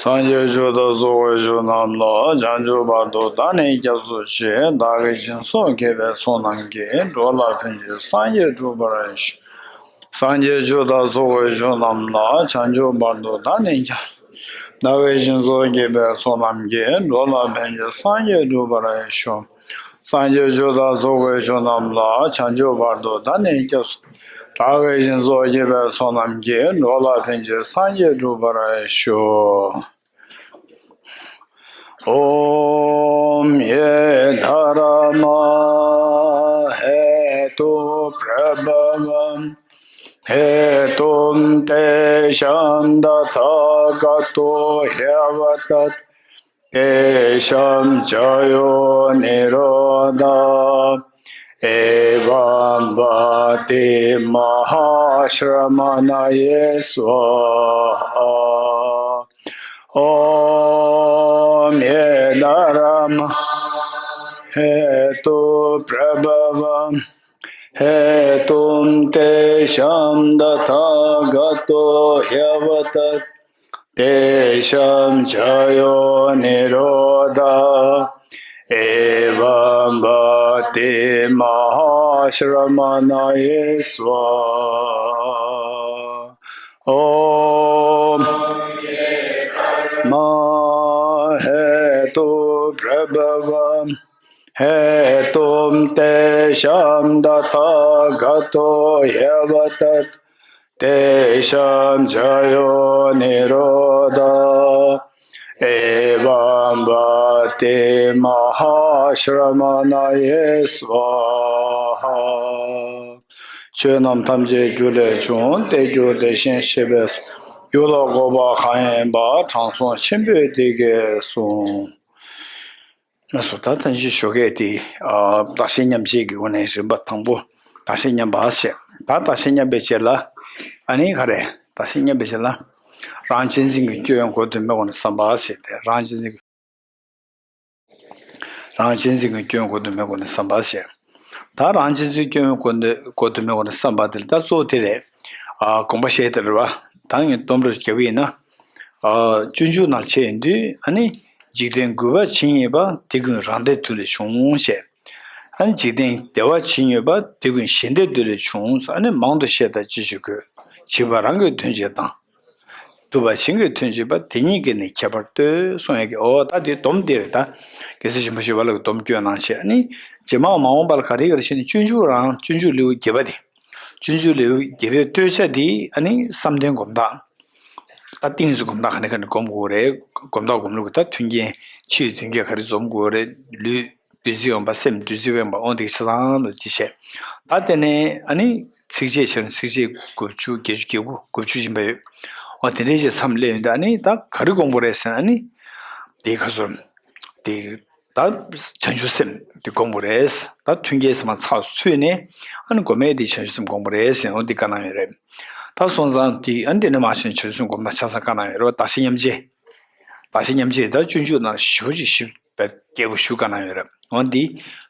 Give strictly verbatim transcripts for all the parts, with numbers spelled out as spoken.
སངས་རྒྱས་ཆོས་དང་ཚོགས་ཀྱི་མཆོག་རྣམས་ལ། བྱང་ཆུབ་བར་དུ་བདག་ནི་སྐྱབས་སུ་མཆི། བདག་གིས་སྦྱིན་སོགས་བགྱིས་པའི་ཚོགས་རྣམས་ཀྱིས། འགྲོ་ལ་ཕན་ཕྱིར་སངས་རྒྱས་འགྲུབ་པར་ཤོག། སངས་རྒྱས་ཆོས་དང་ཚོགས་ཀྱི་མཆོག་རྣམས་ལ། བྱང་ཆུབ་བར་དུ་བདག་ནི་སྐྱབས། བདག་གིས་སྦྱིན་སོགས་བགྱིས་པའི་ཚོགས་རྣམས་ཀྱིས། འགྲོ་ལ་ཕན་ཕྱིར་སངས་རྒྱས་འགྲུབ་པར་ཤོག། སངས་རྒྱས་ཆོས་དང་ཚོགས་ཀྱི་མཆོག་རྣམས་ལ། བྱང་ཆུབ་བར་དུ་བདག་ནི་སྐྱབས་སུ། བདག་གིས་སྦྱིན་སོགས་བགྱིས་པའི་ཚོགས་རྣམས་ཀྱིས། འགྲོ་ལ་ཕན་ཕྱིར་སངས་རྒྱས་འགྲུབ་པར་ཤོག། ॐ ये धर्मा हेतु प्रभव हेतुं तेषां तथागतो ह्यवदत्। तेषां च यो निरोध एवं वति महाश्रमणये स्वाहा। ॐ ये धर्म हेतु प्रभव हेतुं तेषां तथागतो ह्यवदत्। तेषां च यो निरोध एवं वति महाश्रमणये स्वाहा। ॐ मा हेतु प्रभव हेतुं तेषां तथागतो ह्यवदत्। तेषां च यो निरोध एवं वति महाश्रमणये स्वाहा। ཆོས་རྣམས་ཐམས་ཅད་རྒྱུ་ལས་བྱུང་། དེ་རྒྱུ་དེ་བཞིན་གཤེགས་པས། རྒྱུ་ལ་དགོངས་པ་གང་ཡིན་པ། དྲང་སྲོང་ཆེན་པོས་འདི་སྐད་གསུངས། ལགས་སོ། ད་ཐེངས་ཤིག་ཞོགས་ཀས་དེ། ཨ། བདག་གཞན་མཉམ་བརྗེ་གི་སྒོ་ནས་རིམ་པ་དང་པོ་བདག་གཞན་མཉམ་པ་བྱས། ད་བདག་གཞན་མཉམ་པའི་རྗེས་ལ། ཨ་ནི་ག་རེ། བདག་གཞན་མཉམ་པའི་རྗེས་ལ། རང་གཅེས་འཛིན་གྱི་སྐྱོན་གོ་དོན་མེད་སྒོ་ནས་བསམ་པ་བྱས་ཏེ། རང་གཅེས་འཛིན་གྱི། རང་གཅེས་འཛིན་གྱི་སྐྱོན་གོ་དོན་མེད་སྒོ་ནས་བསམ་པ་བྱས། ད་རང་གཅེས་འཛིན་སྐྱོན་གོ་དོན་གོ་དོན་མེད་སྒོ་ནས་བསམ་པ་དེ་ལ་ད་གཙོ་བོ་དེ་རེད། ཨ། དགོངས་པ་བཞེས་དེ་རེད་བ། ད་ངས་སྡོམ་རུ་རྒྱབ་པ་ཡིན་ན། ཨ། སྤྱོད་འཇུག་ནང་བྱས་ཡོང་དུས། ཨ་ནི། འཇིག་རྟེན་རྒུད་པ་ཇི་སྙེད་པ། དེ་ཀུན་རང་སྡེའི་དུས་ལས་བྱུང་ཞེས། ཨ་ནི། འཇིག་རྟེན་བདེ་བ་ཇི་སྙེད་པ། དེ་ཀུན་གཞན་སྡེའི་དུས་ལས་བྱུང་། ཨ་ནི། མང་དུ་བཤད་དང་ཅི་ཞིག་དགོས། བྱིས་པ་རང་གི་དོན་བྱེད་དང་། དུབ་པ་བྱིང་གི་དོན་བྱེད་པ། དེ་གཉིས་ཀྱིས་ནི་ཁྱད་པར་ལྟོས། གསུང་ཡག་གི། འོ། ད་དེ་སྡོམ་དེ་རེད་ད། རྒྱལ་སྲས་ཆེན་པོ་ཞི་བ་ལྷ་གི་སྡོམ་སྐྱོན་གནང་བྱས། ཨ་ནི། རྗེས་མ་མ་འོངས་པ་ལ་ག་རེ་ག་རེ་བྱས་ནས་སྤྱོད་འཇུག་རང་སྤྱོད་འཇུག་ལེའུ་བརྒྱད་པ་དེ། སྤྱོད་འཇུག་ལེའུ་བརྒྱད་པའི་སྟོད་ཆ་དེ། ཨ་ནི། བསམ་གཏན་སྒོམ་ཐབས། ད་ཏིང་འཛིན་སྒོམ་ཐབས་ག་ནས་ག་ནས་སྒོམ་དགོས་རེད། སྒོམ་ཐབས་སྒོམ་ལུགས་ཀྱི་ད་མཐུན་རྐྱེན། ཕྱིའི་མཐུན་རྐྱེན་ག་རེ་འཛོམས་དགོས་རེད། ལུས་བདུད་རྩི་ཡོད་པ། སེམས་བདུད་རྩི་ཡོད་པ། འོ་དེ་ཆ་ཚང་ལ་དེ་བྱས། ད་དེ་ནས་ཨ་ནི་ཚིགས་བཅད་བྱས་ན་ཚིགས་བཅད་དགུ་བཅུ། བརྒྱད་ཅུ། གྱ་དགུ། དགུ་བཅུ་ཡིན་པ་ཡོད། འོ་དེ་འདྲའི་ཅིག་མཚམས་སླེབས་ཡོང་དུས། ཨ་ནི་ད་ག་རེ་སྒོམ་དགོས་རེད་ཟེར་ན། ཨ་ནི་དེ་ག་ཚོད་དེ། ད་བྱང་ཆུབ་སེམས་དེ་སྒོམ་དགོས་རེད། ད་མཐུན་རྐྱེན་ཚང་མ་ཚར་ཚུད་ནས། ཨ་ནི་སྒོམ་ཡས་དེ་བྱང་ཆུབ་སེམས་སྒོམ་དགོས་རེད་ཟེར། འོ་དེ་བཀའ་གནང་ཡོད་རེད། ད་སོང་ཙང་དེ། ཨ་ནི་དེ་ནས་མར་བྱང་ཆུབ་སེམས་སྒོམ་ཐབས་ཆ་ཚང་བཀའ་གནང་ཡོད་རེད་བ། བདག་གཞན་མཉམ་བརྗེ། བདག་གཞན་མཉམ་བརྗེ་ད་སྤྱོད་འཇུག་ནང་ཞེ་པོ་ཅིག་ཞིབ་པའི་རྒྱས་པོ་ཞིག་བཀའ་གནང་ཡོད་རེད། འོ་འདི་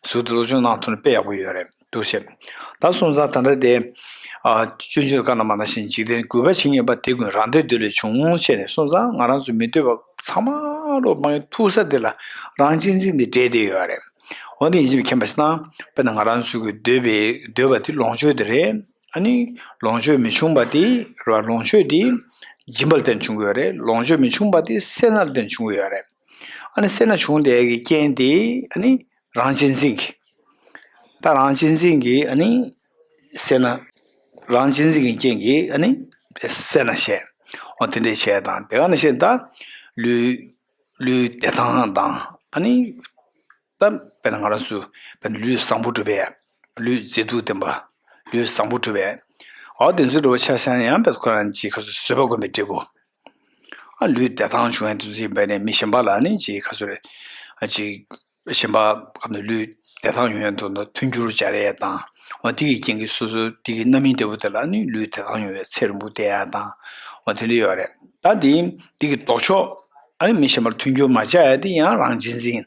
ཟུར་དུ་སློབ་སྦྱོང་གནང་ཐུབ་ན་དཔེ་ཡག་པོ་ཡོད་རེད་འདུག་ཟེར། ད་སོང་ཙང་ད་ལྟ་དེ། ཨ། སྤྱོད་འཇུག་བཀའ་གནང་བ་ནང་བཞིན། འཇིག་རྟེན་རྒུད་པ་ཇི་སྙེད་པ། དེ་ཀུན་རང་སྡེའི་དུས་ལས་བྱུང་ཞེས་ནས། སོང་ཙང་ང་རང་ཚོ་མི་འདོད་པ་ཚང་མ་ལོ་མ་ཡོང་ཐུག་ས་དེ་ལ་རང་གཅེས་འཛིན་དེ་འདྲེས་བསྡད་ཡོད་རེད། འོ་འདི་ཡིན་གཅིག་མཁྱེན་པ་ཞིག་དང་། དཔེར་ན་ང་རང་ཚོ་གི་འདོད་པའི། འདོད་པ་དེ་ལོངས་སྤྱོད་དེ་རེད། ཨ་ནི་ལོངས་སྤྱོད་མི་ཆུང་བ་དེ་རེད་བ། ལོངས་སྤྱོད་དེ་སྦྱིན་པ་ལ་བརྟེན་བྱུང་གི་ཡོད་རེད། ལོངས་སྤྱོད་མི་ཆུང་བ་དེ་སེར་སྣ་ལ་བརྟེན་བྱུང་གི་ཡོད་རེད། ཨ་ནི་སེར་སྣ་བྱུང་བསྡད་ཀྱི་རྐྱེན་དེ། ཨ་ནི་རང་གཅེས་འཛིན་གྱི། ད་རང་གཅེས་འཛིན་གྱི། ཨ་ནི་སེར་སྣ། རང་གཅེས་འཛིན་གྱི་རྐྱེན་གྱིས། ཨ་ནི་སེར་སྣ་བྱས། འོ་དེ་འདྲས་བྱས་དང་། དེ་ག་ནང་བཞིན་ད་ལུས། ལུས་བདེ་ཐང་དང་། ཨ་ནི་ད་དཔེར་ན་ང་རང་ཚོ་དཔེར་ན་ལུས་བཟང་པོ་སྒྲུབ་པའི། ལུས་མཛེས་སྡུག་ལྡན་པ། ལུས་བཟང་པོ་སྒྲུབ་པའི། འོ་དེ་ཚོའི་འགྲོ་བ་ཆ་བཞག་ན་ཡང་། དཔེར་ཁོ་རང་ཅིག་ག་ཚོད་བཟོད་པ་སྒོམ་པའི་འབྲས་བུ། ཨ། ལུས་བདེ་ཐང་བྱུང་བའི་དུས་ཚོད་ཡིན་པ་ནས། མི་གཞན་པ་ལ་ནི་ཅིག་ག་ཚོད་རེད། ཨ། ཅིག་གཞན་པ་ག་ནས་ལུས་བདེ་ཐང་ཡོང་ཡ་དོན་དུ་མཐུན་འགྱུར་སྦྱར་ཡས་དང་། འོ་དེ་གི་རྐྱེན་གྱིས་སོ་སོ་དེ་གི་རྣམ་སྨིན་འབྲས་བུ་དེ་ལ་ནི་ལུས་བདེ་ཐང་ཡོང་བའི་ཚེ་རིང་པོ་བསྡད་ཡ་དང་། འོ་དེ་འདྲ་ཡོད་རེད། ད་དེ་དེ་གི་ལྡོག་ཕྱོགས། ཨ་ནི་མི་གཞན་པར་མཐུན་འགྱུར་མ་བྱ་ཡ་དེ་ཡང་རང་གཅེས་འཛིན།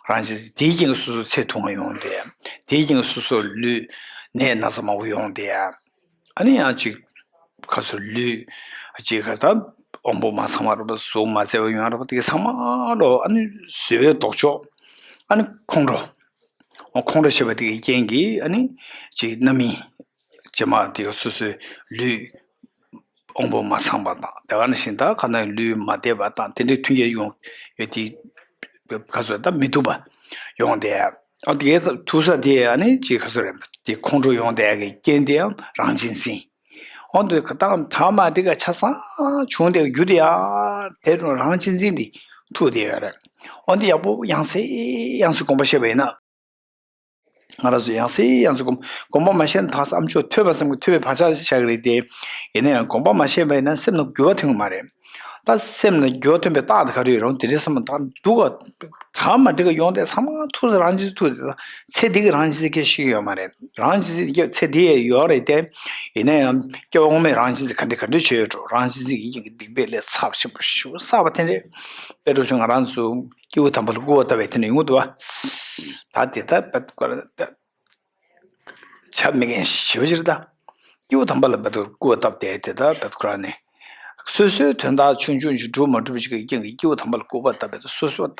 རང་གཅེས་འཛིན་དེའི་རྐྱེན་གྱིས་སོ་སོ་ཚེ་ཐུང་བ་ཡོང་བསྡད་ཡ། དེའི་རྐྱེན་གྱིས་སོ་སོ་ལུས་ནད་ན་ཚ་མང་པོ་ཡོང་བསྡད་ཡ། ཨ་ནི་ཡང་ཅིག་ག་ཚོད་ལུས་ཅིག་ག་ད་ དབང་པོ་མ་ཚང་བ་རེད་པ། གཟུགས་མ་བཙལ་བ་ཡོང་ཡ་རེད་པ། དེ་ག་ཚང་མ་ལོ་ཨ་ནི་བཟོད་པའི་ལྡོག་ཕྱོགས། ཨ་ནི་ཁོང་ཁྲོ། ཁོང་ཁྲོ་ཞེས་པ་དེ་གའི་རྐྱེན་གྱིས་ཨ་ནི་ཅིག་རྣམ་སྨིན་བྱེ་མ་དེ་ག་སོ་སོའི་ལུས་དབང་པོ་མ་ཚང་བ་དང་། དེ་ག་ནང་བཞིན་ད་ག་ན་ལུས་མ་བདེ་བ་དང་དེ་འདྲའི་མཐུན་རྐྱེན་ཡོང་ཡོད་དེ། ག་ཚོད་ད་མི་ཐུབ་པ་ཡོང་དེ། ཨ་དེ་གའི་ཐུག་ས་དེ་ཨ་ནི་ཅིག་ག་ཚོད་རེད། དེ་ཁོང་ཁྲོ་ཡོང་དེ་གའི་རྐྱེན་དེའང་རང་གཅེས་འཛིན། འོ་འདི་ད་ཐ་མ་འདི་ག་ཆ་ཚང་བྱུང་དེ་རྒྱུ་དེ་ཡང་དེ་རང་གཅེས་འཛིན་འདི་ཐུག་དེ་ཡོད་རེད། འོ་འདི་ཡག་པོ་ཡང་སེ་ཡང་སེ་དགོངས་པ་བཞེས་པ་ཡིན་ན། ང་རང་ཚོ་ཡང་སེ་ཡང་སེ་དགོངས་དགོངས་པ་མ་བཞེས་ན་ད་ཨ་མཆོག་ཐོས་པ་བསམ་གྱི་ཐོས་པའི་བག་ཆགས་བཞག་གི་རེད་དེ། ཡིན་ན་ཡང་དགོངས་པ་མ་བཞེས་པ་ཡིན་ན་སེམས་ལ་འགྱུར་བ་ཐོན་གྱི་མ་རེད། ད་སེམས་ལ་འགྱུར་བ་ཐོན་པའི་རྟགས་དེ་ག་རེ་ཡོད་རུང་དེ་འདྲའི་བསམ་བློ་ད་འདུག་ག་ཐ་མ་འདི་ག་ཡོང་དེ་ཚང་མ་ཐུག་རང་གཅེས་འཛིན་ཐུག་དེ་ད་ཚེ་འདི་གི་རང་གཅེས་འཛིན་སྐད་ཤེས་ཀྱི་ཡོད་མ་རེད། རང་གཅེས་འཛིན་སྐད་ཚེ་འདི་ཡས་ཡོད་རེད་དེ། ཡིན་ན་ཡང་སྐྱེ་བ་སྔོན་མའི་རང་གཅེས་འཛིན་ག་འདྲ་ག་འདྲ་བྱས་ཡོད་འགྲོ། རང་གཅེས་འཛིན་གྱི་ཡིན་གྱི་སྡིག་པའི་ལས་ཚབས་ཆེན་པོ་ཞེ་པོ་བསགས་པ་དེ་འདྲས་དཔེ་འགྲོ་ཆུང་ང་རང་ཚོ་སྐྱེས་བུ་དམ་པ་ལ་སྐུར་བ་བཏབ་པའི་དེ་འདྲ་ཡོང་གི་འདུག་བ། ད་དེ་ལྟར་བྱ་མི་མཁན་ཞེ་པོ་ཅིག་རེད་ད། སྐྱེས་བུ་དམ་པ་ལ་བར་དུ་སྐུར་བ་བཏབ་སྟེ་དེ་ལྟར་བར་དུ་ཁོ་རང་ནས་སོ་སོའི་དོན་དག་ཆུང་ཆུང་ཞིག་འགྲུབ་མ་འགྲུབ་ཅིག་གི་རྐྱེན་གྱིས་སྐྱེས་བུ་དམ་པ་ལ་སྐུར་བ་བཏབ་པས། སོ་སོ་ད་ད་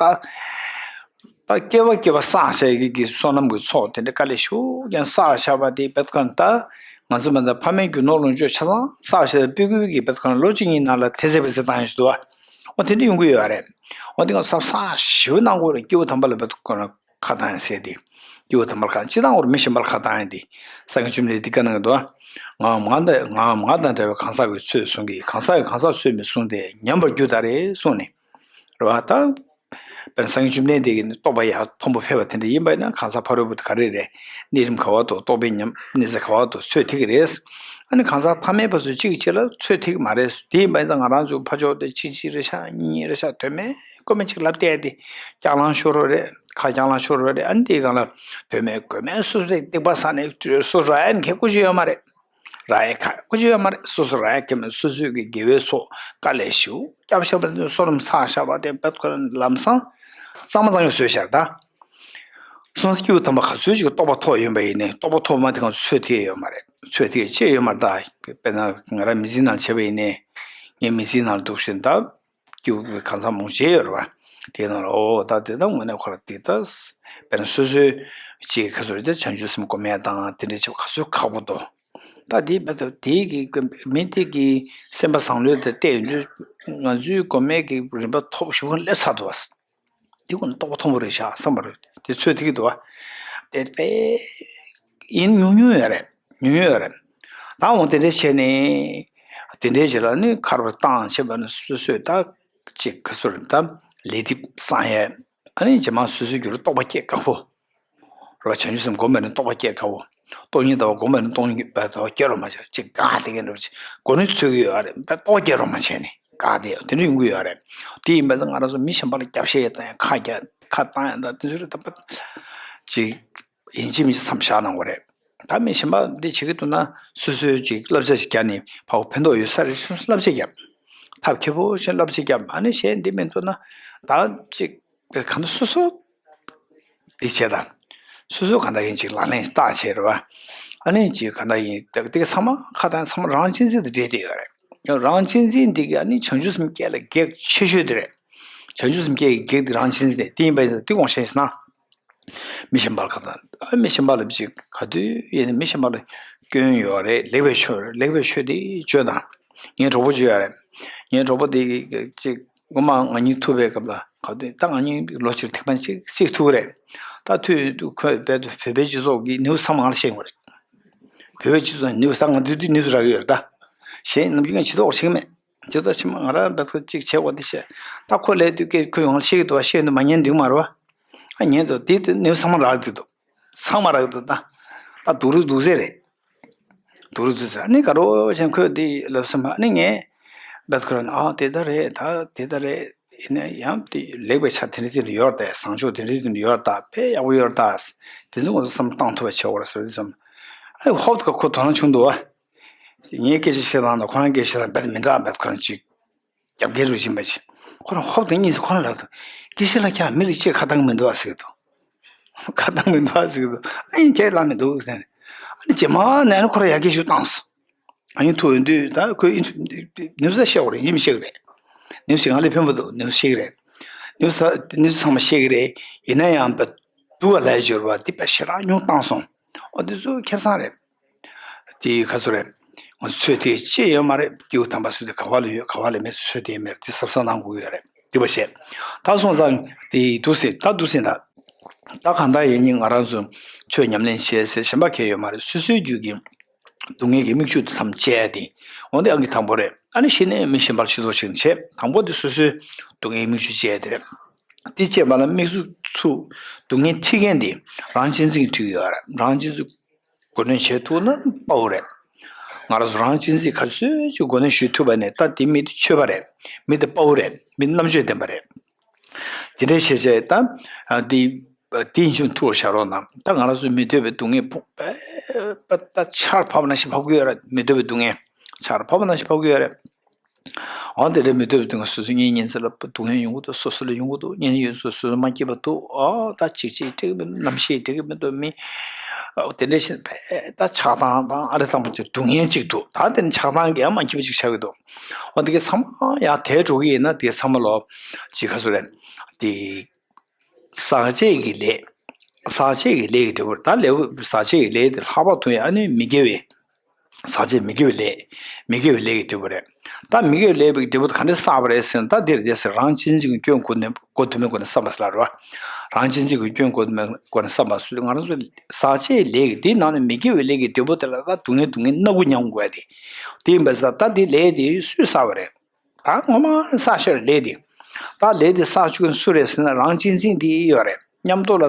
སྐྱེ་བ་སྐྱེ་བ་བསགས་བྱས་ཀྱི་གི་བསོད་ནམས་ཀྱི་ཚོགས་དེ་འདྲ་དཀའ་ལས་ཞེ་པོ་ཀྱང་བསགས་བཞག་པ་དེ་བར་དུ་ཁོ་རང་ད་ང་ཚོ་མ་ད་ཕ་མའི་རྒྱུ་ནོར་ལོངས་སྤྱོད་ཆ་ཚང་བསགས་བྱས་སྤྲད་དགོས་ཀྱི་བར་དུ་ཁོ་རང་ལོ་གཅིག་གཉིས་ནང་ལ་དེ་ཚེ་བེ་ཚེ་བཏང་ཡོང་ཞིག་འདུག་བ། འོ་དེ་འདྲ་ཡོང་གི་ཡོད་རེད། འོ་དེ་ང་ཚོ་བསགས་ཞེ་པོ་གནང་དགོས་རེད། སྐྱེས་བུ་དམ་པ་ལ་བར་དུ་ཁོ་རང་ཁ་བཏང་ཡང་ཟེར་ཏེ། སྐྱེས་བུ་དམ་པར་ཁ་སྤྱིར་བཏང་འོར་མི་གཞན་པར་ཁ་བཏང་ཡང་དེ། སངས་རྒྱས་བཅོམ་ལྡན་འདས་ཀྱིས་བཀའ་གནང་གི་འདུག་ང་ང་དང་ང་ང་དང་འདྲ་བའི་གང་ཟག་གིས་ཚོད་བཟུང་གིས། གང་ཟག་གིས་གང་ཟག་ཚོད་མི་བཟུང་སྟེ། ཉམས་པར་གྱུར་ད་རེ་གསུངས་ནས། རེད་བ། ད་དཔེར་ན་སངས་རྒྱས་བཅོམ་ལྡན་འདས་ཀྱིས་ནི་རྟོགས་པ་ཡར་མཐོན་པོ་ཕེབས་པ་དེ་འདྲ་ཡིན་པ་ཡིན་ན། གང་ཟག་ཕ་རོལ་པོ་དེ་ག་རེ་རེད། གནས་རིམ་ག་བ་དུ་རྟོགས་པའི་ཉམས་གནས་ཚད་ག་བ་དུ་ཚོད་ཐིག་གི་རེད། ཨ་ནི་གང་ཟག་ཐ་མལ་པ་ཚོ་གཅིག་གིས་གཅིག་ལ་ཚོད་ཐིག་གི་མ་རེད། དེ་ཡིན་པ་ཡིན་ཙང་ང་རང་ཚོ་ཕར་ཕྱོགས་དེ་གཅིག་གཅིག་རེ་ཤ་གཉིས་རེ་ཤ་དོན་མེད་དཀོན་མེད་ཅིག་ལབ་བསྡད་དེ། སྐྱག་ལང་ཤོར་བ་རེད། ཁ་སྐྱག་ལང་ཤོར་བ་རེད། ཨ་ནི་དེའི་སྒང་ལ་དོན་མེད་དགོས་མེད་སོ་སོ་རེ་སྡིག་པ་བསགས་ནས་སོ་སོ་ར་ཡ་ནི་ཁེ་ཀོ་ཅི་ཡོད་མ་རེད། ར་ཡ་ཁ་ཀོ་ཅི་ཡོད་མ་རེད། སོ་སོ་ར་ཡ་ཁེ་མེད། སོ་སོའི་གི་དགེ་བའི་ཚོགས་དཀའ་ལས་ཞེ་པོ་བརྒྱབ་བཞག་པ་དེ་བསོད་ནམས་བསགས་བཞག་པ་དེ་བེད་ཁོ་ལམ་སང་གཙང་མ་གཙང་གི་བཟོས་བཞག་ད། སོང་ཙང་སྐྱེས་བུ་དམ་པ་ག་ཚོད་ཅིག་རྟོགས་པ་ཐོབ་ཡོད་པ་ཡིན་ནའི་རྟོགས་པ་ཐོབ་མ་དེ་གང་ཚོད་ཐིག་ཡོད་མ་རེད། ཚོད་ཐིག་ཅི་ཡོད་མ་རེད་ད། དཔེར་ན་ང་རང་མི་ཚེའི་ནང་བྱས་པ་ཡིན་ནའི། ངའི་མི་ཚེའི་ནང་ལ་འདུག་བཞིན་ད། སྐྱེས་བུ་གང་ཟག་མང་ཆེ་ཡོད་རེད་བ། དེའི་ནང་ལ་འོ་ད་དེ་ད་དངོས་གནས་ཁོ་ར་དེ་ད། དཔེར་ན་སོ་སོའི་ཅིག་ག་ཚོད་རེད་ད། བྱང་ཆུབ་སེམས་སྒོམ་ཡ་དང་དེ་འདྲ་བྱེད་པ་ག་ཚོད་ཁག་པོ་འདུག་ད་དེ་བ་ད་དེའི་གི་མི་དེ་གི་སེམས་པ་བཟང་ལོས་དེ་བལྟས་ཡོང་དུས་ང་ཚོའི་སྒོམ་ཡས་ཀྱི་རིམ་པ་མཐོ་པོ་ཞེ་པོ་སླེབས་ཚར་འདུག་བ། དེ་ཀུན་རྟོགས་པ་མཐོན་པོ་རེད་ཤག་བསམ་པ་རེད། དེ་ཚོད་ཐིག་འདུག་བ། དེ་དཔེ་ཡིན་ཉུང་ཉུང་ཡོད་རེད། ཉུང་ཉུང་ཡོད་རེད། ད་འོ་དེ་འདྲ་བྱས་ནས། དེ་འདྲའི་རྗེས་ལ་ནི་ཁར་བ་བཏང་བྱས་པ་ནི་སོ་སོས་ད་ཅིག་ག་ཚོད་རེད་ད། ལས་སྒྲིབ་སངས་ཡས། ཨ་ནི་རྗེས་མ་སོ་སོའི་རྒྱུད་ལ་རྟོགས་པ་སྐྱེ་དཀའ་པོ། རེད་བ། བྱང་ཆུབ་སེམས་སྒོམ་པ་ནི་རྟོགས་པ་སྐྱེ་དཀའ་བོ། སྟོང་ཉིད་ལྟ་བ་སྒོམ་པ་ནི་སྟོང་ཉིད་ལྟ་བ་སྐྱེ་རོགས་མ་བྱས། ཅིག་དགའ་བསྡད་མཁན་འདྲ་བོ་ཅིག་གོ་ནི་ཚོད་ཀྱི་ཡོད་རེད། ད་རྟོགས་སྐྱེ་རོགས་མ་བྱས་ནས་དགའ་བསྡད་ཡོད། དེ་འདྲ་ཡོང་གི་ཡོད་རེད། དེ་ཡིན་པ་ཙང་ང་རང་ཚོ་མི་གཞན་པ་ལ་རྒྱབ་བཤད་ཡས་དང་ཡང་ཁ་རྒྱག་ཁ་བཏང་ཡས་དང་དེ་ཚོ་རེད་ད། ཅིག་ཡིན་གཅིག་མིན་གཅིག་མཚམས་བཞག་གནང་དགོས་རེད། ད་མི་གཞན་པ་འདི་བྱེད་ཀྱི་འདུག་ན་སོ་སོའི་ཅིག་བསླབ་བྱ་ཞིག་བརྒྱབ་ནས་ཕར་ཕན་ཐོགས་ཡོད་ས་རེད་བསམ་བསླབ་བྱ་བརྒྱབ། ཐབས་མཁས་པོ་ཞིག་བསླབ་བྱ་བརྒྱབ། ཨ་ནི་གཞན་འདི་མི་འདུག་ན་ད་ཅིག་གང་ལྟར་སོ་སོ་འདི་བྱས་དང་། སོ་སོ་གང་ལྟར་ཡིན་ཅིག་ལག་ལེན་བསྟར་བྱས་རེད་བ། ཨ་ནི་ཅིག་གང་ལྟར་ཡིན་ད་འདི་ག་ཚང་མ་ཁ་དང་ཚང་མ་རང་གཅེས་འཛིན་དང་འབྲེལ་བསྡད་ཡོད་རེད། རང་གཅེས་འཛིན་འདི་ག་ཨ་ནི་བྱང་ཆུབ་སེམས་བསྐྱེད་ལ་གེགས་ཆེ་ཤོས་འདི་རེད། བྱང་ཆུབ་སེམས་བསྐྱེད་ཀྱི་གེགས་འདི་རང་གཅེས་འཛིན་རེད། དེ་ཡིན་པ་ཡིན་ཙང་འདི་དགོངས་བཞེས་ན། མི་གཞན་པ་ལ་ཁ་ཏང་། ཨ་མི་གཞན་པ་ལ་ཅིག་ག་དུས་ཡིན་ན་མི་གཞན་པ་ལ་སྐྱོན་ཡོད་རེད། ལེགས་པའི་ཆོས་རེད། ལེགས་པའི་ཆོས་དེ་བརྗོད་དང་། ངའི་གྲོགས་པོ་ཅིག་ཡོད་རེད། ངའི་གྲོགས་པོ་དེ་ཅིག་སྔོན་མ་ང་གཉིས་ཐུག་པའི་སྐབས་ལ་ག་དུས་ད་ང་གཉིས་ལོ་གཅིག་ཐེངས་མ་གཅིག་གཅིག་ཐུག་རེད། ད་ཐུག་ཡོང་དུས་ཁོས་རྦད་དེ་བོད་པའི་སྤྱི་ཚོགས་ཀྱི་ནིའུ་སི་ཚང་མ་ང་ལ་བཤད་ཡོང་རེད། བོད་པའི་སྤྱི་ཚོགས་ནིའུ་སི་ད་ང་དུས་དུས་ནིའུ་སི་རག་གི་ཡོད་རེད་ད། གཞན་ནམ་རྒྱུན་ང་ཇུས་གཏོགས་བྱེད་ཀྱི་མེད། ཇུས་གཏོགས་བྱེད་མ་ང་རང་ད་ཁོ་གཅིག་བྱེད་དགོས་དེ་བཤད། ད་ཁོ་ལས་དུས་སྐད་ཁོས་ཡོང་ལ་བཤད་ཀྱི་འདུག་བ། བཤད་ཡོང་དུས་མ་ཉན་འགྲིག་མ་རེད་བ། ཨ་ཉན་འདུག་དེ་དུས་ནིའུ་སི་ཚང་མ་རག་གི་འདུག་ཚང་མ་རག་གི་འདུག་ད་ད་སྡུག་རུ་འདུག་ཟེར་རེད། སྡུག་རུ་འདུག་ཟེར། ཨ་ནི་དགའ་རོགས་བྱས་ཁོས་དེ་ལབ་སོང་བ། ཨ་ནི་ངས་རྦད་ཁོ་རང་ཨ་དེ་ལྟར་རེད། ད་དེ་ལྟར་རེད། ཡིན་ན་ཡང་དེ་ལེགས་པའི་ཆ་དེ་འདྲ་དེ་འདྲ་ཡོད་རེད་ད། བཟང་ཕྱོགས་དེ་འདྲ་དེ་འདྲ་ཡོད་རེད་ད། དཔེ་ཡག་པོ་ཡོད་རེད་ད། དེ་ཚོ་ང་ཚོ་བསམ་བློ་བཏང་ཐུབ་པ་བྱེད་དགོས་རེད་ཟེར་དུས་ཙམ། ཨ་ཧོབ་ཏེ་ཁོ་དོ་སྣང་བྱུང་འདུག་བ། ངའི་སྐད་ཆ་བཤད་སྟངས་དང་ཁོ་རང་སྐད་ཆ་བཤད་སྟངས་རྦད་མི་འདྲ། རྦད་ཁོ་རང་ཅིག་རྒྱབ་འགལ་རུ་ཕྱིན་པ་ཅིག་ཁོ་རང་ཧོབ་ཏེ་གཉིས་སུ་ཁོ་རང་ལབ་འདུག་སྐད་ཆ་ལ་ཁྱེད་རང་མི་ལ་ཅིག་ཁ་བཏང་གི་མི་འདུག་ཨ་ཟེར་གི་འདུག་ཁ་བཏང་གི་མི་འདུག་ཨ་ཟེར་གི་འདུག་ཨ་ཡིན་ཁྱེད་ལབ་མི་འདུག་ཟེར་ནས། ཨ་ནི་རྗེས་མ་ནས་ནི་ཁོ་རང་ཡར་རྒྱས་ཤུགས་བཏང་སོང་། ཨ་ཡིན་ཐུག་ཡོང་དུས་ད་ཁོས་ཨིན་ནིའུ་སི་བཤད་དགོས་རེད། ཡིན་མི་བཤད་གི་རེད། ནི་ཞིག་ང་ལས་ཕན་པོ་འདུག་ནི་ཤེས་ཀྱི་རེད། ནི་ནི་ཚང་མ་ཤེས་ཀྱི་རེད། ཡིན་ན་ཡང་པ་དུ་བ་ལས་སྦྱོར་བ་འདི་པ་ཞེ་དྲག་ཉུང་བཏང་སོང་། ཨོ་འདི་ཚོ་ཁེ་བཟང་རེད། དེ་ག་ཚོད་རེད། ང་ཚོས་དེ་ཅི་ཡོད་མ་རེད། སྐྱེ་བོ་དམ་པ་ཚོས་དེ་ག་བ་ལ་ཡོད་ག་བ་ལ་མེད་ཚོས་དེ་མེད་དེ་གཟབ་གཟབ་གནང་དགོས་ཡོད་རེད། དེ་བ་བཤད། ད་སོང་ཙང་དེ་འདུག་ཟེར་ད་འདུག་ཟེར་ད། ད་གང་ལྟར་ཡིན་ཉིན་ང་རང་ཚོ་ཆོས་ཉམས་ལེན་བྱེད་ཟེར་གཞན་པ་གལ་ཡོད་མ་རེད། སོ་སོའི་རྒྱུད་ཀྱི་སྡུག་བསྔལ་གྱི་མིག་ཆུ་དེ་མཚམས་བཅད་དེ། འོན་ཏེ་ཨང་ཀི་དང་པོ་རེད། ཨ་ནི་གཞི་ནས་མི་གཞན་པར་ཤེས་རྟོགས་བྱེད་བྱེད་དང་པོ་དེ་སོ་སོའི་སྡུག་བསྔལ་མིག་ཆུ་བཅད་དེ་རེད། དེ་བཅད་པ་ལ་དམིགས་སུ་ཚུགས། སྡུག་བསྔལ་ཁྲིད་མཁན་དེ་རང་གཅེས་འཛིན་གྱིས་ཁྲིད་ཀྱི་ཡོད་རེད། རང་གཅེས་འཛིན་གོ་འདོན་བྱེད་ཐུབ་ན་དཔའ་བོ་རེད། ང་རང་ཚོ་རང་གཅེས་འཛིན་ག་ཚོད་ཅིག་གོ་འདོན་ཞུ་ཐུབ་པ་ནས་ད་དེ་མི་དེ་ཆོས་པ་རེད། མི་དེ་དཔའ་བོ་རེད། མི་དེ་རྣམ་དཔྱོད་ལྡན་པ་རེད། དེ་འདྲའི་བྱས་བྱས་ད་ཨ་འདི་དེ་ཡིན་ཕྱིན་ཐུགས་ལ་བཞག་རོགས་གནང་། ད་ང་རང་ཚོས་མི་འདོད་པའི་སྡུག་བསྔལ་ཕུང་པ་ད་ཆར་བབས་ན་ཞིག་བབས་ཀྱི་ཡོད་རེད། མི་འདོད་པའི་སྡུག་བསྔལ་ཆར་བབས་ན་ཞིག་བབས་ཀྱི་ཡོད་རེད། འོ་དེ་འདྲའི་མི་འདོད་པའི་སྡུག་བསྔལ་སོ་སོའི་གཉེན་ཉེ་ཚན་ལ་སྡུག་བསྔལ་ཡོང་གི་འདུག་སོ་སོ་ལ་ཡོང་གི་འདུག་གཉེན་ཉེ་སོ་སོ་ལ་མ་སྐྱིད་པ་འདུག་ཨོ་ད་ཅིག་ཅིག་འགྲིག་གི་མི་འདུག་རྣམ་ཤེས་འགྲིག་གི་མི་འདུག་མི་ཨོ་དེ་འདྲའི་ཞིག་ད་ཆགས་སྡང་དང་ཨ་རི་དང་པོ་ཅིག་སྡུག་བསྔལ་ཅིག་འདུག་ད་དེ་ནི་ཆགས་སྡང་གིས་ཡང་མ་སྐྱིད་པ་ཅིག་ཆགས་ཀྱི་འདུག་འོ་དེ་གའི་ཚང་མ་ཡང་དལ་འགྲོ་གི་ཡིན་ན་དེ་ཚང་མ་ལོ་ཅིག་ག་ཚོད་རེད། དེ་ཟག་བཅས་ཀྱི་ལས། ཟག་བཅས་ཀྱི་ལས་ཀྱི་འབྲས་བུ་ད་ལེའུ་ཟག་བཅས་ཀྱི་ལས་དེ་ལྷག་པར་དུ་ཡང་ཨ་ནི་མི་དགེ་བའི། ཟག་བཅས་མི་དགེ་བའི་ལས། མི་དགེ་བའི་ལས་ཀྱི་འབྲས་བུ་རེད། ད་མི་དགེ་བའི་ལས་པའི་འབྲས་བུ་དེ་ག་འདྲ་བསགས་པ་རེད་ཟེར་ན་ད་འདིར་བསྡད་ཟེར་རང་གཅེས་འཛིན་གྱི་སྐྱོན་གོ་ནས་གོ་དུ་མའི་སྒོ་ནས་བསམ་པ་ཟེར་ལ་རེད་བ། རང་གཅེས་འཛིན་གྱི་སྐྱོན་གོ་དུ་མའི་སྒོ་ནས་བསམ་པ་སུ་ང་རང་ཚོ་ཟག་བཅས་ལས་ཀྱི་དེའི་ནང་ནས་མི་དགེ་བའི་ལས་ཀྱི་འབྲས་བུ་དེ་ལ་ད་སྡུག་བསྔལ་སྡུག་བསྔལ་སྣ་དགུ་མྱང་དགོས་ཏེ། དེ་ཡིན་པ་ཟེར་ད་དེ་ལས་དེ་སུས་བསགས་པ་རེད། ད་ངོ་མ་བསགས་ཤོར་ལས་དེ། ད་ལས་དེ་བསགས་བཅུག་མཁན་སུ་རེད་ཟེར་ན་རང་གཅེས་འཛིན་དེ་ཡོད་རེད། མཉམ་དུ་ལ་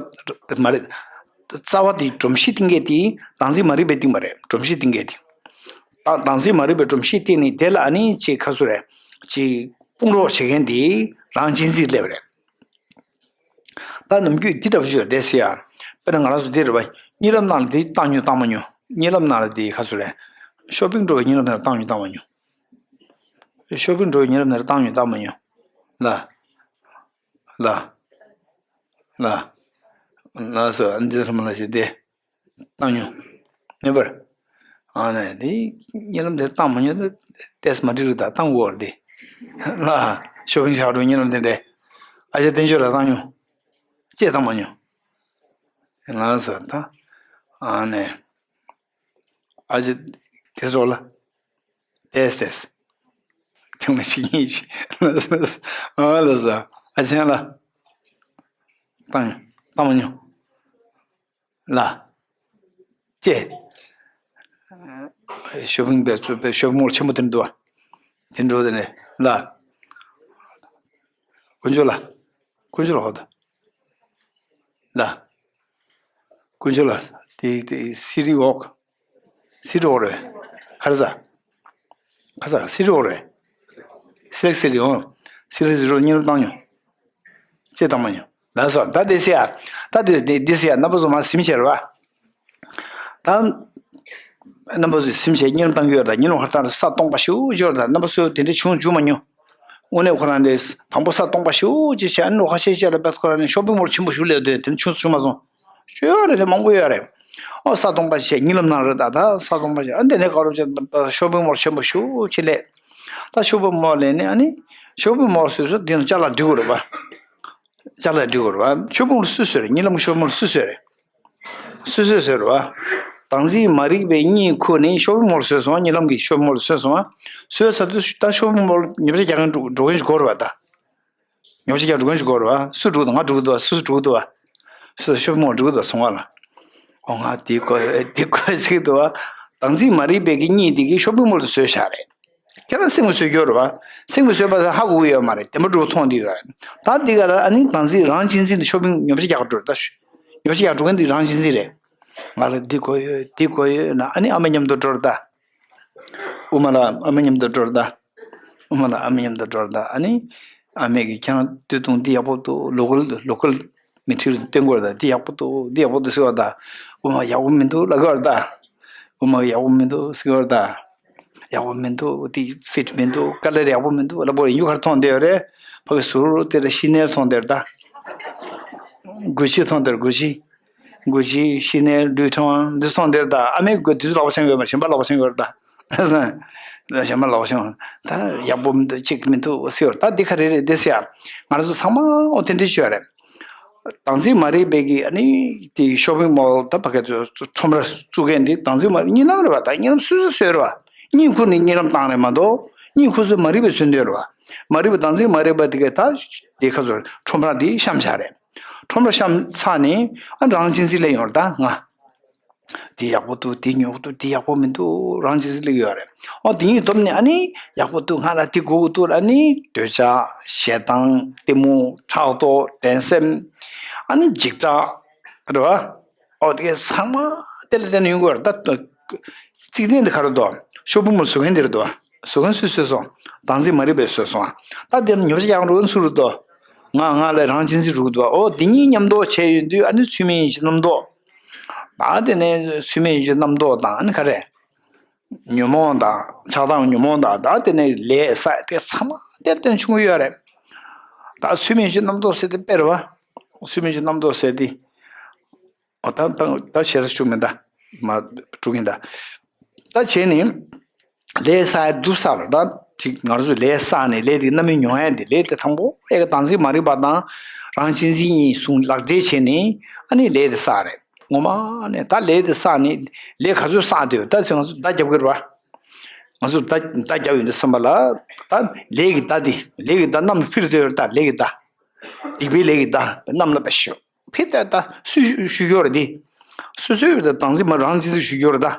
མ་རེད། རྩ་བ་དེ་སྒྲོམ་གཞི་བཏིང་མཁན་དེ་བདག་འཛིན་མ་རིག་པས་བཏིང་བ་རེད། སྒྲོམ་གཞི་བཏིང་མཁན་དེ། ད་བདག་འཛིན་མ་རིག་པའི་སྒྲོམ་གཞི་བཏིང་ནས་དེ་ལ་ཨ་ནི་ཅིག་ཁ་སུ་རེད། ཅིག་དཔུང་རོགས་བྱེད་མཁན་དེ་རང་གཅེས་འཛིན་སླེབས་རེད། ད་ནམ་རྒྱུན་འདི་འདྲ་བོ་ཞིག་ཡོད་རེད་ཟེར་ཡ། དཔེར་ན་ང་རང་ཚོ་འདི་རེད་བ། གཉིད་ལམ་ནང་ལ་འདི་བཏང་མྱོང་བཏང་མ་མྱོང་། གཉིད་ལམ་ནང་ལ་འདི་ཁ་སུ་རེད། ཤོ་པིང་འགྲོ་བའི་གཉིད་ལམ་ནང་ལ་བཏང་མྱོང་བཏང་མ་མྱོང་། ཤོ་པིང་འགྲོ་བའི་གཉིད་ལམ་ནང་ལ་བཏང་མྱོང་བཏང་མ་མྱོང་། ལ། ལ། ལ། ལ་སོ་འདི་ལ་མ་ལ་ཞིག་འདི། བཏང་མྱོང་། ནེ་བར། ཨ་ནེ་དེ་གཉིད་ལམ་དེ་བཏང་མ་མྱོང་ཏེ་ཏེས་མ་འགྲིག་རེད་ད་བཏང་དགོས་རེད་དེ། ལ། ཤོ་ཕིང་ཤག་འགྲོ་གཉིད་ལམ་དེ་འདྲས། ཨ་ཅེ་བསྟན་ཆོས་ལ་བཏང་མྱོང་། ཅེས་བཏང་མ་མྱོང་། ལ་སོ་ད། ཨ་ནེ། ཨ་ཅེ་ཁེ་སོ་ལ། ཏེས་ཏེས། ཐེངས་མ་ཞིག་གཉིས་ཤིག་ཨ་ལ་སོ། ཨ་ཅེ་ལ། བཏང་མྱོང་བཏང་མ་མྱོང་། ལ། ཅེ། ཤོ་ཕིང་པའི་ཚུལ་པའི་ཤོ་ཕིང་མོལ་ཆེན་པོ་དེ་འདུག་བ། དེ་འགྲོ་དེ་ནས་ལ། དཀོན་མཆོག་ལ། དཀོན་མཆོག་ལ་ཧོ་ད། ལ། དཀོན་མཆོག་ལ། དེ་དེ་སི་རི་འོག་སི་རི་འོག་རེད། ཁ་ར་ས། ཁ་ས་སི་རི་འོག་རེད། སི་ལེག་སི་རི་འོག་སི་ལེག་སི་རི་འོག་གཉིས་ལ་བཏང་མྱོང་། ཅེས་བཏང་མ་མྱོང་། ལགས་སོ། ད་དེ་སེ་ཡ། ད་དེ་དེ་དེ་སེ་ཡ་རྣམ་པ་ཚོ་མར་སིམ་བྱས་རེད་བ། ད། རྣམ་པ་ཚོས་སིམ་བྱས་གཉིད་ལམ་བཏང་གི་ཡོད་རེད་ད། གཉིད་ལམ་ཁར་བཏང་ས་སྟོང་པ་ཞིག་འབྱོར་ད། རྣམ་པ་ཚོས་དེ་འདྲ་བྱུང་བྱུང་མ་མྱོང་། དངོས་གནས་ཁོ་རང་དེ་དང་པོ་ས་སྟོང་པ་ཞིག་ཅིག་བྱས་ཨ་ནི་ལོ་ཁ་ཤས་ཤིག་ལ་བད་ཁོ་རང་ནས་ཤོ་པིང་མོལ་ཆེན་པོ་ཞིག་སླེབས་དུས་དེ་འདྲ་བྱུང་བྱུང་མ་སོང་། ཡོད་རེད་དེ་མང་པོ་ཡོད་རེད། ཨོ་ས་སྟོང་པ་ཞིག་གཉིད་ལམ་ནང་རེད་ད། ད་ས་སྟོང་པ་ཞིག་ཨ་འདི་ནས་ག་རུ་བྱས་ཤོ་པིང་མོལ་ཆེན་པོ་ཞིག་ཅིག་སླེབས། ད་ཤོ་པིང་མོལ་ལ་ནི་ཨ་ནི་ཤོ་པིང་མོལ་སོ་སོ་འདི་ནས་ཅ་ལག་སྒྲིག་དགོས་རེད་པ། ཅ་ལག་སྒྲིག་དགོས་རེད་པ། ཤོ་པིང་མོལ་སུས་བཟོས་རེད། གཉིད་ལམ་གྱི་ཤོ་པིང་མོལ་སུས་བཟོས་རེད། སོ་སོས་བཟོས་རེད་བ། བདག་འཛིན་མ་རིག་པའི་གཉིད་ཁུག་ནས་ཤོ་པིང་མོལ་བཟོས་སོང་། གཉིད་ལམ་གྱི་ཤོ་པིང་མོལ་བཟོས་སོང་བ། བཟོས་ཚར་དུས་ད་ཤོ་པིང་མོལ་ཉོ་ཆ་རྒྱག་མཁན་འགྲོ་འགྲོ་མཁན་ཞིག་དགོས་རེད་བ་ད། ཉོ་ཆ་རྒྱག་འགྲོ་མཁན་ཞིག་དགོས་རེད་བ། སུ་འགྲོ་གི་འདུག་ང་འགྲོ་གི་འདུག་བ། སུ་སུ་འགྲོ་གི་འདུག་བ། སུ་ཤོ་པིང་མོལ་འགྲོ་གི་འདུག་བ་སོང་བ་ལ། ཨོ་ང་འདི་དགོས་འདི་དགོས་ཟེར་གི་འདུག་བ། བདག་འཛིན་མ་རིག་པའི་གི་གཉིད་འདི་གི་ཤོ་པིང་མོལ་དུ་བཟོས་བཞག་རེད། ཁྱེད་རང་སེམས་ཀྱིས་བཟོས་ཡོད་རེད་བ། སེམས་ཀྱིས་བཟོས་པ་ཧ་གོ་གི་ཡོད་མ་རེད། བདེན་པ་འགྲོ་མཐོང་འདི་ཡོད་རེད། ད་འདི་ག་ལ་ཨ་ནི་བདག་འཛིན་རང་གཅེས་འཛིན་དུ་ཤོ་པིང་ཉོ་ཆ་རྒྱག་འགྲོ་རེད་ད། ཉོ་ཆ་རྒྱག་འགྲོ་མཁན་འདི་རང་གཅེས་འཛིན་རེད། ང་ལ་འདི་དགོས་ཡོད་འདི་དགོས་ཡོད་ན་ཨ་ནི་ཨ་མ་མཉམ་དུ་འགྲོ་རེད་ད། དབུ་མ་ལ་ཨ་མ་མཉམ་དུ་འགྲོ་རེད་ད། དབུ་མ་ལ་ཨ་མ་མཉམ་དུ་འགྲོ་རེད་ད། ཨ་ནི་ཨ་མས་ཀྱིས་ཁྱེད་རང་སྟོད་ཐུང་འདི་ཡག་པོ་འདུག་ལོ་ཀལ་ལོ་ཀལ་མི་ཁྲིར་སྟོན་དགོས་རེད་ད། འདི་ཡག་པོ་འདུག་འདི་ཡག་པོ་འདུག་ཟེར་བ་ད། དབུ་མ་ཡག་པོ་མི་འདུག་ལབ་དགོས་རེད་ད། དབུ་མ་ཡག་པོ་མི་འདུག་ཟེར་བ་ད། ཡག་པོ་མི་འདུག་འདི་ཕིཊ་མི་འདུག་ཀ་ལར་ཡག་པོ་མི་འདུག་ལབ་དགོས་རེད། ཡུ་གར་མཐོང་བསྡད་ཡོད་རེད། ཕ་གི་ཟུར་དེ་ལ་ཤི་ནེལ་མཐོང་བསྡད་རེད་ད། གུ་ཤི་མཐོང་བསྡད་རེད་གུ་ཤི། གུ་ཤི་ཤི་ནེལ་ལུའི་ཊོན་འདི་མཐོང་བསྡད་རེད་ད། ཨ་མའི་གུ་དུས་ཚོད་ལག་པ་འཆང་གི་ཡོད་མ་རེད། གཞན་པ་ལག་པ་འཆང་གི་ཡོད་རེད་ད། གཞན་མ་ལོག་བྱུང་། ད་ཡག་པོ་མི་འདུག་གཅིག་མི་འདུག་ཟེར་བ། ད་འདི་ག་རེ་རེད་འདི་ཟེར་ཡ། ང་རང་ཚོ་ཚང་མ་འོ་དེ་འདྲ་ཤོད་རེད། བདག་འཛིན་མ་རིག་པའི་གི་ཨ་ནི་དེ་ཤོ་པིང་མོལ་ད་ཕ་གི་ཁྲོམ་ར་བཙུགས་མཁན་འདི་བདག་འཛིན་མ་རིག་གཉིད་ལམ་རེད་བ། ད་གཉིད་ལམ་སོ་སོས་བཟོས་རེད་བ། གཉིད་ཁུག་ནས་གཉིད་ལམ་བཏང་རེད་མ་གཏོགས། གཉིད་ཁུག་ཚོད་མ་རིག་པའི་མཚོན་དོན་རེད་བ། མ་རིག་པ་བདག་འཛིན་མ་རིག་པ་དེ་གས་ད་དེ་ཁ་ཚོར་ཁྲོམ་ར་འདི་བཤམས་བཞག་རེད། ཁྲོམ་ར་བཤམས་ཚར་ནས་ཨ་རང་གཅེས་འཛིན་སླེབས་ཡོང་རེད་ད་ང་། འདི་ཡག་པོ་འདུག་འདི་ཉོག་འདུག་འདི་ཡག་པོ་མི་འདུག་རང་གཅེས་འཛིན་སླེབས་ཡོད་རེད། ཨོ་འདི་ཉིད་སྡོམ་ནས་ཨ་ནི་ཡག་པོ་འདུག་ང་ལ་འདི་དགོས་ཀྱི་འདུག་ཨ་ནི་འདོད་ཆགས་ཞེ་སྡང་གཏི་མུག་ཕྲག་དོག་འགྲན་སེམས་ཨ་ནི་འཇིགས་སྐྲག་རེད་བ། ཨོ་དེ་གས་ཚང་མ་དེ་ལ་བརྟེན་ནས་ཡོང་གི་ཡོད་རེད་ད། རྩིག་གདན་འདི་ག་རེ་འདུག་ཤོ་པིང་མོལ་བཟོ་མཁན་འདི་རེད་འདུག་བཟོ་མཁན་སུས་བཟོས་སོང་། བདག་འཛིན་མ་རིག་པས་བཟོས་སོང་། ད་འདིར་ཉོ་ཆ་ཡག་རུ་ཚུར་རུ་འདུག་ང་ང་ལ་རང་གཅེས་འཛིན་རུ་འདུག་ཨོ་འདི་གཉིས་མཉམ་འདོགས་བྱས་ཡོང་དུས་ཨ་ནི་ཚུལ་མིན་ཡིན་གྱི་རྣམ་རྟོག་ད་དེ་ནས་ཚུལ་མིན་ཡིན་གྱི་རྣམ་རྟོག་དང་ཨ་ནི་ག་རེ། ཉོན་མོངས་དང་ཆགས་སྡང་ཉོན་མོངས་དང་ད་དེ་ནས་ལས་ས་དེ་ཚང་མ་དེར་བརྟེན་བྱུང་གི་ཡོད་རེད། ད་ཚུལ་མིན་གྱི་རྣམ་རྟོག་ཟེར་དེ་དཔེ་རེད་བ། ཚུལ་མིན་གྱི་རྣམ་རྟོག་ཟེར་དེ། ཨོ་ད་ད་ད་ཞེ་དྲག་བཅུག་མིན་ད། མ་དཀྲུག་གིན་ད། ད་བྱས་ནས་ལས་བསགས་ཡ་འདུག་བསགས་ལ་ད་ཅིག་ང་ཚོས་ལས་བསགས་ནས་ལས་དེ་རྣམ་སྨིན་མྱོང་ཡ་དེ་ལས་དེ་དང་པོ་ཨེ་ག་བདག་འཛིན་མ་རིག་པ་དང་རང་གཅེས་འཛིན་གཉིས་ཟུང་ལག་འབྲེལ་བྱས་ནས་ཨ་ནི་ལས་དེ་བསགས་རེད། ངོ་མ་ནས་ད་ལས་དེ་བསགས་ནས་ལས་ག་ཚོད་བསགས་དེ་ད་ཚེ་ང་ཚོ་མདའ་རྒྱབ་ཀྱི་རེད་བ། ང་ཚོ་མདའ་མདའ་རྒྱབ་ཡོང་དུས་ཙམ་པ་ལ་ད་ལས་ཀྱི་མདའ་དེ་ལས་ཀྱི་མདའ་གནམ་ལ་འཕུར་དེ་ཡོད་རེད། ད་ལས་ཀྱི་མདའ་སྡིག་པའི་ལས་ཀྱི་མདའ་གནམ་ལ་ཕེབས་ཤོག་ཕེབས་ད་ད་སུས་ཞུ་ཞུ་གི་ཡོད་རེད་དེ། སོ་སོའི་བདག་འཛིན་མ་རང་གཅེས་འཛིན་ཞུ་གི་ཡོད་རེད་ད།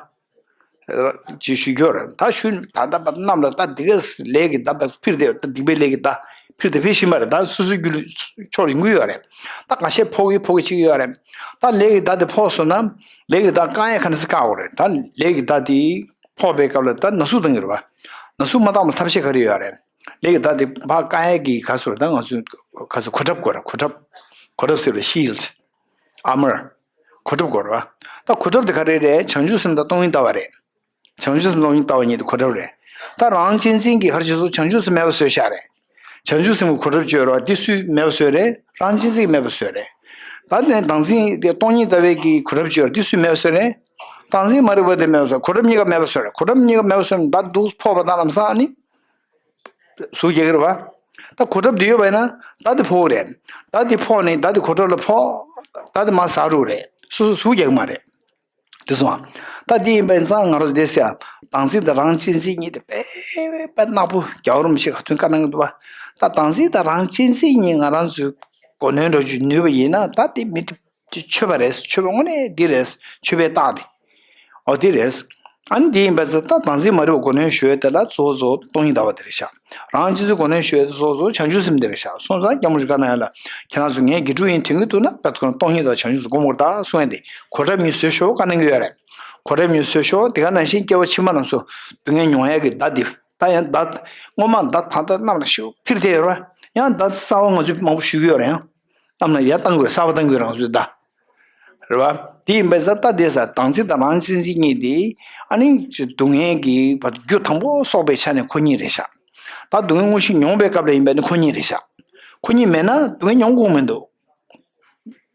ཅེས་ཞུ་རྒྱུར་ད་ཞུ་ད་ལྟ་བར་གནམ་ལ་ད་འདི་ག་ལས་ཀྱི་ད་ཕིར་དེ་ད་སྡིག་པའི་ལས་ཀྱི་ད་ཕིར་དེ་ཕེབས་བཞིན་པ་རེད། ད་སོ་སོའི་རྒྱུད་ལ་ཕྱོགས་ཡོང་གི་ཡོད་རེད། ད་ཁ་ཤས་ཕོག་གི་ཕོག་གི་ཅིག་ཡོད་རེད། ད་ལས་ཀྱི་ད་དེ་ཕོག་སོང་ན་ལས་ཀྱི་ད་བཀག་ཡ་ག་ནས་སེ་བཀག་དགོས་རེད། ད་ལས་ཀྱི་ད་དེ་ཕོག་པའི་སྐབས་ལ་ད་ན་ཟུག་བཏང་གི་རེད་བ། ན་ཟུག་མ་བཏང་བར་ཐབས་ཤེས་ག་རེ་ཡོད་རེད། ལས་ཀྱི་ད་དེ་ཕར་བཀག་ཡ་གི་ག་ཚོད་རེད། ད་ང་ཚོས་ག་ཚོད་གོ་ཁྲབ་དགོས་རེད། གོ་ཁྲབ་གོ་ཁྲབ་ཟེར་བ་ཤིལ་ཌི། ཨར་མར། གོ་ཁྲབ་དགོས་རེད་བ། ད་གོ་ཁྲབ་དེ་ག་རེ་རེད། བྱང་ཆུབ་སེམས་དང་སྟོང་ཉིད་ལྟ་བ་རེད། བྱང་ཆུབ་སེམས་སྟོང་ཉིད་ལྟ་བ་གཉིས་དེ་གོ་ཁྲབ་རེད། ད་རང་གཅེས་འཛིན་གྱི་ཧར་ཤེས་སུ་བྱང་ཆུབ་སེམས་མེད་པ་བཟོས་བཞག་རེད། བྱང་ཆུབ་སེམས་ཀྱི་གོ་ཁྲབ་བཅོས་རོགས་འདི་སུས་མེད་པ་བཟོས་རེད། རང་གཅེས་འཛིན་གྱིས་མེད་པ་བཟོས་རེད། ད་ནས་བདག་འཛིན་དེ་སྟོང་ཉིད་ལྟ་བའི་གི་གོ་ཁྲབ་བཅོས་རོགས་འདི་སུས་མེད་པ་བཟོས་རེད། བདག་འཛིན་མ་རིག་པ་དེ་མེད་པ་བཟོས། གོ་ཁྲབ་གཉིས་ཀ་མེད་པ་བཟོས་རེད། གོ་ཁྲབ་གཉིས་ཀ་མེད་པ་བཟོས་ནས་ད་འདུག་ཕོག་པ་དང་ལམ་སང་ནི་ཟུག་རྒྱག་གི་རེད་བ། ད་གོ་ཁྲབ་འདི་ཡོད་པ་ཡིན་ན་ད་འདི་ཕོག་རེད། ད་འདི་ཕོག་ནས་ད་འདི་གོ་ཁྲབ་ལ་ཕོག་ད་འདི་མ་ཟ་རུ་རེད། སོ་སོ་ཟུག་རྒྱག་གི་མ་རེད། དེ་སོང་ཨ། ད་འདི་ཡིན་པ་ཡིན་ཙང་ང་རང་ཚོ་བསྡད་ཟེར་ཡ། བདག་འཛིན་དང་རང་གཅེས་འཛིན་གཉིས་དེ་དཔེ་དཔེ་ནག་པོ་རྒྱལ་བ་རིན་པོ་ཆེ་ག་དུས་བཀའ་གནང་གི་འདུག་བ། ད་བདག་འཛིན་དང་རང་གཅེས་འཛིན་གཉིས་ང་རང་ཚོའི་གོ་ནོན་འགྲོ་རྒྱུ་ནུས་པ་ཡིན་ན་ད་དེ་མི་དེ་ཆོས་པ་རེད། ཆོས་པ་དངོས་གནས་འདི་རེད། ཆོས་པའི་རྟགས་དེ། ཨོ་དེ་རེད། ཨ་ནི་དེ་ཡིན་པ་ཟེར་ད་བདག་འཛིན་མ་རིག་པ་གོ་ནོན་ཞུ་ཡས་དེ་ལ་གཙོ་བོ་གཙོ་བོ་སྟོང་ཉིད་ལྟ་བ་དེ་རེད་ཤག་རང་གཅེས་འཛིན་གོ་ནོན་ཞུ་ཡས་དེ་གཙོ་བོ་གཙོ་བོ་བྱང་ཆུབ་སེམས་དེ་རེད་ཤག་སོང་ཙང་སྐྱབས་མགོན་རིན་པོ་ཆེས་བཀའ་གནང་ཡ་ལ་ཁྱེད་རང་ཚོ་ངས་དགེ་ཕྲུག་ཡིན་དྲན་གྱི་འདུག་ན་དཔེ་ཁོ་རང་སྟོང་ཉིད་དང་བྱང་ཆུབ་སེམས་སྒོམ་དགོས་རེད་ད་གསུང་ཡ་དེ་གོ་ཁྲབ་གཉིས་བཟོས་ཤོག་བཀའ་གནང་གི་ཡོད་རེད། གོ་ཁྲབ་གཉིས་བཟོས་ཤོག་དེ་ག་ནང་བཞིན་སྐྱེ་བ་ཕྱི་མ་རྣམས་སུ་སྡུག་བསྔལ་མྱོང་ཡ་གི་མདའ་འདི་ད་ཡང་མདའ་སྔོན་མ་མདའ་ད་ལྟ་གནམ་ལ་ཤུགས་འཕུར་བསྡད་ཡོད་རེད་བ། ཡང་མདའ་གསར་པ་ང་ཚོས་མང་པོ་ཞུ་གི་ཡོད་རེད་ཡང་། གནམ་ལ་ཡར་བཏང་དགོས་གསར་པ་བཏང་དགོས་རང་ཚོས་ད། རེད་བ། དེ་ཡིན་པས་ས་ད་དེ་ས་བདག་འཛིན་དང་རང་གཅེས་འཛིན་གཉིས་དེ་ཨ་ནི་སྡུག་བསྔལ་གྱི་བར་དུ་རྒྱུ་དང་པོ་གསོག་པའི་ཆ་ནས་ཁོ་གཉིས་རེད་ཤག་ད་སྡུག་བསྔལ་དངོས་གཞི་མྱོང་བའི་སྐབས་ལ་ཡིན་པས་ནི་ཁོ་གཉིས་རེད་ཤག་ཁོ་གཉིས་མེད་ན་སྡུག་བསྔལ་མྱོང་དགོས་མི་འདུག་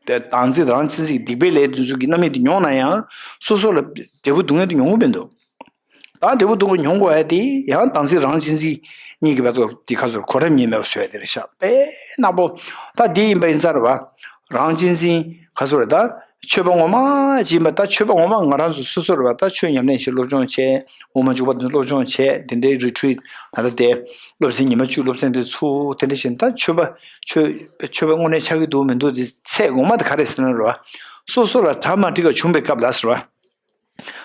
དེ་བདག་འཛིན་དང་རང་གཅེས་འཛིན་གྱི་སྡིག་པའི་ལས་དེ་ཚོ་གི་རྣམ་སྨིན་དེ་མྱོང་ན་ཡང་སོ་སོ་ལ་འབྲས་བུ་སྡུག་བསྔལ་དེ་མྱོང་གི་མི་འདུག་ད་འབྲས་བུ་སྡུག་པ་མྱོང་དགོས་ཡ་དེ་ཡང་བདག་འཛིན་རང་གཅེས་འཛིན་གཉིས་ཀྱི་བར་དུ་དེ་ཁ་ཚུར་གོ་རིམ་གཉིས་མེད་པ་བཟོས་ཡ་དེ་རེད་ཤག་དཔེ་ནག་པོ། ད་འདི་ཡིན་པ་ཡིན་ས་རེད་བ། རང་གཅེས་འཛིན་ཁ་ཚུར་རེད་ད། ཆོས་པ་ངོ་མ་ཅིག་ཡིན་པ་ད་ཆོས་པ་ངོ་མ་ང་རང་ཚོ་སོ་སོ་རེད་བ། ད་ཆོས་ཉམས་ལེན་བྱེད་སློབ་སྦྱོང་བྱེད་དབུ་མ་འཇུག་པ་དེ་ཚོ་སློབ་སྦྱོང་བྱེད་དེ་འདྲའི་རི་ཁྲུད་ད་ལྟ་དེ་སློབ་ཚན་ཉི་མ་བཅུ་སློབ་ཚན་དེ་ཚུར་དེ་འདྲ་བྱེད་ད་ཆོས་པ་ཆོས་ཆོས་པ་དངོས་གནས་ཆགས་ཀྱི་འདུག་མི་འདུག་དེ་ཚད་ངོ་མ་དེ་ག་རེ་ཟེར་ན་རེད་བ། སོ་སོ་ལ་གྲ་མ་འགྲིག་པ་བྱུང་བའི་སྐབས་ལ་ཟེར་བ།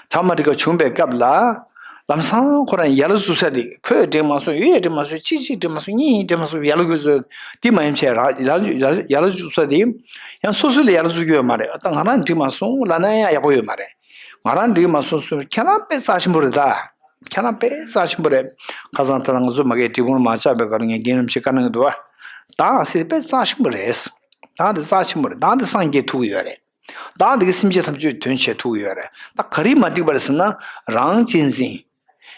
གྲ་མ་འགྲིག་པ་བྱུང་བའི་སྐབས་ལ། ལམ་སང་ཁོ་རང་ཡ་ལ་བཙུགས་ས་དེ་ཁོས་འགྲིག་མ་སོང་། ཡོད་འགྲིག་མ་སོང་། གཅིག་གཅིག་འགྲིག་མ་སོང་། གཉིས་གཉིས་འགྲིག་མ་སོང་། ཡ་ལ་དགོས་ཚོད་དེ་མ་ཡིན་བྱས་ར་ཡ་ལ་ཡ་ལ་ཡ་ལ་བཙུགས་ས་དེ། ཡང་སོ་སོ་ལ་ཡ་ལ་བཙུགས་ཀྱི་ཡོད་མ་རེད། ད་ང་རང་འགྲིག་མ་སོང་ལབ་ན་ཡང་ཡག་པོ་ཡོད་མ་རེད། ང་རང་འགྲིག་མ་སོང་ཟེར་ཁྱེད་རང་དཔེ་རྩ་ཆེན་པོ་རེད་ད། ཁྱེད་རང་དཔེ་རྩ་ཆེན་པོ་རེད། ཁ་སང་ད་ལྟ་ང་ཚོ་མ་གིའི་འབྲས་སྤུངས་ལ་མ་ཆགས་པའི་སྐབས་ལ་ངས་རྒན་རིན་པོ་ཆེས་བཀའ་གནང་གི་འདུག་བ། བདག་ཟེར་དཔེ་རྩ་ཆེན་པོ་རེད། བདག་དེ་རྩ་ཆེན་པོ་རེད། བདག་དེ་སངས་རྒྱས་ཐུག་གི་ཡོད་རེད། བདག་འདི་གི་སེམས་ཅན་ཐམས་ཅད་དོན་བྱེད་ཐུབ་ཀྱི་ཡོད་རེད། ད་ག་རེ་མ་འགྲིག་པ་རེད་ཟེར་ན། རང་གཅེས་འཛིན།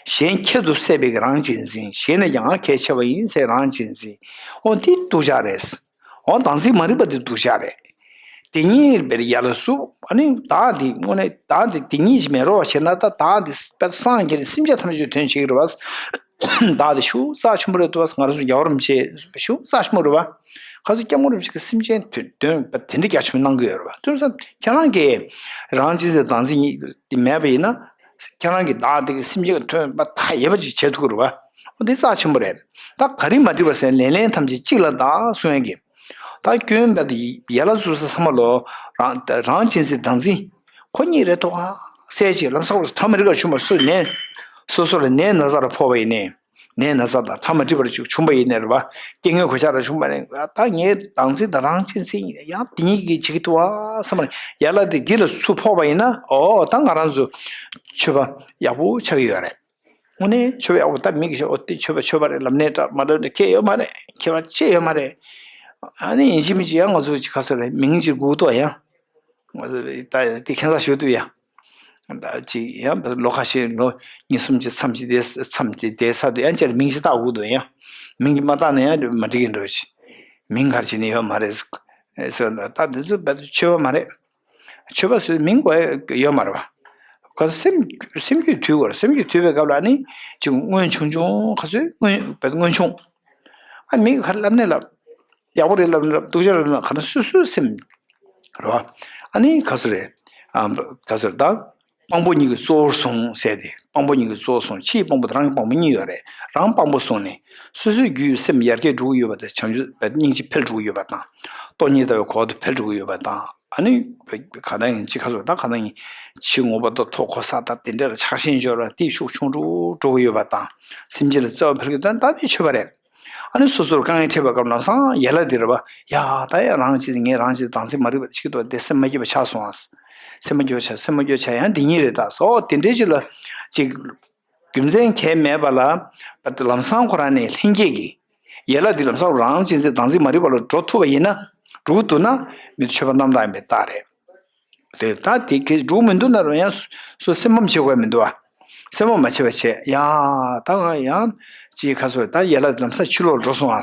གཞན་ཁྱད་དུ་བསད་པའི་རང་གཅེས་འཛིན། གཞན་ལས་ཀྱང་ང་གལ་ཆེ་བ་ཡིན་ཟེར་རང་གཅེས་འཛིན། འོ་འདི་སྡུག་ཅག་རེད། འོ་བདག་འཛིན་མ་རིག་པ་འདི་སྡུག་ཅག་རེད། དེ་ཉིད་པའི་ཡ་ལ་སུ་ཨ་ནི་བདག་འདི་དངོས་གནས་བདག་འདི་དེ་ཉིད་ཅིག་མེད་རོགས་བྱས་ན། ད་བདག་འདི་པད་སངས་རྒྱས་ནས་སེམས་ཅན་ཐམས་ཅད་དོན་བྱེད་ཀྱི་རེད་བ། བདག་འདི་ཞེ་དྲག་ཆེན་པོ་རེད་འདུག་བ། ང་རང་ཚོ་རྒྱལ་བ་རིན་པོ་ཆེ་ཞེ་དྲག་ཆེན་པོ་རེད་བ། ཁ་སང་སྐྱབས་མགོན་རིན་པོ་ཆེ་གིས་སེམས་ཅན་དོན་དོན་དེ་འདྲ་རྒྱ་ཆེན་པོ་གནང་གི་ཡོད་རེད་བ། དེ་ཚོ་ཁྱེད་རང་གིས་རང་གཅེས་འཛིན་བདག་འཛིན་མེད་པ་ཡིན་ན། ཁྱེད་རང་གིས་བདག་དེ་གི་སེམས་ཅན་གྱི་དོན་མཐའ་ཡས་པ་ཅིག་བྱེད་ཐུབ་ཀྱི་རེད་བ། འོ་འདི་རྩ་ཆེན་པོ་རེད། ད་ག་རེ་མ་འགྲིག་པ་ཟེར་ན། ལེ་ལན་ཐམས་ཅད་གཅིག་ལ་གདགས་གསུང་ཡག་གི། ད་སྐྱོན་བར་དུ་ཡ་ལ་བཟོས་ས་ཚང་མ་ལོ། རང་རང་གཅེས་འཛིན་བདག་འཛིན་ཁོ་གཉིས་རེད་དོ། ཨ་གསལ་བྱེད་ལམ་སང་བར་གྲ་མ་འགྲིག་པར་བྱུང་བ་སུ་ནས། སོ་སོ་ལ་ནད་ན་ཚ་ལ་ཕོག་པ་ཡིན་ནའི། ནད་ན་ཚ་དང་གྲ་མ་འགྲིག་པར་ཅིག་བྱུང་བ་ཡིན་ནའི་རེད་བ། རྐྱེན་ངན་གོད་ཆག་ར་བྱུང་བ་ནས། ད་ངའི་བདག་འཛིན་དང་རང་གཅེས་འཛིན་ཡང་དེ་གཉིས་ཀྱིས་བྱེད་ཀྱི་འདུག་ཨ་བསམ་པ་ཡ་ལ་དེ་འདི་ལ་ཚུར་ཕོག་པ་ཡིན་ན། ཨོ་ད་ང་རང་ཚོ་ཆོས་པ་ཡག་པོ་ཆགས་ཀྱི་ཡོད་རེད། དངོས་གནས་ཆོས་པ་ཡག་པོ། ད་མི་གིས་ཨོ་དེ་ཆོས་པ་ཆོས་པ་རེད། ལམ་སྣེ་དྲག་མ་ལབ་ནས་ཁྱད་ཡོད་མ་རེད། ཁྱད་པར་ཅི་ཡོད་མ་རེད། ཨ་ནི་ཡིན་གཅིག་མིན་གཅིག་ཡང་ང་ཚོ་ཅིག་ག་ཚོད་རེད། མིང་ཅིག་དགོས་འདུག་ཡང་། ད་དེ་ཁྱད་མཚར་ཞིག་འདུག་ཡ། ད་ཅིག་ཡང་ལོ་ཁ་ཤས་ལོ་གཉིས་གསུམ་ཅིག་མཚམས་ཅིག་བསྡད་མཚམས་ཅིག་བསྡད་ཚར་དུས་ཡང་བསྐྱར་མིང་ཅིག་བཏགས་དགོས་འདུག་ཡ། མིང་ཅིག་མ་བཏགས་ན་ཡང་མ་འགྲིག་གི་འགྲོ་ཞིག་མིང་ག་རེ་བྱས་ནས་ཡོད་མ་རེད་ཟེར། ད་དེ་ཚོ་རྦད་དེ་ཆོས་པ་མ་རེད། ཆོས་པ་ཟེར་མིང་དགོས་ཡོད་མ་རེད་བ། ག་སེམས་སེམས་རྒྱུད་དུལ་དགོས་རེད། སེམས་རྒྱུད་དུལ་བའི་སྐབས་ལ་ནི་ཅིག་སྔོན་ཆུང་ཆུང་ག་ཚོད་སྔོན་རྦད་དེ་སྔོན་ཆུང་། ཨ་མིང་ག་རེ་ལབ་ནའི་ལབ། ཡག་པོ་རེད་ལབ་ནའི་ལབ། སྡུག་ཅག་རེད་ལབ་ནའི་ལབ། ག་ན་སོ་སོའི་སེམས་རེད་བ། ཨ་ནི་ག་ཚོད་རེད། ཨ་ག་ཚོད་རེད་ད། དཔང་པོ་ཉིད་ཀྱིས་གཙོ་བོར་བཟུང་ཟེར་ཏེ། དཔང་པོ་ཉིད་ཀྱིས་གཙོ་བོར་བཟུང་། ཕྱིའི་དཔང་པོ་དང་རང་གི་དཔང་པོ་གཉིས་ཡོད་རེད། རང་དཔང་པོ་བཟུང་ནས་སོ་སོའི་རྒྱུད་སེམས་ཡར་རྒྱས་འགྲོ་གི་ཡོད་པ་དང་། བྱང་ཆུབ་སྙིང་རྗེ་འཕེལ་འགྲོ་གི་ཡོད་པ་དང་། སྟོང་ཉིད་ལྟ་བའི་གོ་བ་དེ་འཕེལ་འགྲོ་གི་ཡོད་པ་དང་། ཨ་ནི་ག་ད་ཡིན་ཅི་ག་ཚོད་ད་ག་ད་ཡིན་ཕྱི་དངོས་པོ་དང་ཐོག་ཁོ་ས་དང་དེ་འདྲ་ལ་ཆགས་ཞེན་འབྱོར་བ་དེ་ཤུགས་ཆུང་རུ་འགྲོ་གི་ཡོད་པ་དང་། སེམས་ཅན་ལ་བརྩེ་བ་འཕེལ་གྱི་དོན་ད་དེ་ཆོས་པ་རེད། ཨ་ནི་སོ་སོར་དཀའ་ངལ་འཕྲད་པའི་སྐབས་ལམ་སང་ཡ་ལ་དེ་རེད་བ། ཡ་ད་ཡང་རང་གཅེས་འཛིན་ངས་རང་གཅེས་བདག་འཛིན་མ་རིག་པ་ཞིག་ཏུ་བ་དེ་སེམས་མ་སྐྱིད་པ་ཆགས་སོང་ཨ། སེམས་མ་སྐྱིད་པ་ཆགས། སེམས་མ་སྐྱིད་པ་ཆགས་ཡང་དེ་ཉིད་རེད་ད་སོ། དེ་འདྲའི་ཅིག་ལ་ཅིག་རྒྱུ་མཚན་གང་ཡང་མེད་པ་ལ་ལམ་སང་ཁོ་རང་ནས་ལྷན་སྐྱེས་ཀྱི་ཡ་ལ་དེ་ལམ་སང་རང་གཅེས་འཛིན་བདག་འཛིན་མ་རིག་པ་ལ་འགྲོ་ཐུབ་པ་ཡིན་ན། འགྲོ་གི་འདུག་ན་མི་དེ་ཆོས་པ་རྣམ་དག་ཡིན་པའི་རྟགས་རེད། དེ་ད་དེ་གས་འགྲོ་མི་འདུག་ན་རུང་ཡང་སུ་སེམས་ཕམ་བྱེད་དགོས་མི་འདུག་ཨ། སེམས་ཕམ་མ་བྱེད་པ་བྱས། ཡ་ད་ང་ཡང་ཅིག་ག་ཚོད་ད་ཡ་ལ་ལམ་སང་ཕྱི་ལོགས་འགྲོ་སོང་ཨ།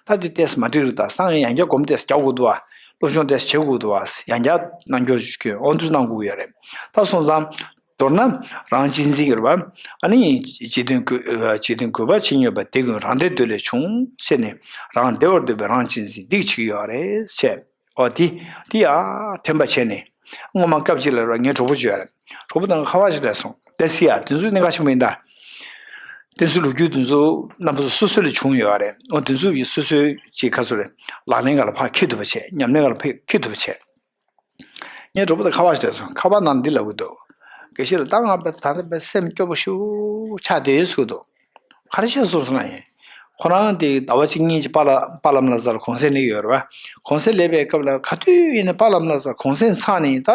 ད་དེ་ཏོག་ཙམ་མ་འགྲིག་རེད་ད། ད་ང་ཡང་བསྐྱར་སྒོམ་ཏོག་ཙམ་རྒྱག་དགོས་འདུག་ཨ། སློབ་སྦྱོང་ཏོག་ཙམ་བྱེད་དགོས་འདུག་ཨ། ཡང་བསྐྱར་གནང་རྒྱུ་ཁྱོད་འོ་འདུག་གནང་དགོས་ཡོད་རེད། ད་སོང་ཙང་མདོར་ན་རང་གཅེས་འཛིན་གྱི་རེད་བ། ཨ་ནི་འཇིག་རྟེན་གུས་འཇིག་རྟེན་གུས་པ་ཇི་སྙེད་པ། དེ་ཀུན་རང་བདེ་འདོད་ལས་བྱུང་ཟེར་ནས། རང་བདེ་བར་འདོད་པའི་རང་གཅེས་འཛིན་འདི་གཅིག་ཡོད་རེད་ཟེར། ཨོ་དེ་དེ་ཡང་དྲན་པ་བྱས་ནས། སྔོན་མ་སྐབས་གཅིག་ལ་ར་ངའི་གྲོགས་པོ་ཅིག་ཡོད་རེད། གྲོགས་པོ་དང་ཁ་པར་ཞིག་སླེབས་སོང་། ཏེ་སི་ཡ་དེ་ཚོ་གནད་འགག་ཆེན་པོ་ཡིན་ད། དེ་ཚོ་ལོ་རྒྱུས་དེ་ཚོ་རྣམ་པ་ཚོ་སོ་སོ་ལ་བྱུང་ཡོད་རེད། ཨོ་དེ་ཚོ་ཡི་སོ་སོའི་ཅིག་ག་ཚོད་རེད། ལག་ལེན་ག་ལ་ཕར་འཁྱེར་ཐུབ་པ་བྱས། ཉམས་ལེན་ག་ལ་ཕར་འཁྱེར་ཐུབ་པ་བྱས། ངའི་གྲོགས་པོ་དང་ཁ་པར་ཞིག་སླེབས་སོང་། ཁ་པར་ནང་འདི་ལབ་ཀྱི་འདུག་དགེ་བཤེས་ལགས་ད་ང་དཔེ་ད་ལྟ་དཔེ་སེམས་སྐྱོ་པོ་ཞེ་པོ་ཆགས་བསྡད་ཡོད་ཟེར་གྱི་འདུག་ག་རེ་བྱས་སོང་ཟེར་ན་ཡིན། ཁོ་རང་དེ་ཟླ་བ་གཅིག་གཉིས་ཀྱི་པཱ་ལགས་པཱ་ལགས་ལ་ཟེར་གུང་སེང་སླེབས་ཡོད་རེད་བ། གུང་སེང་སླེབས་པའི་སྐབས་ལ་ག་དུས་ཡིན་ན་པཱ་ལགས་ལ་ཟེར་གུང་སེང་ཚར་ནས་ད་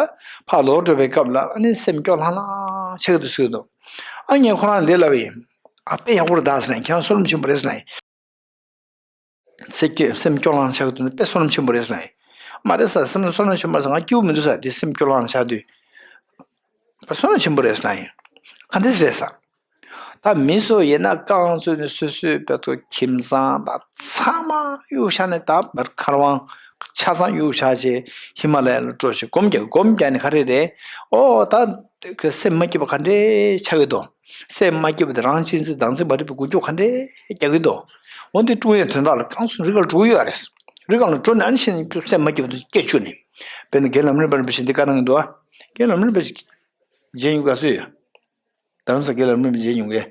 ཕར་ལོག་འགྲོ་བའི་སྐབས་ལ་ཨ་ནི་སེམས་སྐྱོ་ལྷང་ལྷང་ཆགས་ཀྱི་འདུག་ཟེར་གྱི་འདུག་ཨ་ངས་ཁོ་རང་ལ་འདི་ལབ་པ་ཡིན། ཨ་དཔེ་ཡག་པོ་རེད་ད་ཟེར་ན་ཡིན། ཁྱེད་རང་བསོད་ནམས་ཆེན་པོ་རེད་ཟེར་ན་ཡིན། ཚེ་སྐྱོ་སེམས་སྐྱོ་ལྷང་ཆགས་ཀྱི་འདུག་ན་དཔེ་བསོད་ནམས་ཆེན་པོ་རེད་ཟེར་ན་ཡིན། མ་རེད་ཟེར། སེམས་བསོད་ནམས་ཆེན་པོ་རེད་ཟེར། ང་སྐྱིད་པོ་མི་འདུག་ཟེར། དེ་སེམས་སྐྱོ་ལྷང་ཆགས་དུས་དཔེ་བསོད་ནམས་ཆེན་པོ་རེད་ཟེར་ན་ཡིན། ག་འདྲ་རེད་ཟེར། ད་མི་ཚོ་ཡིན་ན་རྐང་བཙུགས་ནས་སོ་སོའི་བོད་ཐོག་ཁྱིམ་ཚང་དང་ཚང་མ་གཡུག་བཞག་ནས། ད་བར་མཁར་དབང་ཆ་ཚང་གཡུག་བཞག་བྱས་ཧི་མ་ལ་ཡ་ལ་འགྲོ་བྱས་སྒོམ་རྒྱག་སྒོམ་རྒྱག་ནས་ག་རེ་རེད། ཨོ་ད་སེམས་མ་སྐྱིད་པ་ག་འདྲས་ཆགས་ཀྱི་འདུག་སེམས་མ་སྐྱིད་པ་དེ་རང་གཅེས་འཛིན་བདག་འཛིན་མ་རིག་པའི་འགུལ་སྐྱོད་ག་འདྲས་རྒྱག་གི་འདུག་འོ་འདི་དཀྲུག་ཡས་དོན་དག་ལ་རྐང་བཙུགས་རི་ཁར་འགྲོ་གི་ཡོད་རེད། རི་སྒང་ལ་འགྲོ་ནས་ཨ་ནི་ཤི་ནས་སེམས་མ་སྐྱིད་པ་དེ་སྐད་བཅུག་ནས། དཔེར་ན་རྒན་ལམ་རིམ་པ་རིན་པོ་ཆེ་འདི་བཀའ་གནང་གི་འདུག་ཨ། རྒན་ལམ་རིམ་པ་ཆེ་མཇལ་མྱོང་ག་ཚོད་ཡོད། རྡ་རམ་ས་རྒན་ལམ་རིམ་པ་མཇལ་མྱོང་གི།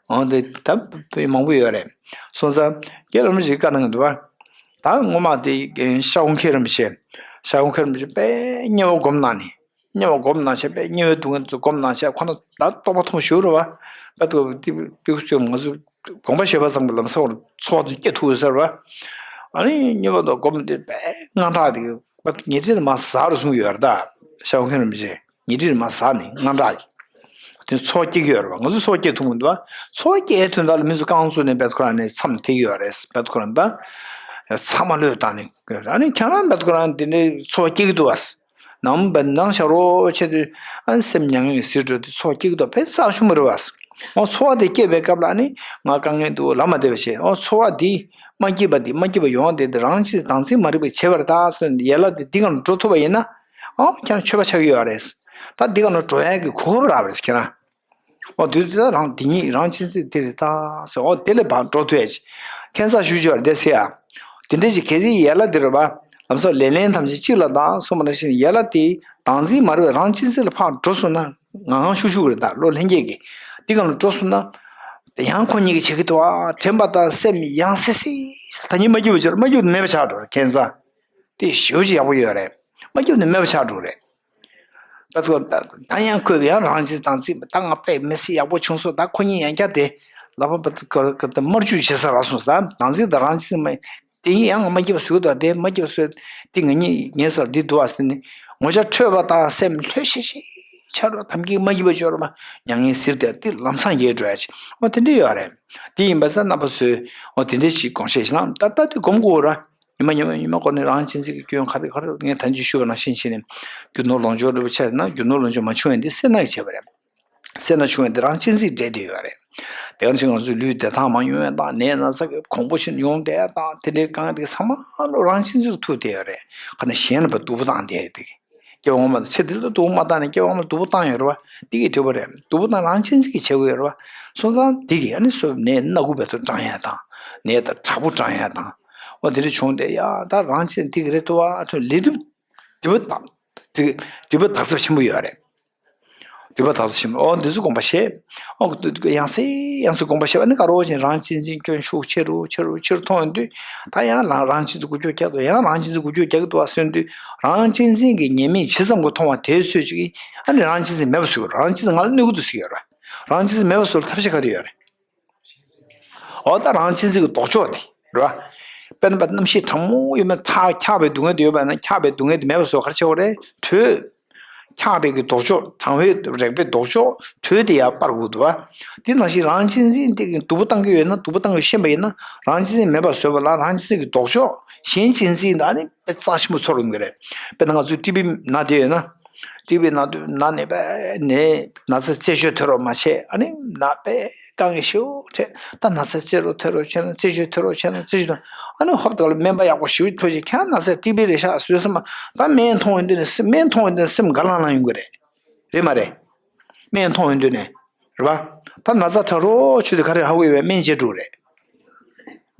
འོ་དེ་ད་དཔེ་མང་པོ་ཡོད་རེད། སོང་ཙང་རྒན་ལམ་རིམ་པ་ཆེ་བཀའ་གནང་གི་འདུག་ཨ། ད་སྔོན་མ་དེ་ཤར་ཁོང་མཁན་རིན་པོ་ཆེ། ཤར་ཁོང་མཁན་རིན་པོ་ཆེ་དཔེ་དམྱལ་བ་སྒོམ་གནང་ནས། དམྱལ་བ་སྒོམ་གནང་བྱས་དཔེ་དམྱལ་བའི་སྡུག་བསྔལ་ཚོ་སྒོམ་གནང་བྱས་ཁོ་ན་ད་རྟོགས་པ་ཐོང་ཞུ་རུ་བ། ད་དུ་དེ་དེ་ཚོ་ང་ཚོ་དགོངས་པ་བཞེས་པ་ཙམ་གྱིས་ལམ་སང་བར་ཚོགས་དུ་སྐྱེ་ཐུབ་ཟེར་བ། ཨ་ནི་དམྱལ་བ་དང་སྒོམ་དེ་དཔེ་དངངས་སྐྲག་དེ་ཉལ་ཁྲི་ནས་མར་ཟག་རུ་སོང་གི་ཡོད་རེད་ད། ཤར་ཁོང་མཁན་རིན་པོ་ཆེ་ཉལ་ཁྲི་ནས་མར་ཟག་ནས་དངངས་སྐྲག་གིས། དེ་ཚོགས་སྐྱེ་གི་ཡོད་རེད་བ། ང་ཚོ་ཚོགས་སྐྱེ་ཐུབ་མི་འདུག་བ། ཚོགས་སྐྱེ་དོན་དག་ལ་མི་ཚོ་རྐང་བཙུགས་ནས་དཔེ་ཁོ་རང་ནས་མཚམས་ཐེག་གི་ཡོད་རེད། དཔེ་ཁོ་རང་ད་ཚང་མ་བློས་བཏང་ནས། ཨ་ནི་ཁྱེད་རང་དཔེ་ཁོ་རང་དེ་འདྲའི་ཚོགས་སྐྱེ་གི་འདུག་བ། ནམ་བ་ནང་ཤ་རོ་ཆེ་དུས་ཨ་ནི་སེམས་མྱ་ངན་གྱིས་གཟིར་འགྲོ་དུས་ཚོགས་སྐྱེ་གི་འདུག་དཔེ་རྩ་ཆུང་མོ་རེད་བ། འོ་ཚོར་བ་དེ་སྐྱེས་པའི་སྐབས་ལ་ནི་ང་དཀའ་ངལ་འདུག་ལབ་མ་བསྡད་པ་བྱས། འོ་ཚོར་བ་འདི་མ་སྐྱིད་པ་འདི་མ་སྐྱིད་པ་ཡོང་བསྡད་དེ་རང་གཅེས་དང་འཛིན་མ་རིག་པས་བྱས་པ་རེད་ད་ཟེར་ནས་ཡན་ལག་དེ་འདི་སྒང་ལ་འགྲོ་ཐུབ་པ་ཡིན་ན། འོ་ཁྱེད་རང་ཆོས་པ་ཆགས་ཀྱི་ཡོད་རེད། ད་འདི་སྒང་ལ་འགྲོ་ཡག་གི་གོ་སྐབས་རག་པ་རེད་ཁྱེད་རང་། འོ་དུས་དེ་རང་དེ་ཉིད་རང་གཅེས་འཛིན་དེ་རེད་ད་ཟེར། འོ་དེ་ལས་ཕར་འགྲོ་ཐུབ་ཡ་ཅིག་ཁྱད་མཚར་ཞུ་ཞུ་བར་བསྡད་ཟེར་ཡ། དེ་འདྲ་ཅིག་གལ་སྲིད་ཡན་ལག་དེ་རེད་པ། ལམ་སང་ལེ་ལན་ཐམས་ཅད་གཅིག་ལ་བདག་གསུངས་པ་ནང་བཞིན་ཡན་ལག་དེ་བདག་འཛིན་མ་རེད་པ་རང་གཅེས་འཛིན་ལ་ཕར་འགྲོ་སོང་ན་ང་ཧང་ཤུག་ཤུག་རེད་ད་བློ་ལྷན་སྐྱེས་ཀྱི། དེ་སྒང་ལ་འགྲོ་སོང་ན། ཡང་ཁོ་གཉིས་ཀྱིས་བྱེད་ཀྱི་འདུག་ཨ་དྲན་པ་དང་སེམས་ཡང་སེ་སེ། ད་ཉིད་མ་སྐྱིད་པ་ཅིག་མ་སྐྱིད་པ་མེད་པ་ཆགས་འགྲོ་རེད་ཁྱད་མཚར། དེ་ཞེ་པོ་ཅིག་ཡག་པོ་ཡོད་རེད། མ་སྐྱིད་པ་ནི་མེད་པ་ཆགས་འགྲོ་རེད། ད་ཐུག་ད་ཡང་ཁོས་ཡང་རང་གཅེས་དང་འཛིན་པ་ད་ང་དཔེ་མི་སྲིད་ཡག་པོ་བྱུང་སོང་ད་ཁོ་གཉིས་ཡང་བསྐྱར་དེ་ལབ་པ་དམར་གཅུས་བྱེད་ས་རག་སོང་ཟེར་དང་འཛིན་དང་རང་གཅེས་མ་དེ་ཡིན་ཡང་ང་མ་སྐྱིད་པ་བཟོས་འདུག་དེ་མ་སྐྱིད་པ་བཟོས་དེ་ང་གཉིས་ངའི་སར་འདི་འདུག་ཨ་ཟེར་ནས་ངོ་ཤ་འཕྲོད་པ་དང་སེམས་ལྷོད་ཤིག་ཤིག་ཆགས་རོགས་དམ་གྱིས་མ་སྐྱིད་པ་སྦྱོར་བ་མྱ་ངན་ཟེར་དེ་དེ་ལམ་སང་རྒྱས་འགྲོ་ཡ་ཅིག་འོ་དེ་འདྲ་ཡོད་རེད། དེ་ཡིན་པ་ས་རྣམ་པ་ཚོས་འོ་དེ་འདྲ་ཞིག་དགོངས་བཞེས་ཤིག་ན་ད་ལྟ་དེ་སྒོམ་དགོས་ར། ཉི་མ་ཉི་མ་ཉི་མ་འགོར་ནས་རང་གཅེས་འཛིན་གྱི་སྐྱོན་ག་རེ་ག་རེ་ངས་ད་གིན་ཞུས་པ་ནང་བཞིན་བྱས་ནས་རྒྱུ་ནོར་ལོངས་སྤྱོད་འདྲ་པོ་ཆགས་ན་རྒྱུ་ནོར་ལོངས་སྤྱོད་མ་བྱུང་བས་འདི་སེར་སྣ་གིས་བྱས་པ་རེད། སེར་སྣ་བྱུང་བས་འདི་རང་གཅེས་འཛིན་འབྲེལ་བསྡད་ཡོད་རེད། དེ་ག་ནང་བཞིན་ང་ཚོའི་ལུས་བདེ་ཐང་མ་ཡོང་བ་དང་ནད་ན་ཚ་གི་གོང་པོ་ཞིག་ཡོང་བསྡད་དང་དེ་འདྲའི་དཀའ་ངལ་དེ་ཚང་མ་ལོ་རང་གཅེས་འཛིན་ལ་ཐུག་བསྡད་ཡོད་རེད། ག་ནས་གཞན་ལ་བ་སྡུག་པོ་བཏང་བསྡད་དེ། སྐྱེ་བ་སྔོན་མ་དང་ཚེ་འདི་ལ་སྡུག་པོ་མ་བཏང་ནས་སྐྱེ་བ་སྔོན་མ་ལ་སྡུག་པོ་བཏང་ཡོད་རེད་བ། འདི་གི་འབྲས་བུ་རེད། སྡུག་པོ་བཏང་རང་གཅེས་འཛིན་གྱིས་བྱེད་དགོས་ཡོད་རེད་བ། སོང་ཙང་འདི་གི་ཨ་ནི་སོ་ནད་སྣ་ཁུག་བས་ཐོ་བགྲང་ཡ་དང་། ནད་དང་དྲག་པོ་བགྲང་ཡ་དང་། འོ་དེ་འདྲ་བྱུང་སྟེ་ཡ་ད་རང་གཅེས་འདི་གི་རེད་དོ་བ་ཐོ་ལས་སྒྲིབ་སྒྲིབ་པ་དག་སྒྲིབ་པ་དག་ཚབས་ཆེན་པོ་ཡོད་རེད། སྒྲིབ་པ་དག་ཚབས་ཆེན་པོ་འོ་འདི་ཚོ་དགོངས་པ་བཞེས། འོ་ཡང་སེ་ཡང་སེ་དགོངས་པ་བཞེས་པ་ནི་དགའ་རོགས་ཅན་རང་གཅེས་འཛིན་སྐྱོན་ཤུགས་ཆེ་རུ་ཆེ་རུ་ཆེ་རུ་མཐོང་ཡོང་དུས་ད་ཡང་རང་རང་གཅེས་འཛིན་འགུལ་སྐྱོད་རྒྱག་འདུག་ཡང་རང་གཅེས་འཛིན་འགུལ་སྐྱོད་རྒྱག་གི་འདུག་བ་སོན་དུས་རང་གཅེས་འཛིན་གྱི་ཉེས་དམིགས་ཇི་ཙམ་གྱིས་མཐོང་བ་དེའི་ཚོད་ཅིག་གིས་ཨ་ནི་རང་གཅེས་འཛིན་མེད་པ་བཟོ་གི་རང་གཅེས་འཛིན་ང་ལ་གནོད་ཀྱི་འདུག་ཟེར་གི་ཡོད་ར། རང་གཅེས་འཛིན་མེད་པ་བཟོ་ལ་ཐབས་ཤེས་ག་རེ་ཡོད་རེད། འོ་ད་རང་གཅེས་འཛིན་གྱི་ལྡོག་ཕྱོགས་དེ་རེད་བ། དཔེར་ན་པ་རྣམ་ཤེས་དྲང་མོ་ཡོད་མེད་ཁྱག་ཁྱག་པའི་སྡུག་བསྔལ་དེ་ཡོད་པ་ན་ཁྱག་པའི་སྡུག་བསྔལ་དེ་མེད་པ་བཟོ་ག་རེ་བྱེད་དགོས་རེད་དྲོད། ཁྱག་པའི་གི་ལྡོག་ཕྱོགས་དྲང་པོའི་རེག་པའི་ལྡོག་ཕྱོགས་དྲོད་དེ་ཡར་སྤར་དགོས་འདུག་བ། དེ་ནང་བཞིན་རང་གཅེས་འཛིན་དེ་གི་སྡུག་པོ་བཏང་གི་ཡོད་ན་སྡུག་པོ་བཏང་གི་ཤེས་པ་ཡིན་ན་རང་གཅེས་འཛིན་མེད་པ་བཟོས་པ་ལ་རང་གཅེས་འཛིན་གྱི་ལྡོག་ཕྱོགས་གཞན་གཅེས་འཛིན་དང་ནི་དཔེ་རྩ་ཆེན་པོ་ཚོར་ཡོང་གི་རེད། དཔེར་ན་ང་ཚོའི་ཊི་བི་ན་བསྡད་ཡོད་ན། ཊི་བི་ན་དུས་ན་ནས་པས་ནས་ན་ཚ་རྩད་གཅོད་ཐོན་རོགས་མ་བྱེད་ཨ་ནི་ན་པས་དཀའ་ངལ་ཞེ་པོ་འཕྲད་ད་ན་ཚ་རྩད་རོགས་ཐོན་རོགས་བྱས་ན་རྩད་གཅོད་ཐོན་རོགས་བྱས་ན་རྩད་གཅོད་ཐོན་ཨ་ནི་ཧོབ་དག་ལ་སྨན་པ་ཡག་པོ་ཞེ་པོ་ཐུག་ཅིག་ཁྱེད་ན་ཚ་ཊི་བི་རེད་ཤག་ཟེར་སེམས་པ་ད་སྨན་འཐུང་ཡོང་དུས་ནས་སེམས་སྨན་འཐུང་ཡོང་དུས་ནས་སེམས་དགའ་ལྷང་ལྷང་ཡོང་གི་རེད། རེད་མ་རེད། སྨན་འཐུང་ཡོང་དུས་ནས་རེད་བ། ད་ན་ཚ་དྲག་རོགས་ཆུ་དུས་ག་རེ་ཧ་གོ་ཡོད་པས་སྨན་བརྗེ་འགྲོ་རེད།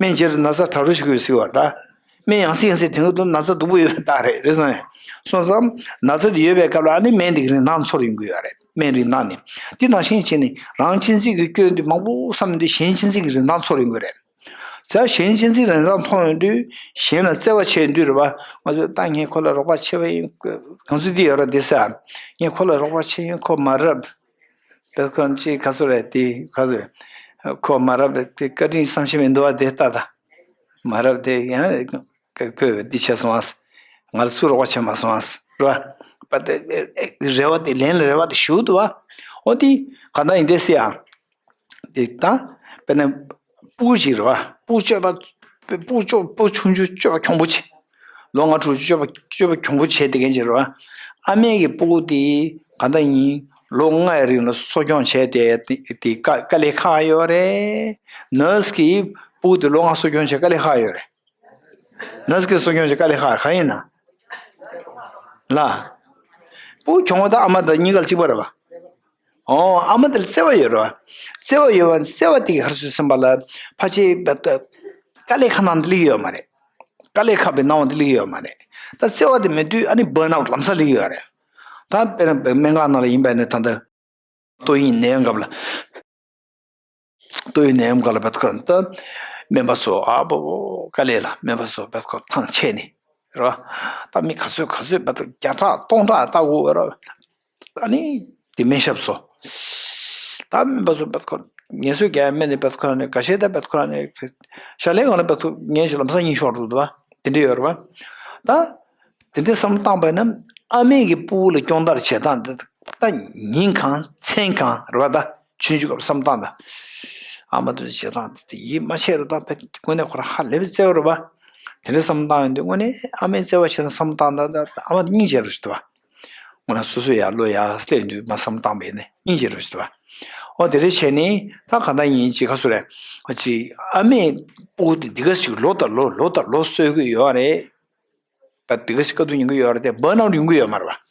སྨན་བརྗེ་རུ་ན་ཚ་དྲག་རུ་ཞིག་ཡོད་སྲིད་བར་ད། སྨན་ཡང་སེ་ཡང་སེ་དེང་དུ་ན་ཚ་སྡུག་པོ་ཡོད་པའི་རྟགས་རེད་རེད་སོང་ནས། སོང་ཙང་ན་ཚ་དེ་ཡོད་པའི་སྐབས་ལ་ཨ་ནི་སྨན་དེ་གི་རིན་ཐང་ཚོར་ཡོང་གི་ཡོད་རེད་སྨན་རིན་ཐང་ནི། དེ་ནང་བཞིན་བྱས་ནས་རང་གཅེས་འཛིན་གྱི་སྐྱོན་དེ་མང་པོ་བསམ་དུས་གཞན་གཅེས་འཛིན་གྱི་རིན་ཐང་ཚོར་ཡོང་གི་རེད། ཟེར་གཞན་གཅེས་འཛིན་རིན་ཐང་མཐོང་ཡོང་དུས་གཞན་ལ་བརྩེ་བ་བྱེད་དུས་རེད་བ། ང་ཚོས་ད་ངས་ཁོ་ལ་རོགས་པ་བྱས་པ་ཡིན། གང་ཚོད་འདི་ཡོད་ར་འདི་ཟེར། ངས་ཁོ་ལ་རོགས་པ་བྱས་ཡིན་ཁོ་མ་རབས། དེ་ཁོ་ཅི་ག་ཚོད་རེད་དེ་ག་ཚོད། ཁོ་མ་རབས་དེ་བཀའ་དྲིན་བསམ་ཤེས་མི་འདུག་བ་དེ་ལྟ་ད། མ་རབས་དེ་ཡང་བཀོད་པའི་འདི་བྱས་སོང་ཨ། ང་ལ་སུ་རོགས་པ་བྱས་མ་སོང་ཨ། རེད་བ། པ་དེ་རེ་བ་དེ་ལན་ལ་རེ་བ་དེ་ཞུ་འདུག་བ། འོ་དེ་ག་ད་ཡིན་དེ་སི་ཨ། དེ་ད་དཔེར་ན་སྤུ་གུ་ཅིག་རེད་བ། སྤུ་གུ་སྤྱོད་པ་སྤུ་གུ་སྤྱོད་སྤུ་གུ་ཆུང་ཆུང་སྤྱོད་པ་གྱོང་པོ་ཆེ། ལོ་ལྔ་དྲུག་སྤྱོད་པ་སྤྱོད་པ་གྱོང་པོ་ཆེ་དེ་གན་ཅིག་རེད་བ། ཨ་མས་ཀྱི་སྤུ་གུ་དེ་ག་ད་ཡིན་ལོ་ལྔ་ཡི་རིང་ལ་གསོ་སྐྱོང་བྱས་ཏེ་དེ་དེ་དཀའ་དཀའ་ལས་ཁག་ཡོད་རེད། ནར་སི་གིས་སྤུ་གུ་དེ་ལོ་ལྔ་གསོ་སྐྱོང་བྱས་དཀའ་ལས་ཁག་ཡོད་རེད། ནར་སི་གིས་གསོ་སྐྱོང་བྱས་དཀའ་ལས་ཁག་གང་ཡིན་ན། ལ། སྤུ་གུ་གྱོང་པོ་དང་ཨ་མ་དང་གཉིས་ཀ་ལ་གཅིག་པ་རེད་བ། ཨོ་ཨ་མ་དེ་ལ་བརྩེ་བ་ཡོད་རེད་བ། བརྩེ་བ་ཡོད་བ་བརྩེ་བ་དེ་གི་ཧར་སུ་སེམས་པ་ལ་ཕ་ཆེ་བ་ད་དཀའ་ལས་ཁག་ནང་དུ་སླེབས་ཡོད་མ་རེད། དཀའ་ལས་ཁག་པའི་སྣང་བ་དེ་སླེབས་ཡོད་མ་རེད། ད་བརྩེ་བ་དེ་མེད་དུས་ཨ་ནི་བར་ནའུ་ལམ་སང་སླེབས་ཡོད་རེད། ད་དཔེར་ན་སྨན་ཁང་ནང་ལ་ཡིན་པ་ནི་ད་ལྟ་ཏོག་དབྱིབས་ནད་ཡམས་སྐབས་ལ། ཏོག་དབྱིབས་ནད་ཡམས་སྐབས་ལ་བད་ཁོ་རང་ད་སྨན་པ་ཚོ་ཨ་བོ་བོ་དཀའ་ལས་ལ་སྨན་པ་ཚོ་བད་ཁོ་ཐང་ཆད་ནས་རེད་བ། ད་མི་ག་ཚོད་ག་ཚོད་བད་བརྒྱ་ཕྲག་སྟོང་ཕྲག་ལྟ་དགོས་རེད་བ། ཨ་ནི་དེ་སྨན་ཞབས་སོ། ད་སྨན་པ་ཚོ་བད་ཁོ་ངལ་གསོ་རྒྱག་སྨན་ནི་བད་ཁོ་ནི་ག་ཤེད་ད་བད་ཁོ་ནི་ཞལ་ལས་གང་ལ་བད་ཁོ་ངན་ཞིག་ལམ་སང་ཡིན་ཤོར་འདུག་བ། དེ་འདྲ་ཡོད་རེད་བ། ད་དེ་འདྲ་བསམ་བློ་བཏང་པ་ན་ཨ་མས་ཀྱི་སྤུ་གུ་ལ་སྐྱོང་བརྡར་བྱེད་སྟངས་འདི་ད་ཉིན་གང་མཚན་གང་རེད་བ། ད་ཆུང་ཆུང་སྐབས་བསམ་བློ་བཏང་ད་ཨ་མ་དེ་བྱེད་སྟངས་འདི་ཡིད་མ་ཆེས་རེད། ད་དངོས་གནས་ཁོ་རང་ཧ་ལས་པའི་བརྩེ་བ་རེད་བ། དེ་འདྲ་བསམ་བློ་བཏང་ཡོང་དུས་དངོས་གནས་ཨ་མའི་བརྩེ་བ་བྱེད་ན་བསམ་བློ་བཏང་ད་ད་ཨ་མ་དེ་སྙིང་རྗེ་རུ་ཞིག་འདུག་བ། འོ་ན་སོ་སོ་ཡར་བློ་ཡར་སླེབས་དུས་མ་བསམ་བཏང་བས་ནི་སྙིང་རྗེ་རུ་ཞིག་འདུག་ ཨོ་དེ་འདྲ་བྱས་ནས་ད་གང་ལྟར་ཡིན་ཅིག་ག་སུ་རེད། ཅིག་ཨ་མས་སྤུ་གུ་དེ་འདི་ག་ཞིག་ལོ་དང་ལོ་ལོ་དང་ལོ་གསོད་ཀྱི་ཡོད་རེད། ད་འདི་ག་ཞིག་དཀའ་སྡུག་མྱོང་གི་ཡོད་རེད་དེ་བར་ནའུ་ཡོང་གི་ཡོད་མ་རེད་པ།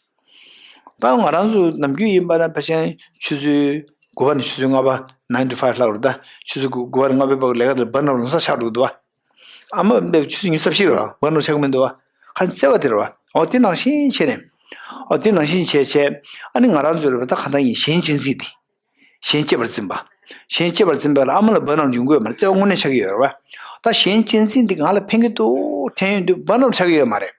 ད་ང་རང་ཚོ་ནམ་རྒྱུན་ཡིན་པ་ན་ཕལ་ཆེར་ཆུ་ཚོད་དགུ་པ་ནས་ཆུ་ཚོད་ལྔ་པ་nine to five ལབ་རེད། ད་ཆུ་ཚོད་དགུ་པ་ནས་ལྔ་པའི་བར་ལས་ཀ་དེ་བར་ནའུ་ལམ་སང་ཆགས་འགྲོ་གི་འདུག་པ། ཨ་མ་འདི་ཆུ་ཚོད་ཉི་ཤུ་རྩ་བཞི་རེད་པ། བར་ནའུ་ཆགས་ཀྱི་མི་འདུག་པ། ཁ་བརྩེ་བ་དེ་རེད་པ། ཨོ་དེ་ནང་བཞིན་བྱས་ནས། ཨོ་དེ་ནང་བཞིན་བྱས་བྱས། ཨ་ནི་ང་རང་ཚོ་རེད་པ། ད་གང་ལྟར་ཡིན་གཞན་གཅེས་འཛིན་དེ། གཞན་གཅེས་པར་འཛིན་པ། གཞན་གཅེས་པར་འཛིན་པ་ལ་ཨ་མ་ལ་བར་ནའུ་ཡོང་གི་ཡོད་མ་རེད། བརྩེ་བ་དངོས་གནས་ཆགས་ཀྱི་ཡོད་རེད་པ། ད་གཞན་གཅེས་འཛིན་འདི་ང་ལ་ཕན་གྱི་འདུག་དྲན་ཡོང་དུས་བར་ནའུ་ཆགས་ཀྱི་ཡོད་མ་རེད།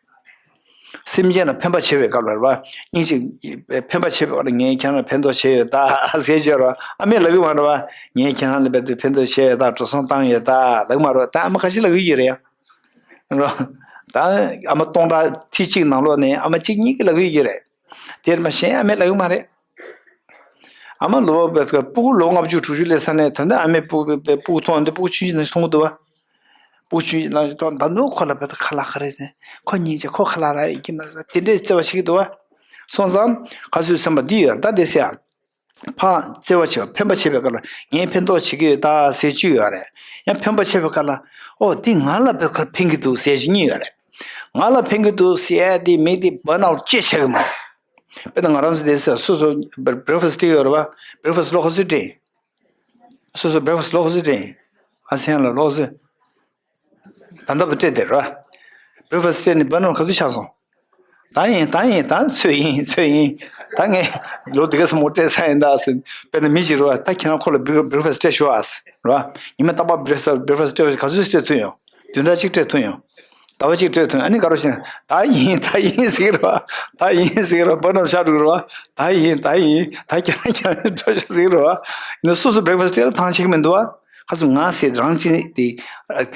སེམས་ཅན་ལ་ཕན་པ་བྱེད་པའི་སྐབས་ལ་རེད་པ། སྙིང་རྗེ། ཕན་པ་བྱེད་པའི་སྐབས་ལ་ངས་ཁྱེད་རང་ལ་ཕན་ཐོགས་བྱས་ཡོད་ད་ཟེར་བརྗོད་རེད་པ། ཨ་མས་ལབ་ཀྱི་མ་རེད་པ། ངས་ཁྱེད་རང་ལ་རྦད་དེ་ཕན་ཐོགས་བྱས་ཡོད་ད། འགྲོ་སོང་བཏང་ཡོད་ད་ལབ་ཀྱི་མ་རེད་པ། ད་ཨ་མ་ཁ་ཤས་ལབ་ཀྱི་ཡོད་རེད་ཡ། རོ། ད་ཨ་མ་སྟོང་ཕྲག་ཁྲི་གཅིག་ནང་ལོགས་ནས་ཨ་མ་གཅིག་གཉིས་ཀྱིས་ལབ་ཀྱི་ཡོད་རེད། དེར་མ་གཞན་ཨ་མས་ལབ་ཀྱི་མ་རེད། ཨ་མ་ལོ་བས་སྤུ་གུ་ལོ་ལྔ་བཅུ་དྲུག་ཅུ་སླེབས་ས་ནས་ད་ལྟ་ཨ་མས་སྤུ་གུ་སྤུ་གུ་མཐོང་དུས་སྤུ་གུ་ཆུང་ཆུང་ནང་བཞིན་མཐོང་གི་འདུག་པ། སྤུ་གུ་ཆུང་ཆུང་ནང་བཞིན་མཐོང་ད་ནུ་ཁོ་ལ་བས་ཁ་ལག་ག་རེ་རེད། ཁོ་སྙིང་རྗེ། ཁོ་ཁ་ལག་རག་ཡོད་ཀྱི་མ་རེད། དེ་འདྲའི་བརྩེ་བ་བྱེད་ཀྱི་འདུག་པ། སོང་ཙང་ག་ཚོད་བསམ་པ་འདི་ཡོད་རེད། ད་དེ་ཟེར་ཡ། ཕར་བརྩེ་བ་བྱེད་པ་ཕན་པ་བྱེད་པའི་སྐབས་ལ་ངས་ཕན་ཐོགས་བྱེད་ཀྱི་ཡོད་ད་ཟེར་གཅིག་ཡོད་རེད། ཡང་ཕན་པ་བྱེད་པའི་སྐབས་ལ་ཨོ་འདི་ང་ལ་བས་ཁ་ཕན་གྱི་འདུག་ཟེར་གཅིག་གཉིས་ཡོད་རེད། ང་ལ་ཕན་གྱི་འདུག་ཟེར་ཡ་དེ་མི་དེ་བར་ནའུ་ཅེས་བྱ་གི་མ་རེད། དཔེར་ན་ང་རང་ཚོ་དེ་ཟེར་སོ་སོ་བྷེ་རེག་ཕ་སི་སྤྲད་ཡོད་རེད་པ། བྷེ་རེག་ཕ་སི་ལོ་ག་ཚོད་སྤྲད་ཡིན། སོ་སོ་བྷེ་རེག་ཕ་སི་ལོ་ག་ཚོད་སྤྲད་ཡིན། ཨ་སེང་ལ་ལོ་ག་ཚོད། ད་ལྟ་བུ་སྤྲད་དེ་རེད་པ། བྷེ་རེག་ཕ་སི་སྤྲད་ནས་བར་ནའུ་ག་ཚོད་ཆགས་སོང་། ད་ཡིན་ད་ཡིན་ད་ཚོད་ཡིན་ཚོད་ཡིན། ད་ངས་ལོ་དེ་ག་ཚོད་མོ་སྤྲད་ཚར་ཡིན་ད་ཟེར། དཔེར་ན་མི་ཞིག་རེད་པ། ད་ཁྱེད་རང་ཁོ་ལ་བྷེ་རེག་ཕ་སི་སྤྲད་ཤོག་ཨ་ཟེར་རེད་པ། ཉི་མ་རྟག་པར་བྷེ་རེག་ཕ་སི་བྷེ་རེག་ཕ་སི་སྤྲད་ག་ཚོད་སྤྲད་ཐུབ་ཡོང་། བདུན་ཕྲག་གཅིག་སྤྲད་ཐུབ་ཡོང་། ཟླ་བ་གཅིག་སྤྲད་ཐུབ་ཡོང་། ཨ་ནི་ག་རེ་བྱས་ན་ད་ཡིན་ད་ཡིན་ཟེར་གྱི་རེད་པ། ད་ཡིན་ཟེར་གྱི་རེད་པ། བར་ནའུ་ཆགས་འགྲོ་གི་རེད་པ། ད་ཡིན་ད་ཡིན་ད་ཁྱེད་རང་ཁྱེད་རང་འགྲོ་ཤོག་ཟེར་གྱི་རེད་པ། ཡིན་ན་སོ་སོ་བྷེ་རེག་ཕ་སི་སྤྲད་ལ་ཐང་ཆད་ཀྱི་མི་འདུག་པ། ཁ་སང་ང་ཟེར་རང་གཅེས་དེ།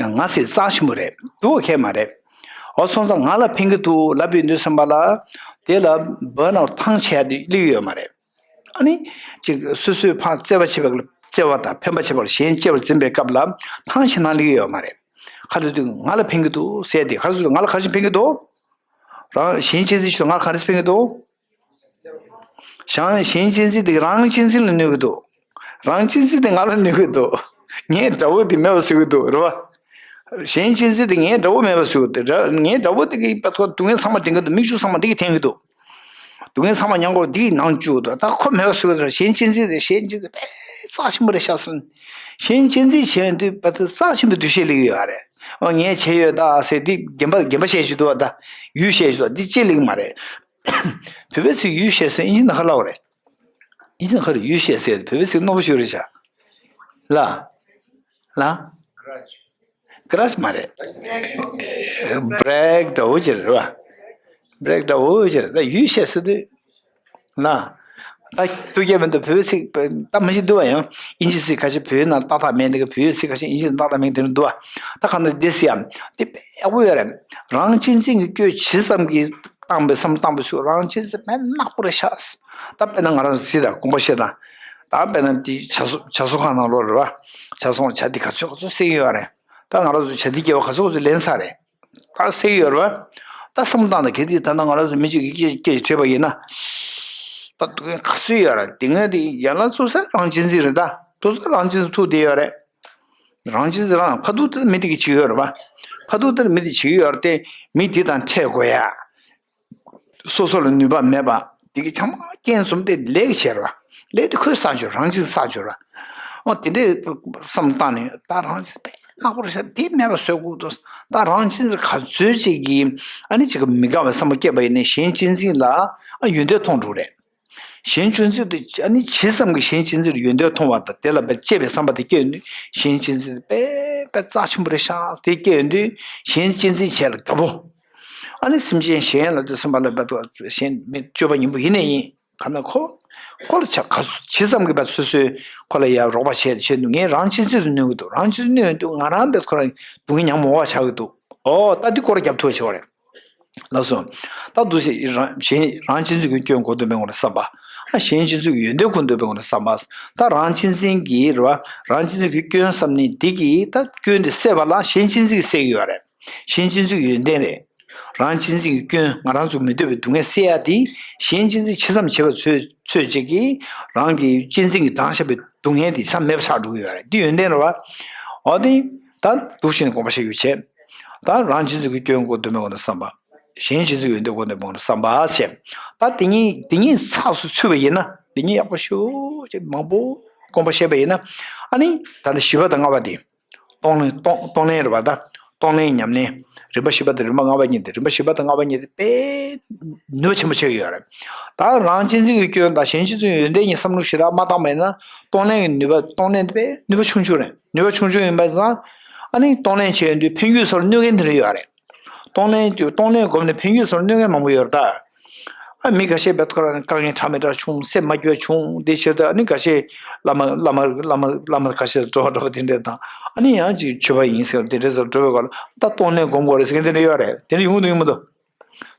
ང་ཟེར་རྩ་ཆེན་པོ་རེད་འདུག་པ། ཁྱད་མ་རེད། འོ་སོང་ཙང་ང་ལ་ཕན་གྱི་འདུག་ལབ་པའི་དུས་ཙམ་པ་ལ། དེ་ལ་བར་ནའུ་ཐང་ཆད་ཡ་དེ་སླེབས་ཡོད་མ་རེད། ཨ་ནི། ཅིག་སོ་སོས་ཕར་བརྩེ་བ་བྱེད་པ་ལ་བརྩེ་བ་དང་ཕན་པ་བྱེད་པ་ལ་གཞན་གཅེས་པར་འཛིན་པའི་སྐབས་ལ་ཐང་ཆད་ན་སླེབས་ཡོད་མ་རེད། ག་རེ་ཟེར་དུས་ང་ལ་ཕན་གྱི་འདུག་ཟེར་ཏེ་ག་རེ་ཟེར་དུས་ང་ལ་ག་རེ་ཕན་གྱི་འདུག་རང་གཞན་གཅེས་འཛིན་ཞིག་ང་ལ་ག་རེ་ཕན་གྱི་འདུག་གཞན་གཞན་གཅེས་འཛིན་དེ་རང་གཅེས་འཛིན་ལ་གནོད་ཀྱི་འདུག་རང་གཅེས་འཛིན་དེ་ང་ལ་གནོད་ཀྱི་འདུག་ངའི་དགྲ་བོ་དེ་མེད་པ་བཟོ་གི་འདུག་རེད་པ། གཞན་གཅེས་འཛིན་དེ་ངའི་དགྲ་བོ་མེད་པ་བཟོ་གི་འདུག་ངའི་དགྲ་བོ་དེ་གིས་པ་ཐོག་སྡུག་བསྔལ་ཚང་མ་འདྲེན་གྱི་འདུག་མིག་ཆུ་ཚང་མ་དེ་གིས་འཐེན་གྱི་འདུག་སྡུག་བསྔལ་ཚང་མ་མྱང་གོ་འདིའི་ནང་བཅུག་འདུག་ད་ཁོ་མེད་པ་བཟོ་གི་འདུག་གཞན་གཅེས་འཛིན་དེ་གཞན་གཅེས་འཛིན་དཔེ་རྩ་ཆེན་པོ་རེད་ཤག་ཟེར། གཞན་གཅེས་འཛིན་བྱས་དུས་པ་དེ་རྩ་ཆེན་པོའི་འདུ་ཤེས་སླེབས་ཀྱི་ཡོད་རེད། ཨོ་ངས་བྱས་ཡོད་ད་ཟེར་འདི་རྒན་པ་རྒན་པ་བཤད་བཞིན་འདུག་བ། ད་ཡུལ་བཤད་བཞིན་འདུག་འདི་ཅི་སླེབས་ཀྱི་མ་རེད། བོད་པའི་ཚིག་ཡུལ་བཤད་ཟེར་ཨིན་ཇི་ནང་ག་ལབ་རེད། ཨིན་ཇི་ནང་ག་རེ་ཡུལ་བཤད་ཟེར་བོད་པའི་ཚིག་རྣོ་པོ་ཞིག་རེད་ཤག་ལ། ལ། ག་ར་ཞིག་མ་རེད། བྷེ་རེག་འདྲ་བོ་ཅིག་རེད་བ། བྷེ་རེག་འདྲ་བོ་ཅིག་རེད། ད་ཡུལ་བཤད་ཟེར་དུས། ལ། ད་ཐུགས་རྒྱལ་མི་འདུག་བོད་པའི་ཚིག་ད་མི་ཤེས་འདུག་བ། ཡང་ཨིན་ཇི་ཚིག་ཁ་ཤས་བོད་ནང་ཏག་ཏག་མེད་འདུག་བོད་ཡིག་ཚིག་ཁ་ཤས་ཨིན་ཇི་ནང་ཏག་ཏག་མེད་འདུག་འདུག་བ། ད་གང་ལྟར་འདི་སི་ཡམ་འདི་དཔེ་ཡག་པོ་ཡོད་རེད། རང་གཅེས་འཛིན་གྱི་སྐྱོན་ཇི་ཙམ་གྱིས་བཏང་པའི་བསམ་བཏང་པའི་ཚུལ་རང་གཅེས་འཛིན་དཔེ་ནག་པོ་རེད་ཤག་ད་དཔེར་ན་ང་རང་ཚོ་གཟིགས་དང་དགོངས་པ་བཞེས་དང་། ད་དཔེར་ན་འདི་བྱ་གསོ་བྱ་གསོ་ཁང་ནང་ལོགས་རེད་བ། བྱ་གསོ་བྱ་འདི་ག་ཚོད་ག་ཚོད་བསད་ཀྱི་ཡོད་རེད། ད་ང་རང་ཚོ་བྱ་འདི་སྐྱེ་བ་ག་ཚོད་ག་ཚོད་ལེན་ཚར་རེད། ད་སེ་ཡོད་རེད་བ། ད་བསམ་བློ་བཏང་ན་གལ་ཏེ་ད་ལྟ་ང་རང་ཚོ་མི་གཅིག་གིས་སྐད་ཆ་དྲིས་པ་ཡིན་ན། ད་སྡུག་བསྔལ་ག་ཚོད་ཡོད་རེད། སྡུག་བསྔལ་དེ་ཡན་ལག་ཚུགས་ས་རང་གཅེས་འཛིན་རེད། ད་ཚུགས་ས་རང་གཅེས་འཛིན་ཐུག་བསྡད་ཡོད་རེད། རང་གཅེས་འཛིན་རང་ཕར་ཐུག་དེ་མི་དེ་གིས་བྱེད་ཀྱི་ཡོད་རེད་བ། ཕར་ཐུག་དེ་མི་དེ་བྱེད་ཀྱི་ཡོད་རེད་དེ། མི་དེ་དང་འཕྲད་དགོས་ཡ། སོ་སོ་ལ་ནུས་པ་མེད་པ་དེ་གི་ཚང་མ་རྐྱེན་གསུམ་དེ་ལས་ཀྱི་བྱེད་རོགས། ལས་དེ་ཁོས་བསགས་བཅུག་རང་གཅེས་བསགས་བཅུག་རོགས། འོ་དེ་འདྲའི་བསམ་བཏང་ནས་ད་རང་གཅེས་དཔེ་ནག་པོ་རེད་ཤག་དེ་མེད་པ་བཟོ་དགོས་འདུག་ད་རང་གཅེས་ག་ཚོད་ཅིག་གིས་ཨ་ནི་ཅིག་མི་དགའ་བའི་བསམ་བློ་སྐྱེས་པ་ཡིན་ནའི་གཞན་གཅེས་འཛིན་ལ་ཨ་ཡོན་ཏན་མཐོང་འགྲོ་རེད། གཞན་གཅེས་འཛིན་དེ་ཨ་ནི་ཇི་ཙམ་གྱིས་གཞན་གཅེས་འཛིན་ལ་ཡོན་ཏན་མཐོང་བ་དང་དེ་ལ་དཔེ་གཅེས་པའི་བསམ་པ་དེ་སྐྱེས་ཡོང་དུས་གཞན་གཅེས་འཛིན་དེ་དཔེ་དཔེ་རྩ་ཆེན་པོ་རེད་ཤག་དེ་སྐྱེས་ཡོང་དུས་གཞན་གཅེས་འཛིན་བྱས་ལ་དགའ་པོ། ཨ་ནི་སེམས་ཅན་གཞན་ལ་དུ་སེམས་པ་ལ་བབ་ཏུ་གཞན་མི་སྤྱོད་པ་ཉིན་པོ་ཡིན་ནའི་ཡིན། ག་ན་ཁོ། ཁོ་ལ་ཆ་ག་ཇི་ཙམ་གྱི་བབ་སོ་སོས་ཁོ་ལ་ཡ་རོགས་པ་བྱས་བྱས་འདུག་ངས་རང་གཅེས་འཛིན་དུ་གནོད་ཀྱི་འདུག་རང་གཅེས་འཛིན་གནོད་འདུག་ང་རང་བབ་ཁོ་རང་སྡུག་བསྔལ་མྱང་མོ་བ་ཆགས་ཀྱི་འདུག་ཨོ་ད་འདི་སྐོར་རྒྱབ་ཐུབ་ཆོག་རེད། ལགས་སོ། ད་འདུག་སེ་རང་གཞན་རང་གཅེས་འཛིན་གྱི་སྐྱོན་གོ་འདོད་པའི་ངོ་ནས་བསམ་པ། ཨ་གཞན་གཅེས་འཛིན་གྱི་ཡོན་ཏན་གོ་འདོད་པའི་ངོ་ནས་བསམ་པ། ད་རང་གཅེས་འཛིན་གྱི་རེད་བ། རང་གཅེས་འཛིན་གྱི་སྐྱོན་བསམ་ནི་འདི་གིས་ད་སྐྱོན་འདི་སེལ་བ་ལ་གཞན་གཅེས་འཛིན་གྱིས་སེལ་གྱི་ཡོད་རེད། གཞན་གཅེས་འཛིན་གྱི་ཡོན་ཏན་རེད། རང་གཅེས་འཛིན་གྱི་སྐྱོན་ང་རང་ཚོ་མི་འདོད་པའི་སྡུག་བསྔལ་སེལ་ཡ་དེ་གཞན་གཅེས་འཛིན་ཇི་ཙམ་བྱེད་པ་ཚོད་ཚོད་ཅིག་གིས་རང་གི་གཅེས་འཛིན་གྱིས་དྲངས་བཞག་པའི་ སྡུག་བསྔལ་དེ་ས་མེད་པ་ཆགས་འགྲོ་གི་ཡོད་རེད། འདི་ཡོན་ཏན་རེད་བ། འོ་དེ་ད་འདུག་བྱས་ནས་སྒོམ་པ་བྱེད་རྒྱུ་བྱས། ད་རང་གཅེས་འཛིན་གྱི་སྐྱོན་སྒོམ་དུ་མེད་སྒོམ་དུ་བསམ་པ། གཞན་གཅེས་འཛིན་ཡོན་ཏན་སྒོམ་དུ་མེད་སྒོམ་དུ་བསམ་པ་བྱས། ད་དེ་གཉིས་དེ་གཉིས་ཚགས་སུ་ཚུད་པ་ཡིན་ན། དེ་གཉིས་ཡག་པོ་ཞེ་པོ་ཅིག་མང་པོ་སྒོམ་པ་བྱས་པ་ཡིན་ན། ཨ་ནི་ད་ལྟ་བཞི་པ་དང་ལྔ་པ་དེ། གཏོང་ལེན་གཏོང་གཏོང་ལེན་རེད་བ་ད། གཏོང་ལེན་ཉམས་ལེན། རིམ་པ་བཞི་པ་དང་རིམ་པ་ལྔ་པ་གཉིས་དེ། རིམ་པ་བཞི་པ་དང་ལྔ་པ་གཉིས་དེ་དཔེ་ནུས་པ་ཆེན་པོ་ཆགས་ཀྱི་ཡོད་རེད། ད་རང་གཅེས་འཛིན་གྱི་སྐྱོན་དང་གཞན་གཅེས་འཛིན་ཡོན་ཏན་གཉིས་བསམ་བློ་ཞེ་དྲག་མ་བཏང་པ་ཡིན་ན། གཏོང་ལེན་གྱི་ནུས་པ་གཏོང་ལེན་དེ་དཔེ་ནུས་པ་ཆུང་ཆུང་རེད། ནུས་པ་ཆུང་ཆུང་ཡིན་པ་ཙང་། ཨ་ནི་གཏོང་ལེན་བྱས་ཡོང་དུས་འཕེན་རྒྱུ་ཚོར་གནོད་མཁན་དེ་འདྲ་ཡོད་རེད། གཏོང་ལེན་གཏོང་ལེན་སྒོམ་ནས་འཕེན་རྒྱུ་ཚོར་གནོད་མཁན་མང་པོ་ཡོད་རེད་ད། ཨ་མི་ཁ་ཤས་བེད་ཁོ་རང་དཀའ་ངལ་འཕྲད་མི་འདྲ་བྱུང་། སེམས་མ་སྐྱིད་པ་བྱུང་། དེ་ཕྱིར་དུ་ཨ་ནི་ཁ་ཤས་བླ་མ་བླ་མ་བླ་མ་བླ་མ་ཁ་ཤས་འགྲོ་བ་འགྲོ་བ་དེ་འདྲས་དང་། ཨ་ནི་ཡང་ཅིག་ཆོས་པ་ཡིན་ཟེར་དེ་འདྲས་སུ་འགྲོ་བའི་སྐོར་ལ་ད་གཏོང་ལེན་སྒོམ་དགོས་རེད་ཟེར་མཁན་དེ་འདྲ་ཡོད་རེད། དེ་འདྲ་ཡོང་གི་འདུག་ཡོང་མི་འདུག་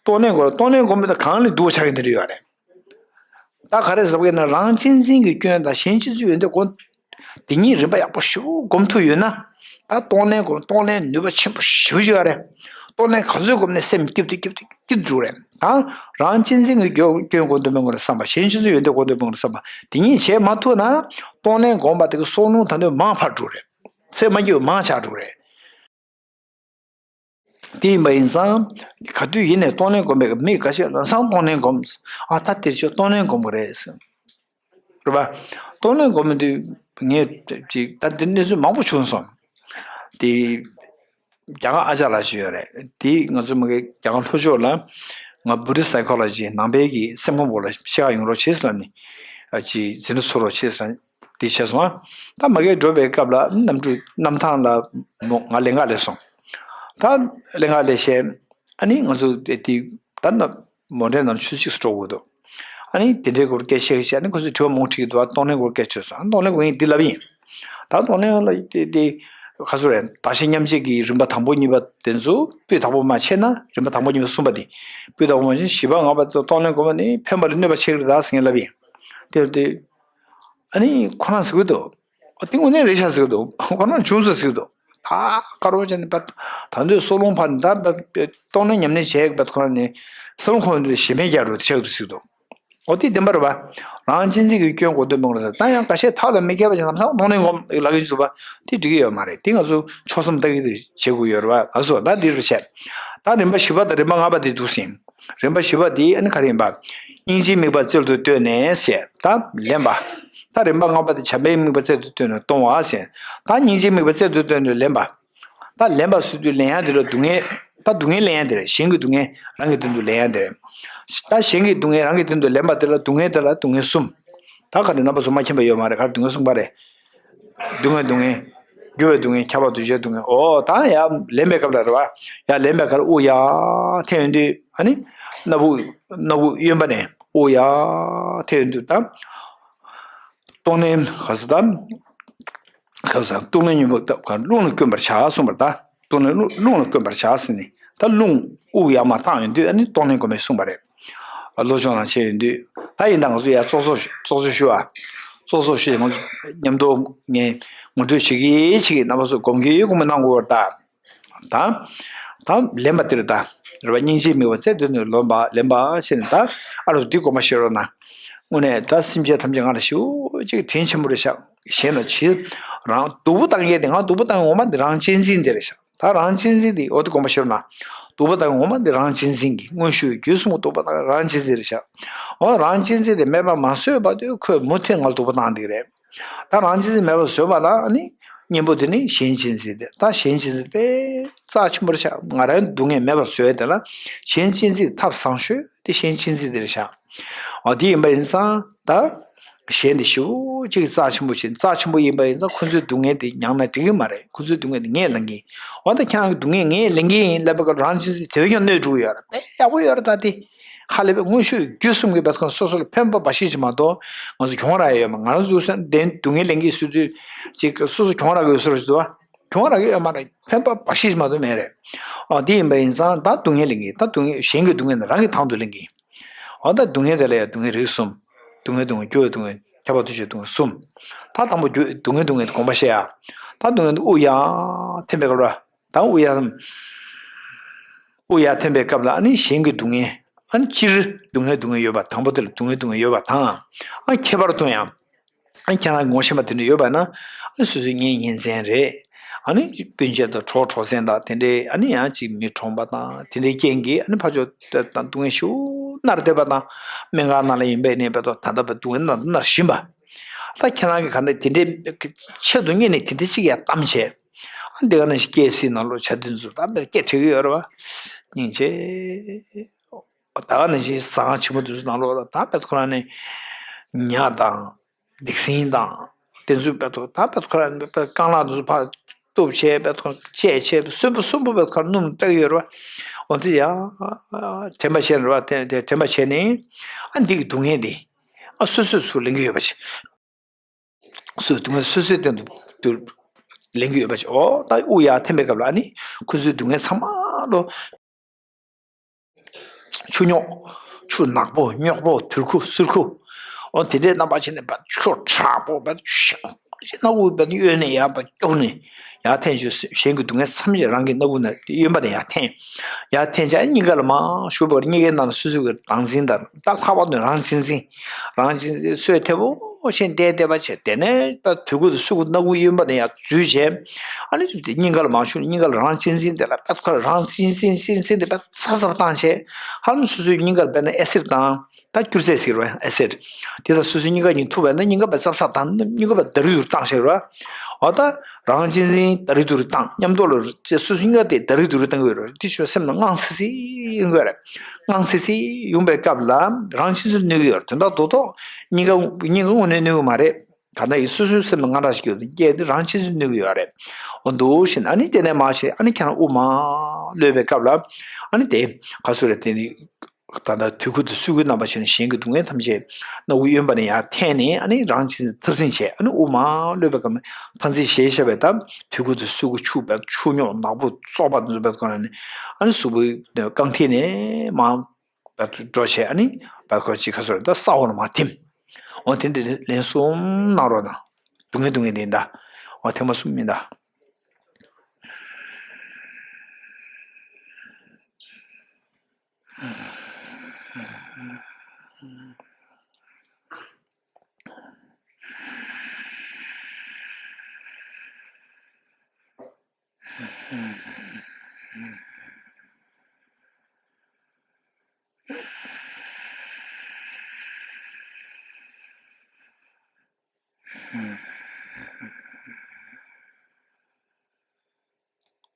གཏོང་ལེན་སྒོམ་གཏོང་ལེན་སྒོམ་མི་ད་གང་ལས་སྡུག་པ་ཆགས་མཁན་དེ་འདྲ་ཡོད་རེད། ད་ག་རེ་ཟེར་བ་ཡིན་ན། རང་གཅེས་འཛིན་གྱི་སྐྱོན་དང་གཞན་གཅེས་འཛིན་ཡོན་ཏན་སྒོམ། དེ་གཉིས་རིམ་པ་ཡག་པོ་ཞེ་པོ་སྒོམ་ཐུབ་ཡོད་ན། ད་གཏོང་ལེན་སྒོམ་གཏོང་ལེན་ནུས་པ་ཆེན་པོ་ཞེ་པོ་ཅིག་ཡོད་རེད། གཏོང་ལེན་ག་ཚོད་སྒོམ་ནས་སེམས་སྐྱིད་དུ་སྐྱིད་དུ་སྐྱིད་དུ་འགྲོ་རེད། ད་རང་གཅེས་འཛིན་གྱི་སྐྱོན་སྐྱོན་སྒོམ་དུ་མི་དགོས་ན་བསམ་པ། གཞན་གཅེས་འཛིན་ཡོན་ཏན་སྒོམ་དུ་མི་དགོས་ན་བསམ་པ། དེ་གཉིས་བྱེད་མ་ཐུབ་ན། གཏོང་ལེན་སྒོམ་པ་དེ་གི་སྲོག་རླུང་ད་དུང་མང་འཕར་འགྲོ་རེད། སེམས་མ་སྐྱིད་པ་མང་ཆགས་འགྲོ་རེད། དེ་ཡིན་པ་ཡིན་ཙང་། ག་དུས་ཡིན་ནས་གཏོང་ལེན་སྒོམ་པའི་མི་འགའ་ཤས་ལམ་སང་གཏོང་ལེན་སྒོམ། ཨ་ད་དེར་ཆོས་གཏོང་ལེན་སྒོམ་གྱི་རེད་ཟེར། རེད་པ། གཏོང་ལེན་སྒོམ་དུས་ངས་ཅིག་ད་དེ་གནས་ཚུལ་མང་པོ་བྱུང་སོང་། དེ་རྒྱ་གར་ཨ་ཅག་ལགས་ཤིག་ཡོད་རེད། དེ་ང་ཚོ་མ་གི་རྒྱ་གར་ལྷོ་ཕྱོགས་ལ། ང་Buddhist psychology ནང་པའི་གི་སེམས་ཁམས་སྐོར་ལ་ཤེས་ཡག་ཡོང་རོགས་བྱེད་ཟེར་ལབ་ནས། ཨ་ཅིག་འཛིན་གྲྭ་ཚུགས་རོགས་བྱེད་ཟེར། དེ་བྱས་སོང་ཨ། ད་མ་གིར་འགྲོ་བའི་སྐབས་ལ་གནམ་གྲུ་གནམ་ཐང་ལ་མོ་ང་ལེན་ག་སླེབས་སོང་། ད་ལེན་ག་སླེབས་བྱས། ཨ་ནི་ང་ཚོ་དེ་དེ་ད་ནི་མོ་ཊའི་ནང་ཆུ་ཚོད་གཅིག་སུ་འགྲོ་དགོས་འདུག་ཨ་ནི་དེ་འདྲའི་སྐོར་སྐད་ཆ་བཤད་བྱས། ཨ་ནི་ཁོ་ཚོས་དྲི་བ་མང་པོ་དྲིས་ཀྱི་འདུག་ཨ། གཏོང་ལེན་སྐོར་སྐད་ཆ་སོང་། ཨ་གཏོང་ལེན་སྐོར་ངས་འདི་ལབ་ཡིན། ད་གཏོང་ལེན་ལ་དེ་དེ་ག་ཚོད་རེད། བདག་གཞན་མཉམ་བརྗེ་གི་རིམ་པ་དང་པོ་གཉིས་པ་དེ་ཚོ་སྤུས་དག་པོ་མ་ཕྱེ་ན། རིམ་པ་དང་པོ་གཉིས་པ་གསུམ་པ་དེ་སྤུས་དག་པོ་མ་ཕྱེ་ན། བཞི་པ་ལྔ་པ་དེ་གཏོང་ལེན་སྒོམ་པ་ནི་འཕེན་པ་ལ་གནོད་པ་ཆེ་གི་རེད་ད་ཟེར་ངས་ལབ་ཡིན། དེ་དེ། ཨ་ནི་ཁོ་རང་ཟེར་གི་འདུག་ཨ་དེ་དངོས་གནས་རེད་ཤག་ཟེར་གི་འདུག་ཁོ་རང་བྱུང་སོང་ཟེར་གི་འདུག་ད་དཀར་པོ་བྱས་ནས་པ། ད་དུང་སྲོག་རླུང་འཕར་ནས་ད་པ་གཏོང་ལེན་ཉམས་ལེན་བྱས་པ། ཁོ་རང་ནས་སྲོག་རླུང་འཕར་དུས་ཞེ་མེར་རྒྱག་རོགས་བྱེད་དུ་ཟེར་གི་འདུག་འོ་དེ་བདེན་པ་རེད་པ། རང་གཅེས་འཛིན་གྱི་སྐྱོན་སྒོམ་དུ་མི་དགོས་ན། ད་ཡང་ཁ་ཤས་ཐབས་ལ་མི་མཁས་པ་ཅིག་ལམ་སང་གཏོང་ལེན་སྒོམ་ལབ་ཀྱི་འདུག་པ། དེ་འགྲིག་གི་ཡོད་མ་རེད། དེ་ང་ཚོ་ཕྱོགས་མཚུངས་ལྟ་གི་དེ་བྱེད་དགོས་ཡོད་རེད་པ། ལགས་སོ། ད་འདི་རུ་བྱས། ད་རིམ་པ་བཞི་པ་དང་རིམ་པ་ལྔ་པ་དེ་འདུག་ཟིན། རིམ་པ་བཞི་པ་དེ་ཨ་ནི་ག་རེ་ཡིན་པ། སྙིང་རྗེའི་དམིགས་པ་རྩལ་དུ་བཏོན་ནས་ཟེར་ད་ལེན་པ། ད་རིམ་པ་ལྔ་པ་དེ་བྱམས་པའི་དམིགས་པ་རྩལ་དུ་བཏོན་ནས་གཏོང་བ་ཟེར། ད་སྙིང་རྗེའི་དམིགས་པ་རྩལ་དུ་བཏོན་ནས་ལེན་པ། ད་ལེན་པ་ཟེར་དུས་ལེན་ཡ་དེ་ལ་སྡུག་བསྔལ། ད་སྡུག་བསྔལ་ལེན་ཡ་དེ་རེད། གཞན་གྱི་སྡུག་བསྔལ་རང་གི་དོན་དུ་ལེན་ཡ་དེ་རེད། ད་གཞན་གྱི་སྡུག་བསྔལ་རང་གི་དོན་དུ་ལེན་པ་དེ་ལ་སྡུག་བསྔལ་དེ་ལ་སྡུག་བསྔལ་གསུམ། ད་ག་རེ་རྣམ་པ་ཚོ་མ་མཁྱེན་པ་ཡོད་མ་རེད། ག་རེ་སྡུག་བསྔལ་གསུམ་པ་རེད། སྡུག་བསྔལ་སྡུག་བསྔལ། འགྱུར་བའི་སྡུག་བསྔལ། ཁྱབ་པ་འདུ་བྱེད་སྡུག་བསྔལ། འོ་ད་ཡར་ལེན་པའི་སྐབས་ལ་རེད་པ། ཡར་ལེན་པའི་སྐབས་ལ་དབུགས་ཡར་འཐེན་ཡོང་དུས་ཨ་ནི་སྣ་བུག་སྣ་བུག་གཡོན་པ་ནས་དབུགས་ཡར་འཐེན་ཡོང་དུས་ད། གཏོང་ལེན་ག་ས་ད། ག་ས་གཏོང་ལེན་སྙིང་པོ་ད་རླུང་ལ་བསྐྱོན་པར་བྱ་གསུངས་པ་རེད་ད། གཏོང་ལེན་རླུང་རླུང་ལ་བསྐྱོན་པར་བྱ་ཟེར་ནས། ད་རླུང་དབུགས་ཡར་མར་བཏང་ཡོང་དུས་ཨ་ནི་གཏོང་ལེན་སྒོམ་པས་གསུངས་པ་རེད། ཨ་བློ་སྦྱོང་ནང་བྱས་ཡོང་དུས། ད་ཡིན་ད་ང་ཚོ་ཡར་ཙོག་ཙོག་ཙོག་ཙོག་ཞུ་ཨ། ཙོག་ཙོག་ཞུས་ང་ཚོ་མཉམ་དུ་ངས་ངོ་སྤྲོད་བྱེད་ཀྱི་བྱེད་ཀྱི། རྣམ་པ་ཚོ་སྒོམ་གྱི་སྒོམ་གྱི་གནང་དགོས་པ་རེད་ད། ད། ད་ལེན་པ་དེ་རེད་ད། རེད་པ། སྙིང་རྗེའི་དམིགས་པ་རྩལ་དུ་བཏོན་ནས་ལེན་པ་ལེན་པ་བྱས་ནས་ད། ཨ་རོ་འདི་སྒོམ་པ་བྱེད་རོགས་གནང་། དངོས་གནས་ད་སེམས་ཅན་ཐམས་ཅད་ང་ལ་ཞེ་པོ་ཅིག་དྲིན་ཆེན་པོ་རེད་ཤག་གཞན་ལ་ཅི། རང་སྡུག་པོ་བཏང་མཁན་དེ། ང་སྡུག་པོ་བཏང་མཁན་ངོ་མ་དེ་རང་གཅེས་འཛིན་དེ་རེད་ཤག་ད་རང་གཅེས་འཛིན་དེ་འོ་དེ་སྒོམ་པ་བྱེད་རོགས་གནང་། སྡུག་པོ་བཏང་མཁན་ངོ་མ་དེ་རང་གཅེས་འཛིན་གྱི། མངོན་ཤེས་རྒྱུད་གསུམ་གྱི་སྡུག་པོ་བཏང་རང་གཅེས་འཛིན་རེད་ཤག་འོ་རང་གཅེས་འཛིན་དེ་མེད་པ་མ་བཟོས་བར་དུ་ཁོས་མུ་མཐུད་ང་ལ་སྡུག་པོ་བཏང་བསྡད་ཀྱི་རེད། ད་རང་གཅེས་འཛིན་མེད་པར་བཟོས་པ་ལ་ནི་གཉེན་པོ་དེ་ནི་གཞན་གཅེས་འཛིན་དེ། ད་གཞན་གཅེས་འཛིན་དཔེ་རྩ་ཆེན་པོ་རེད་ཤག་ང་རང་སྡུག་བསྔལ་མེད་པར་བཟོས་དེ་ལ་གཞན་གཅེས་འཛིན་ཐབས་བཟང་ཤོས་དེ་གཞན་གཅེས་འཛིན་དེ་རེད་ཤག་འོ་དེ་ཡིན་པ་ཡིན་ཙང་ད་གཞན་དེ་ཞེ་པོ་ཅིག་རྩ་ཆེན་པོ་ཞིག་རྩ་ཆེན་པོ་ཡིན་པ་ཡིན་ཙང་། ཁོ་ཚོའི་སྡུག་བསྔལ་དེ་མྱངས་ན་འགྲིག་གི་མ་རེད། ཁོ་ཚོའི་སྡུག་བསྔལ་དེ་ངས་ལེན་གྱི་ཡིན། འོ་ད་ཁྱེད་རང་གི་སྡུག་བསྔལ་ངས་ལེན་གྱི་ཡིན་ལབ་པའི་སྐབས་རང་གཅེས་འཛིན་དེ་བས་ཀྱང་གནོད་འགྲོ་གི་ཡོད་རེད། དཔེ་ཡག་པོ་ཡོད་རེད་ད་དེ། ཧ་ལས་པའི་མངོན་ཤེས་རྒྱུད་གསུམ་གྱི་བེད་ཁོ་སོ་སོ་ལ་ཕན་པ་འབའ་ཞིག་ཅིག་མ་གཏོགས་ང་ཚོ་གྱོང་རག་ཡོད་མ། ང་རང་ཚོ་སེམས་བདེན་སྡུག་བསྔལ་ལེན་གྱི་སྲིད་དུས་ཅིག་སོ་སོ་གྱོང་རག་ཡོད་སོ་རེད་ཟེར་བ། གྱོང་རག་གི་ཡོད་མ་རེད། ཕན་པ་འབའ་ཞིག་ཅིག་མ་གཏོགས་མེད་རེད། ཨ་དེ་ཡིན་པ་ཡིན་ཙང་ད་སྡུག་བསྔལ་ལེན་གྱི། ད་སྡུག་བསྔལ་གཞན་གྱི་སྡུག་བསྔལ་ནི་རང་གི་དང་དུ་ལེན་གྱི། ཨ་ད་སྡུག་བསྔལ་དེ་ལ་ཡང་སྡུག་བསྔལ་རིགས་གསུམ། སྡུག་བསྔལ་སྡུག་བསྔལ། འགྱུར་བའི་སྡུག་བསྔལ། ཁྱབ་པ་འདུ་བྱེད་སྡུག་བསྔལ་གསུམ། ད་དང་པོ་འགྱུར་སྡུག་བསྔལ་སྡུག་བསྔལ་དེ་སྒོམ་པ་བྱེད་ཡ། ད་སྡུག་བསྔལ་དེ་དབུགས་ཡར་འཐེན་པའི་སྐབས་ལ། ད་དབུགས་ཡར། དབུགས་ཡར་འཐེན་པའི་སྐབས་ལ་ཨ་ནི་གཞན་གྱི་སྡུག་བསྔལ། ཨ་ནི་སྤྱིར་སྡུག་བསྔལ་སྡུག་བསྔལ་ཡོད་པ། དང་པོ་དེ་ལ་སྡུག་བསྔལ་སྡུག་བསྔལ་ཡོད་པ་དང་། ཨ་ཁྱད་པར་དུ་ཡང་ ཨ་ཁྱེད་རང་གི་ངོ་ཤེས་པ་དེ་འདྲ་ཡོད་པ་ན། ཨ་སོ་སོའི་གཉེན་ཉེ་ཚན་རེད། ཨ་ནི་སྤུན་མཆེད་དང་གྲོགས་གྲོགས་མཚན་དང་དེ་འདྲའི་ཨ་ནི་ཡང་ཅིག་མི་གྲོངས་པ་དང་དེ་འདྲའི་རྐྱེན་གྱིས་ཨ་ནི་ཕར་ཕྱོགས་དང་སྡུག་བསྔལ་ཞེ་པོ་མནར་བསྡད་པ་དང་། སྨན་ཁང་ནང་ལ་ཡིན་པས་ནས་བས་ཏོ་ད་ལྟ་བས་སྡུག་བསྔལ་མནར་མནར་བཞིན་པ། ད་ཁྱེད་རང་གིས་ག་འདྲ་དེ་འདྲའི་ཆེད་དུ་གཉེར་ནས་དེ་འདྲ་ཅིག་ཡང་གཏམ་བྱས། ཨ་འདི་ག་ནང་བཞིན་སྐྱེ་སྲིད་ནང་ལོགས་བྱ་དེ་ཚོ་ད་འདིར་སྐད་འཕྲད་ཀྱི་ཡོད་རེད་བ། སྙིང་རྗེ། ད་ག་ནང་བཞིན་ཟ་ཁང་ཆེན་མོ་དེ་ཚོ་ནང་ལོགས་ལ་ད་བས་ཁོ་རང་ནས་ཉ་དང་སྡིག་སྲིན་དང་དེ་ཚོ་བས་ཏོ་ད་བས་ཁོ་རང་ནས་རྐང་ལག་དེ་ཚོ་ཕར་གཏུབ་བྱས་བས་ཁོ་རང་བཅད་བྱས་སུན་པོ་སུན་པོ་བས་ཁོ་རང་སྣུམ་སྤྲད་ཀྱི་ཡོད་རེད་བ། འོ་དེ་ཡང་དྲན་པ་བྱས་ནས་རེད་བ། དེ་དེ་དྲན་པ་བྱས་ནས་ཨ་འདི་གི་སྡུག་བསྔལ་འདི་ཨ་སོ་སོས་ཚུར་ལེན་གྱི་ཡོད་པ་ཅིག་སོ་སོའི་སྡུག་བསྔལ་སོ་སོའི་སྟེང་དུ་དུ་ལེན་གྱི་ཡོད་པ་ཅིག་འོ་ད་དབུགས་ཡར་འཐེན་པའི་སྐབས་ལ་ཨ་ནི་ཁོ་ཚོའི་སྡུག་བསྔལ་ཚང་མ་ལོ། ཆུ་རྙོག་ཆུ་ནག་པོ་རྙོག་པོ་དུར་ཁུ་སུར་ཁུ། འོ་དེ་འདྲའི་རྣམ་པ་བྱས་ནས་བ་ཆུ་དྲག་པོ་བ་ཆུ་སྣ་དབུགས་བ་གཡོན་ནས་ཡར་བ་སྐྱོག་ནས་ཡར་འཐེན་བྱས། གཞན་གྱི་སྡུག་བསྔལ་ཐམས་ཅད་རང་གི་སྣ་དབུགས་ནས་གཡོན་པ་ནས་ཡར་འཐེན། ཡར་འཐེན་བྱས་སྙིང་ག་ལ་མར་ཞུགས་པར་སྙིང་གའི་ནང་ལ་སོ་སོ་གི་དྭངས་འཛིན་དང་ད་ལྷག་པར་དུ་རང་གཅེས་འཛིན། རང་གཅེས་འཛིན་སོས་ཐེ་བོ་ཆེན་བསྡད་བསྡད་པ་བྱས། དེ་ནས་ད་དུར་ཁུ་དང་སུར་ཁུ་སྣ་དབུགས་གཡོན་པ་ནས་ཡར་འཛུལ་བྱས། ཨ་ནི་སྙིང་ག་ལ་མར་ཞུགས་ནས་སྙིང་ག་ལ་རང་གཅེས་འཛིན་དེ་ལ་ད་ཁ་རང་གཅེས་འཛིན་གཅེས་འཛིན་དེ་བས་ཚབ་ཚབ་བཏང་བྱས། ཧ་ལམ་སོ་སོའི་སྙིང་ག་ལ་བས་ན་ཨེ་སིར་དང་ད་སྐྱུར་རྫས་ཟེར་བ་ཨེ་སིར། དེ་དང་སོ་སོའི་སྙིང་ག་གཉིས་ཐུག་པས་ན་སྙིང་ག་བས་ཚབ་ཚབ་བཏང་། སྙིང་ག་བས་ད་རི་དུར་བཏང་ཟེར་བ། འོ་ད་རང་གཅེས་འཛིན་ད་རི་དུར་བཏང་མཉམ་དུ་ལ་སོ་སོའི་སྙིང་ག་དེ་ད་རི་དུར་བཏང་གི་ཡོད་རེད། དེ་ཞོ་སེམས་ལ་དངངས་སི་སི་ཡོང་གི་རེད། དངངས་སི་སི་ཡོང་པའི་སྐབས་ལ་རང་གཅེས་འཛིན་གནོད་ཀྱི་ཡོད་རེད། དོན་དག་རྡོག་རྡོག་སྙིང་ག་སྙིང་ག་དངོས་གནས་གནོད་ཀྱི་མ་རེད། གང་ལྟར་ཡིན་སོ་སོའི་སེམས་ལ་དངངས་སྐྲག་ཞིག་ཡོད་དུས་སྐྱེས་ཏེ་རང་གཅེས་འཛིན་གནོད་ཀྱི་ཡོད་རེད། འོ་འདུག་བཞིན་ཨ་ནི་དེ་ནས་མར་བྱས་ཨ་ནི་ཁྱེད་རང་དབུགས་མར་གློད་པའི་སྐབས་ལ་ཨ་ནི་དེ་ག་སུ་རེད། དེ་ནི་ད་ལྟ་དུར་ཁུ་དང་སུར་ཁུའི་རྣམ་པ་བྱས་ནས་གཞན་གྱི་སྡུག་བསྔལ་ཐམས་ཅད་སྣ་དབུགས་གཡོན་པ་ནས་ཡར་འཐེན་ནས་ཨ་ནི་རང་གཅེས་འཛིན་མཐར་འཛིན་བྱས། ཨ་ནི་དབུགས་མར་གློད་པའི་སྐབས་ལ་མཐར་འཛིན་ཞེས་བྱ་བའི་ད་དུར་ཁུ་དང་སུར་ཁུ་ཆུ་བས་ཆུ་རྙོག་ནག་པོ་བཙོག་པ་འཛུགས་པའི་སྒོ་ནས་ཨ་ནི་གཟུགས་པོའི་རྐང་མཐིལ་ནས་མར། བར་དུ་འགྲོ་བྱས་ཨ་ནི་བར་ཁོ་ཅིག་ཁ་སོར་ད་ས་འོག་ལ་མར་ཐིམ། འོ་དེ་འདྲ་ལན་གསུམ་གནང་རོགས་གནང་། སྡུག་བསྔལ་སྡུག་བསྔལ་འདི་འདའ། འོ་ཐེངས་མ་གསུམ་མིན་ད།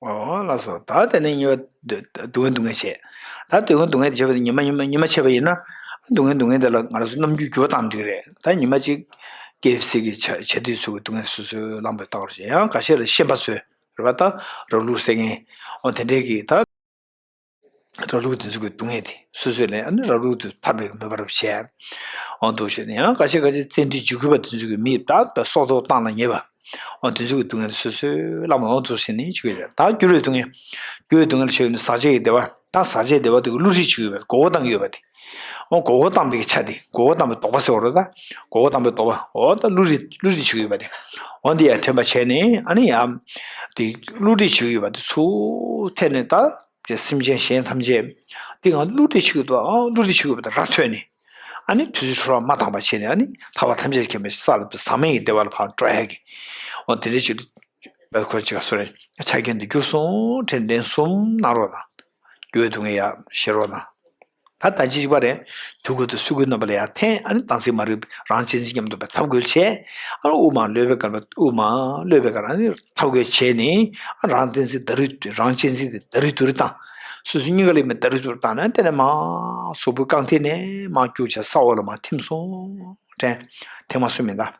འོ་ལགས་སོ། ད་དེ་ནས་ཉི་མ་སྡུག་བསྔལ་སྡུག་བསྔལ་བྱས། ད་སྡུག་བསྔལ་སྡུག་བསྔལ་དེ་བྱས་པ་དེ་ཉི་མ་ཉི་མ་ཉི་མ་བྱས་པ་ཡིན་ན། སྡུག་བསྔལ་སྡུག་བསྔལ་དེ་ལ་ང་རང་ཚོ་རྣམ་འགྱུར་འགྱུར་བ་བཏང་འགྲིག་རེད། ད་ཉི་མ་གཅིག་ཀེ་ཨེཕ་སི་གི་བྱ་བྱ་དུས་ཚོད་ཀྱི་སྡུག་བསྔལ་སོ་སོའི་བླངས་པའི་རྟགས་རེད། ཡང་འགའ་ཤས་ལ་ཤན་པ་ཚོས་རེད་པ། ད་ར་ལུག་བསད་མཁན་འོ་དེ་འདྲས་ཀྱིས་ད། ར་ལུག་དེ་ཚོ་གི་སྡུག་བསྔལ་དེ་སོ་སོས་ལན་ཨ་ནི་ར་ལུག་དེ་ཐར་པའི་མོས་པ་རབ་བྱས། འོ་འདུག་བྱས་ནས་ཡང་འགའ་ཤས་འགའ་ཤས་བཙན་ཁྲིད་འཇུག་གི་པ་དེ་ཚོ་གི་མི་ད་ལྟ་སྲོག་ཐོག་བཏང་ལ་ཉེ་བ། འོ་དེ་ཚོ་གི་སྡུག་བསྔལ་དེ་སོ་སོའི་བླ་མ་འོ་འདུག་བྱས་ནས་བྱེད་ཀྱི་རེད། ད་སྐྱུར་བའི་སྡུག་བསྔལ། སྐྱུར་བའི་སྡུག་བསྔལ་བྱས་ཡོད་ནི་ཟག་བཅས་ཀྱི་བདེ་བ། ད་ཟག་བཅས་བདེ་བ་དེ་གི་བསླུ་བྲིད་བྱེད་ཀྱི་ཡོད་པ་མགོ་སྐོར་བཏང་གི་ཡོད་པ་དེ། འོ་མགོ་སྐོར་བཏང་པའི་གི་ཆ་དེ་མགོ་སྐོར་བཏང་པའི་དོགས་པ་ཟེར་བ་རེད། ད་མགོ་སྐོར་བཏང་པའི་དོགས་པ་འོ་ད་བསླུ་བྲིད་བསླུ་བྲིད་བྱེད་ཀྱི་ཡོད་པ་དེ། འོ་འདི་ཡང་དྲན་པ་བྱས་ནས་ཨ་ནི་ཡང་། དེ་བསླུ་བྲིད་བྱེད་ཀྱི་ཡོད་པ་དེ་ཚུར་འཐེན་ནས་ད། ཅེས་སེམས་ཅན་གཞན་ཐམས་ཅད་དེ་ང་བསླུ་བྲིད་བྱེད་ཀྱི་འདུག་ཨ་བསླུ་བྲིད་བྱེད་ཀྱི་ཡོད་པ་དེ་ར་འཕྲོད་ནས་ཨ་ནི་དུས་ཚོད་འཕྲོ་བརླག་མ་བཏང་བ་བྱས་ནས་ཨ་ནི་ཐར་པ་ཐམས་ཅད་མཁྱེན་པའི་ས་ལ་ཟག་མེད་ཀྱི་བདེ་བ་ལ་ཕར་འགྲོ་ཡ་གི་འོ་དེ་འདྲ་ཅིག་བས་ཁོ་ཅིག་ག་སོ་རེ་ཆ་རྐྱེན་དུ་གྱུར་སོང་དྲན་དྲན་གསུམ་གནང་རོགས་གནང་། སྐྱུར་བའི་སྡུག་བསྔལ་ཡ་ཤེས་རོགས་གནང་། ད་ད་ཅི་ཅིག་པ་རེད། དུར་ཁུ་དང་སུར་ཁུའི་རྣམ་པ་ལ་ཡར་འཐེན་ཨ་ནི་དྭངས་བསིལ་མ་རིག་རང་གཅེས་འཛིན་མཉམ་དུ་བས་ཐབས་བཀོད་བྱས། ཨ་དབུ་མ་གློད་པའི་སྐབས་ལ་དབུ་མ་གློད་པའི་སྐབས་ལ་ཨ་ནི་ཐབས་བཀོད་བྱས་ནས་རང་གཅེས་འཛིན་ད་རུ་རང་གཅེས་འཛིན་དེ་ད་རུ་དུ་རུ་བཏང་། སོ་སོའི་སྙིང་ག་ལ་མི་ད་རུ་དུ་རུ་བཏང་ནས་དེ་ནས་མ་གཟུགས་པོའི་རྐང་མཐིལ་ནས་མ་བསྐྱུར་བྱས་ས་འོག་ལ་མ་ཐིམ་སོང་། དྲན་ཐེངས་མ་གསུམ་མིན་ད།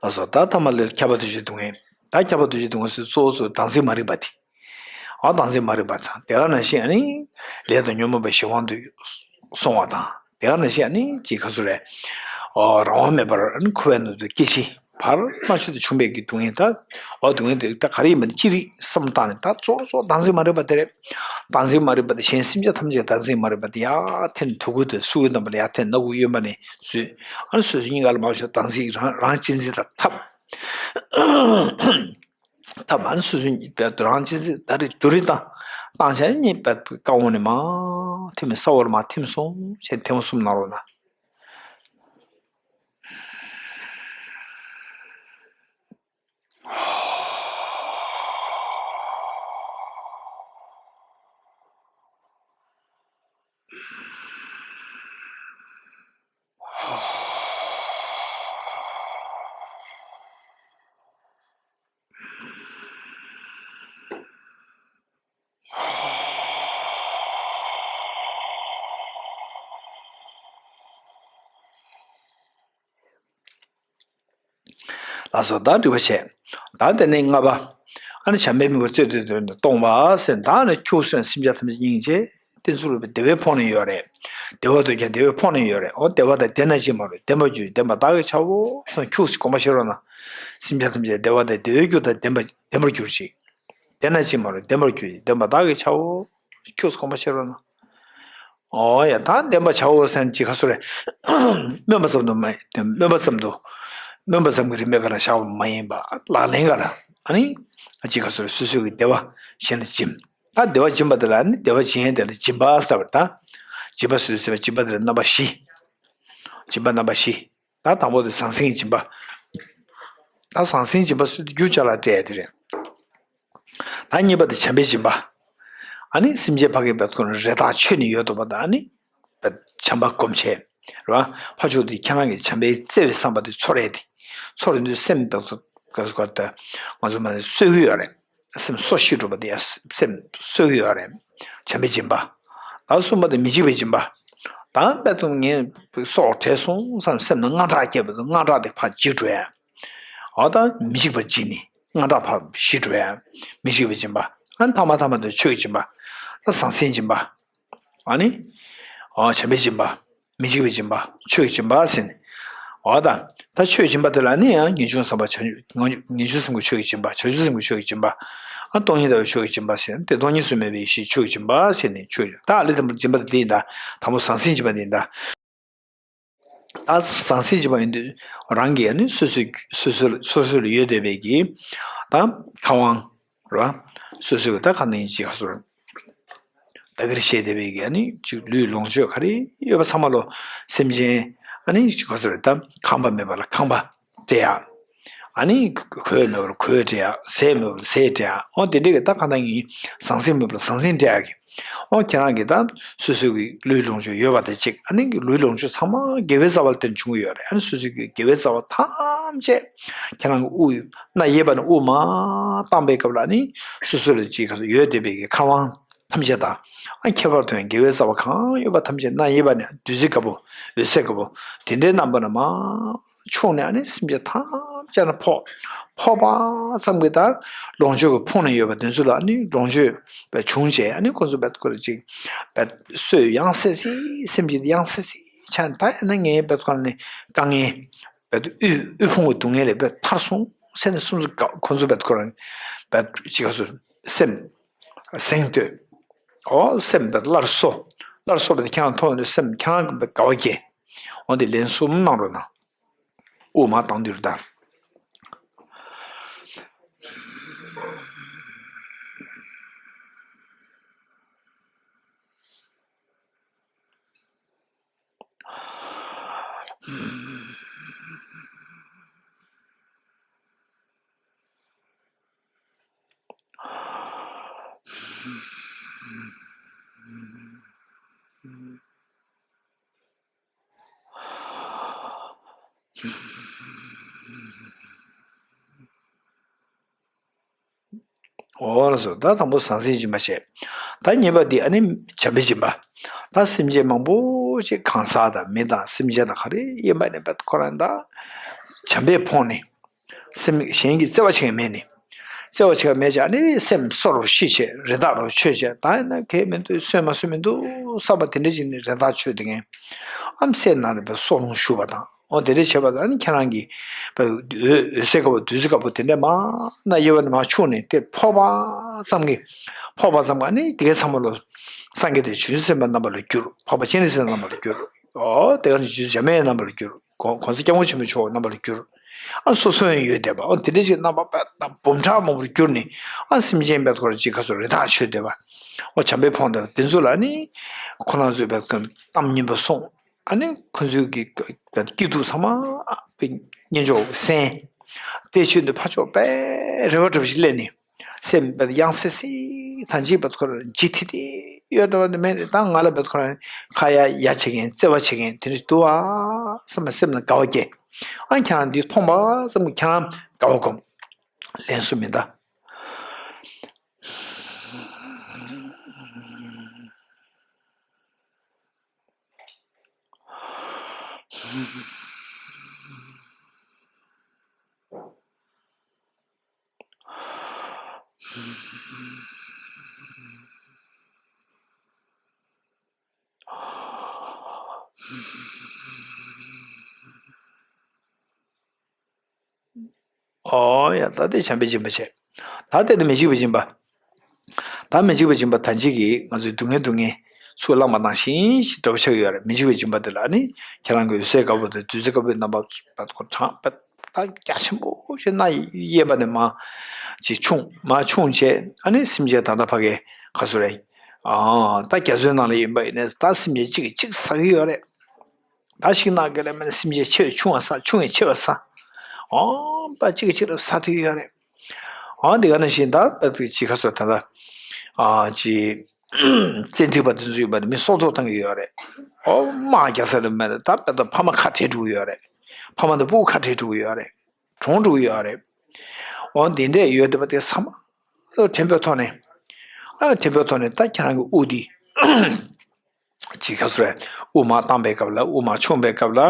ལགས་སོ། ད་ཐ་མ་ལ་ཁྱབ་པ་དུས་ཀྱི་སྡུག་བསྔལ། ད་ཁྱབ་པ་དུས་ཀྱི་སྡུག་བསྔལ་སོ་སོ་སོ་དྭངས་བསིལ་མ་རིག་པ་དེ། ཨ་དྭངས་བསིལ་མ་རིག་པ་དང་དེ་ག་ནང་བཞིན་ཨ་ནི་ལས་དང་ཉོན་མོངས་པའི་གཞན་དབང་དུ་སོང་བ་དང་ དེ་ག་ནང་བཞིན་ཨ་ནི་ཅིག་ག་ཚོད་རེད། ཨོ་རང་དབང་མེད་པར་ཨ་ནི་འཁོར་བའི་ནང་དུ་སྐྱེ་འཆི་བར་མ་ཆོད་དུ་བྱུང་བའི་གི་སྡུག་བསྔལ་ད། ཨོ་སྡུག་བསྔལ་དེ་ད་ག་རེ་ཡིན་པ་ནི་ཅི་རིགས་བསམ་བློ་བཏང་ནས་ད་གཙོ་བོ་གཙོ་བོ་བདག་འཛིན་མ་རིག་པ་དེ་རེད། བདག་འཛིན་མ་རིག་པ་དེ་གཞན་སེམས་ཅན་ཐམས་ཅད་བདག་འཛིན་མ་རིག་པ་དེ་ཡར་འཐེན་ནས་དུར་ཁུང་དེ་སུ་གི་རྣམ་པ་ལ་ཡར་འཐེན་སྣ་ཁུག་གཡོན་པ་ནས་བཟོས། ཨ་ནི་སོ་སོ་སྙིང་ག་ལ་མ་བྱོས་བདག་འཛིན་རང་རང་གཅེས་འཛིན་དང་འཐབ། ཐབས་མ་ནི་སོ་སོའི་རང་གཅེས་འཛིན་ད་རེས་རྡོ་རིང་བཏང་བཏང་བྱས་ནས་པད་རྐང་འོག་ནས་མར་ཐིམ་ནས་ས་འོག་ལ་མར་ཐིམ་སོང་བྱས་ཐེངས་མ་གསུམ་གནང་རོགས་གནང་། ལགས་སོ། ད་འགྲིག་པ་བྱས། ད་དེ་ནས་ལྔ་པ། ཨ་ནི་བྱམས་པའི་དམིགས་པ་རྩོལ་བསྡུ་དོན་དུ་གཏོང་བ་ཟེར། ད་ནི་ཁྱུག་ཙམ་སེམས་ཅན་ཐམས་ཅད་སྙིང་རྗེ། བསྟན་ཚུལ་སློབ་པའི་བདེ་བའི་ཕོངས་ནི་ཡོད་རེད། བདེ་བ་འདོད་ཀྱང་བདེ་བའི་ཕོངས་ནི་ཡོད་རེད། འོ་བདེ་བ་དང་ལྡན་ན་ཅི་མ་རུང་། ལྡན་པར་གྱུར་ཅིག་ལྡན་པ་བདག་གིས་བྱའོ་གསུངས། ཁྱུག་ཙམ་དགོངས་པ་བཞེས་རོགས་གནང་། སེམས་ཅན་ཐམས་ཅད་བདེ་བ་དང་བདེ་བའི་རྒྱུ་དང་ལྡན་པ་ལྡན་པར་གྱུར་ཅིག་ལྡན་ན་ཅི་མ་རུང་། ལྡན་པར་གྱུར་ཅིག་ལྡན་པ་བདག་གིས་བྱའོ། ཁྱུག་ཙམ་དགོངས་པ་བཞེས་རོགས་གནང་། ཨོ་ཡ། ད་ལྡན་པར་བྱའོ་ཟེར་ན་ཅི་ག་ཚོད་རེད། སྨོན་པ་ཙམ་དུ་མ། སྨོན་པ་ཙམ་དུ། སྨོན་པ་ཙམ་གྱི་རིམ་པའི་སྒང་ལ་བཞག་པ་མ་ཡིན་པ་ལག་ལེན་སྒང་ལ་ཨ་ནི་ཅི་ག་ཚོད་རེད། སོ་སོའི་གི་བདེ་བ་གཞན་ལ་སྦྱིན། ད་བདེ་བ་སྦྱིན་པ་དེ་ལ་ཨ་ནི་བདེ་བ་སྦྱིན་ཡས་དེ་ལ་སྦྱིན་པ་ཟེར་བ་རེད་ད། སྦྱིན་པ་ཟེར་དུས་ཟེར་བ་སྦྱིན་པ་དེ་ལ་རྣམ་པ་བཞི། སྦྱིན་པ་རྣམ་པ་བཞི། ད་དང་པོ་དེ་ཟང་ཟིང་སྦྱིན་པ། ད་ཟང་ཟིང་སྦྱིན་པ་ཟེར་དུས་རྒྱུ་ཅ་ལག་སྤྲད་ཡ་དེ་རེད། ད་གཉིས་པ་དེ་བྱམས་པའི་སྦྱིན་པ། ཨ་ནི་སེམས་ཅན་ཕ་གིར་འབད་ཁོ་ན་རེ་ཐག་ཆོད་ནས་ཡོད་འདུག་པ་དང་ཨ་ནི། བྱམས་པ་སྒོམ་བྱས། རེད་བ། ཕར་ཕྱོགས་དེ་ཁྱེད་རང་གི་བྱམས་པའི་བརྩེ་བའི་བསམ་པ་དེ་ཚོར་ཡས་དེ། ཚོར་དུས་སེམས་འབད་ཁོ་ན་ང་ཚོ་མ་ནས་གསོ་གི་ཡོད་རེད། སེམས་གསོ་ཤི་འགྲོ་བ་དེ་ཡ་སེམས་གསོ་གི་ཡོད་རེད། བྱམས་པའི་སྦྱིན་པ། ད་གསུམ་པ་དེ་མི་འཇིགས་པའི་སྦྱིན་པ། ད་འབད་ཁོ་ན་ངའི་སྲོག་བྲལ་སོང་བསམ་སེམས་ནང་དངངས་སྐྲག་སྐྱེས་པ་དང་དངངས་སྐྲག་དེ་ཕར་འཇིགས་འགྲོ་ཡ། འོ་ད་མི་འཇིགས་པར་བྱས་ནས་དངངས་སྐྲག་ཕར་ཞི་འགྲོ་ཡ། མི་འཇིགས་པའི་སྦྱིན་པ། ཨ་ནི་ཐ་མ་ཐ་མ་དེ་ཆོས་ཀྱི་སྦྱིན་པ། ད་ཟང་ཟིང་སྦྱིན་པ། ཨ་ནི། འོ་བྱམས་པའི་སྦྱིན་པ། མི་འཇིགས་པའི་སྦྱིན་པ། ཆོས་ཀྱི་སྦྱིན་པ་ཟེར་ནས། འོ་ད། ད་ཆོས་ཀྱི་སྦྱིན་པ་དེ་ལ་ནི་ཡང་ངེས་འབྱུང་བསམ་པ་བྱང་ཆུབ་ངེས་འབྱུང་སེམས་ཀྱི་ཆོས་ཀྱི་སྦྱིན་པ། བྱང་ཆུབ་སེམས་ཀྱི་ཆོས་ཀྱི་སྦྱིན་པ། ཨ་སྟོང་ཉིད་ལྟ་བུའི་ཆོས་ཀྱི་སྦྱིན་པ་ཟེར་ནས་དེ་སྟོང་ཉིད་སུ་མེད་པའི་ཡེ་ཤེས་ཆོས་ཀྱི་སྦྱིན་པ་ཟེར་ནས་ཆོས་ཀྱི། ད་ཨ་ལི་དང་པོ་སྦྱིན་པ་དེ་འདི་ཡིན་ད། དང་པོ་ཟང་ཟིང་སྦྱིན་པ་འདི་ཡིན་ད། ད་ཟང་ཟིང་སྦྱིན་པ་ཡིན་དུས་རང་གིས་ནི་སོ་སོའི་སོ་སོ་སོ་སོ་ལ་ཡོད་བསྡད་པའི་གི་ད་ཁམས་དབང་རེད་བ། སོ་སོའི་ད་ག་ནང་ཡིན་ཅིག་ག་ཚོད་རེད། ད་གིར་བཤད་བསྡད་པའི་གི་ནི་ཅིག་ལུས་ལོངས་སྤྱོད་ག་རེ་ཡོད་པ་ཚང་མ་ལོ་སེམས་ཅན་ཨ་ནི་ཅིག་ག་ཚོད་རེད། ད་ཁམས་པ་མེད་པ་ལ་ཁམས་པ་སྤྲད་ཡ། ཨ་ནི་གོས་མེད་པ་ལ་གོས་སྤྲད་ཡ། ཟས་མེད་པ་ལ་ཟས་སྤྲད་ཡ། འོ་དེ་འདྲའི་གི་ད་ག་ནང་ཡིན་ཟང་ཟིང་མེད་པ་ལ་ཟང་ཟིང་སྤྲད་ཡ་གི། འོ་ཁྱེད་རང་གིས་ད་སོ་སོའི་གི་ལུས་ལོངས་སྤྱོད་ཡོད་པ་དང་གཅིག་ཨ་ནི་གི་ལུས་ལོངས་སྤྱོད་ཚང་མ་དགེ་བའི་རྩ་བ་ལ་བརྟེན་བྱུང་གི་ཡོད་རེད། ཨ་ནི་སོ་སོའི་གི་དགེ་བའི་རྩ་བ་ཐམས་ཅད་ཁྱེད་རང་གི་དབུ་སྣ་གཡས་པ་ནས་དབུ་མར་བཏང་པའི་སྐབས་ལ་ཨ་ནི་སོ་སོ་ལ་ཅིག་ག་ཚོད་ཡོད་བསྡད་པའི་གི་ཁམས་དབང་ཐམས་ཅད་དང་། ཨ་ཁྱད་པར་དུ་ཡང་དགེ་བའི་རྩ་བ་གང་ཡོད་པ་ཐམས་ཅད་སྣ་གཡས་པ་ནས་བདུད་རྩི་དཀར་པོ་འོད་ཟེར་དཀར་པོ་དེ་འདྲའི་རྣམ་པ་ནས་མར་ཕྱུང་ནས་ཨ་ནི་སེམས་ཅན་ཐམས་ཅད་ལ་ཕོག་ཕོག་པ་ཙམ་གྱིས་ད་ལོངས་སྤྱོད་ཀྱི་ཕུང་ནས་ཡོད་པ་དེ་ཚོ་ལ་ཨ་ནི་ལོངས་སྤྱོད་བྱུང་བྱས་ཨ་ནི་ཁོ་ཚོ་བད་ཁོ་ར་ཅིག་བད་གསོས་ཡང་སེ་སེ་སེམས་ཅན་ཡང་སེ་སེ་ཆགས་ད་ཡིན་ན་ངའི་བད་ཁོ་ནི་དཀའ་ངལ་བད་དབུལ་དབུལ་ཕོངས་ཀྱི་སྡུག་བསྔལ་ལས་བད་ཐར་སོང་ཟེར་ནས་སུམ་ཚོ་ཁོ་ཚོ་བད་ཁོ་ར་བད་ཅིག་ག་ཚོད་སེམས་སེང་སྟོད། ཨོ་སེམས་པའི་སླར་གསོ། སླར་གསོ་བ་དེ་ཁྱེད་རང་མཐོང་ཡོང་དུས་སེམས་ཁྱེད་རང་གི་དགའ་བ་སྐྱེ། འོ་དེ་ལན་གསུམ་གནང་རོགས་གནང་། དབུ་མར་བཏང་དུས་ད། འོ་ལགས་སོ། ད་དང་པོ་ཟང་ཟིང་སྦྱིན་པ་བྱས། ད་གཉིས་པ་འདི་ཨ་ནི་བྱམས་པའི་སྦྱིན་པ། ད་སེམས་ཅན་མང་པོ་ཞིག་གང་ཟག་དང་མི་དང་སེམས་ཅན་དང་ག་རེ་ཡིན་པ་ནས་བད་ཁོ་རང་ད་བྱམས་པས་ཕོངས་ནས། སེམས་གཞན་གྱི་བརྩེ་བ་ཆེན་མེད་ནས། བརྩེ་བ་བྱེད་ཀ་མེད་ཅེ་ཨ་ནི་སེམས་གསོ་རུ་ཤི་བྱས་རི་དྭགས་རུ་ཆོད་བྱས་ད་ཡིན་ན་གལ་མི་འདུག་གསོན་མ་གསོན་མི་འདུག་བསམ་པ་དེ་འདྲ་ཞིག་ནི་རི་དྭགས་ཆོད་དེ་ངས་ཨམ་སེམས་ནང་ནས་པའི་སྲོག་རླུང་ཞུགས་པ་དང་། འོ་དེ་འདྲ་བྱས་པ་དང་ཁྱེད་རང་གིས་པའི་འོད་འོད་གསལ་དཀར་པོ་བདུད་རྩི་དཀར་པོ་དེ་འདྲ་མ་ན་དབྱེ་བ་ནས་མ་ཕྱུང་ནས་དེ་ཕོག་པ་ཙམ་གྱིས་ཕོག་པ་ཙམ་གྱིས་ཨ་ནི་དེ་གའི་ཚང་མ་ལོ་སངས་རྒྱས་དེ་བྱང་ཆུབ་སེམས་དཔའི་རྣམ་པ་ལ་གྱུར། འཕགས་པ་སྤྱན་རས་གཟིགས་རྣམ་པ་ལ་གྱུར། འོ་དེ་ག་ནི་རྗེ་བཙུན་འཇམ་དཔལ་རྣམ་པ་ལ་གྱུར། གོང་གོང་ས་སྐྱབས་མགོན་ཆེན་པོ་མཆོག་རྣམ་པ་ལ་གྱུར། ཨ་སོ་སོ་ཡང་ཡོད་བསྡད་པ་ཨོ་དེ་འདྲ་ཞིག་རྣམ་པ་དཔེ་ད་འབུམ་ཕྲག་མང་པོར་གྱུར་ནས་ཨ་སེམས་ཅན་དཔེ་ཁོ་ར་ཅིག་ག་ཚོད་རི་དྭགས་ཆོད་བསྡད་པ། ཨོ་བྱམས་པའི་ཕོངས་བསྡད་པ་དེ་ཚོ་ལ་ནི་ཁོ་རང་ཚོའི་དཔེ་གཏམ་སྙན་པོ་གསུངས། ཨ་ནི་ཁོ་ཚོའི་གི་སྐྱིད་སྡུག་ཚང་མ་དཔེ་སྙན་ཅོག་གསན། དེ་ཆོས་འདི་ཕ་ཕྱོགས་དཔེ་རེ་བ་འདྲ་བ་ཞིག་སླེབས་ནས། སེམས་པ་ཡང་སེ་སེ་ཐང་ཅིག་པ་ཁོ་ལ་ཇི་ཐི་ཐི་ཡོད་དོ་མེད་རེད། ད་ང་ལ་པ་ཁོ་ལ་ཁ་ཡ་ཡ་བྱེད་མཁན་བརྩེ་བ་བྱེད་མཁན་དེ་འདྲ་འདུག་ཨ་བསམ་ན་སེམས་ལ་དགའ་བ་སྐྱེ། ཨ་ཁྱེད་རང་འདི་མཐོང་པ་བསམ་གི་ཁྱེད་རང་དགའ་བ་སྒོམ། ལན་གསུམ་མིན་ད། ཨོ་ཡ་ད་དེ་བྱམས་པའི་སྦྱིན་པ་བྱས། ད་དེ་ནི་མི་འཇིགས་པའི་སྦྱིན་པ། ད་མི་འཇིགས་པའི་སྦྱིན་པ་ད་ཅིག་གིས་ང་ཚོའི་སྡུག་བསྔལ་སྡུག་བསྔལ་ཚུར་བླངས་པ་ནང་བཞིན་ཞིག་འདྲ་བོ་ཆགས་ཀྱི་ཡོད་རེད། མི་འཇིགས་པའི་སྦྱིན་པ་དེ་ལ་ཨ་ནི་ཁྱེད་རང་གི་འོད་གསལ་དཀར་པོ་དང་བདུད་རྩི་དཀར་པོའི་རྣམ་པ་པ་ཁོ་གྲངས་པ་ད་རྒྱ་ཆེན་པོ་ཞིག་སྣ་གཡས་པ་ནས་མར་ཅིག་ཕྱུང་མར་ཕྱུང་བྱས་ཨ་ནི་སེམས་ཅན་ད་ལྟ་ཕ་གའི་ག་ཚོད་རེད། ཨ་ད་རྒྱ་མཚོའི་ནང་ལ་ཡིན་པ་ཡིན་ནས་ད་སེམས་ཅན་གཅིག་གིས་གཅིག་ཟ་གི་ཡོད་རེད། ད་ཞིག་ན་ག་ལ་མེད་ན་སེམས་ཅན་ཆེ་བས་ཆུང་བ་ས་ཆུང་བས་ཆེ་བ་ས། ཨོ་པ་གཅིག་གིས་གཅིག་ལ་ས་དུས་ཡོད་རེད། ཨོ་འདི་ག་ནང་བཞིན་ད་ཅི་ག་སོ་ད་ད་ཨ་ཅི་བཙན་ཁྲིད་པ་དེ་ཚོ་ཡོད་པ་ནི་མི་སྲོག་ཐོག་བཏང་གི་ཡོད་རེད། ཨོ་དམག་རྒྱག་ས་ལ་མེད་ད་ད་ཕ་མ་ཁ་བྲལ་འགྲོ་གི་ཡོད་རེད། ཕ་མ་དང་སྤུ་གུ་ཁ་བྲལ་འགྲོ་གི་ཡོད་རེད། གྲོངས་འགྲོ་གི་ཡོད་རེད། ཨོ་འདི་འདྲས་ཡོད་བསྡད་པ་དེ་ཚང་མ་ལོ་དྲན་པའི་ཐོག་ནས་ཨ་དྲན་པའི་ཐོག་ནས་ད་ཁྱེད་རང་གི་དབུ་འདི། ཅིག་ག་སོ་རེད། དབུ་མ་བཏང་པའི་སྐབས་ལ་དབུ་མ་ཕྱུང་པའི་སྐབས་ལ།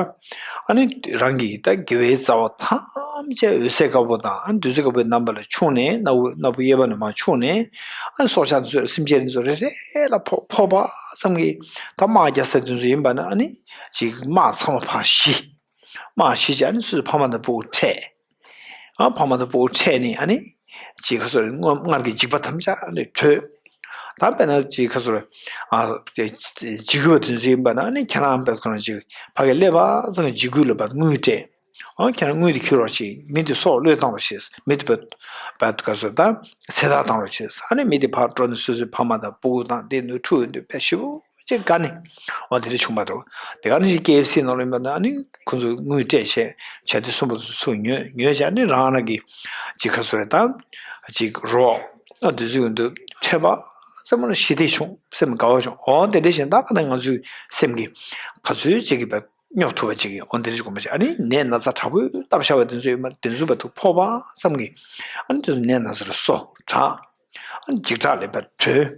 ཨ་ནི་རང་གི་ད་དགེ་བའི་རྩ་བ་ཐམས་ཅད་འོད་གསལ་དཀར་པོ་དང་ཨ་ནི་བདུད་རྩི་དཀར་པོའི་རྣམ་པ་ལ་ཕྱུང་ནས་སྣ་བུག་སྣ་བུག་གཡས་པ་ནས་མར་ཕྱུང་ནས་ཨ་ནི་སྲོག་ཆགས་འདི་ཚོ་སེམས་ཅན་འདི་ཚོ་རེ་རེ་ལ་ཕོག་ཕོག་པ་ཙམ་གྱིས་ད་དམག་རྒྱག་ས་འདི་ཚོ་ཡིན་པ་ན་ཨ་ནི་ཅིག་དམག་ཚང་མ་ཕར་ཞི། དམག་ཞི་བྱས་ཨ་ནི་སོ་སོའི་ཕ་མ་དང་སྤུ་གུ་ཕྲད། ཨ་ཕ་མ་དང་སྤུ་གུ་ཕྲད་ནས་ཨ་ནི་ཅིག་ག་སོ་རེད་སྔོན་སྔར་གྱི་འཇིགས་པ་ཐམས་ཅད་ཨ་ནི་གྲོལ། ད་དཔེར་ན་ཅིག་ག་སོ་རེད་ཨ་འཇིགས་སྐུལ་བ་དེ་ཚོ་ཡིན་པ་ན་ཨ་ནི་ཁྱེད་རང་དཔེ་ཁོ་རང་ཅིག་ཕ་གི་སླེབས་པ་ཙམ་གྱི་འཇིགས་སྐུལ་ལ་བར་དངུལ་སྤྲད། ཨ་ཁྱེད་རང་དངུལ་དེ་ཁྱེར་རོགས་ཞེས་མི་དེ་སྲོག་བློས་བཏང་རོགས་ཞེས་མི་དེ་བད་བད་ག་སོ་ད་ཚེ་ཐར་བཏང་རོགས་ཞེས་ཨ་ནི་མི་དེ་ཕར་འགྲོ་ནས་སོ་སོའི་ཕ་མ་དང་སྤུ་གུ་དང་དེ་ནུ་ཕྲུ་གུ་འདི་དཔེ་ཞེ་པོ་ཅིག་དགའ་ནི། འོ་དེ་འདྲ་བྱུང་བ་འདྲ་བོ། དེ་ག་ནི་ཞིག་ཀེ་ཨེཕ་སི་ནང་ལ་ཡིན་པ་ན་ཨ་ནི་ཁོ་ཚོས་དངུལ་སྤྲད་བྱས་བྱ་དེ་གསུམ་པོ་ཚོ་ཚུར་ཉོས་ཉོས་བྱས་ཨ་ནི་རང་རང་གི་ཅིག་ག་སོ་རེད་དང་། ཅིག་རོགས་ཨ་དུས་ཚོད་ཡོང་དུས་འཕྲད་པ་སེམས་ལ་ཞི་བདེ་བྱུང་སེམས་དགའ་བ་བྱུང་འོ་དེ་འདྲ་བཞིན་ད་ག་ནི་ང་ཚོའི་སེམས་ཀྱི་ག་ཚོད་ཅིག་གི་བ་སྙོབ་ཐུབ་པ་ཅིག་གི་འོ་དེ་འདྲ་ཞིག་དགོངས་པ་བཞེས་ཨ་ནི་ནད་ན་ཚ་དྲག་པོས་བཏབ་བཞག་པ་དེ་ཚོ་ཡོད་མ་དེ་ཚོ་བ་ཐུག་ཕོག་པ་ཙམ་གྱིས་ཨ་ནི་དེ་ཚོ་ནད་ན་ཚ་ལ་གསོ་དྲག་འཇིགས་སྐྲག་ལས་པར་གྲོལ།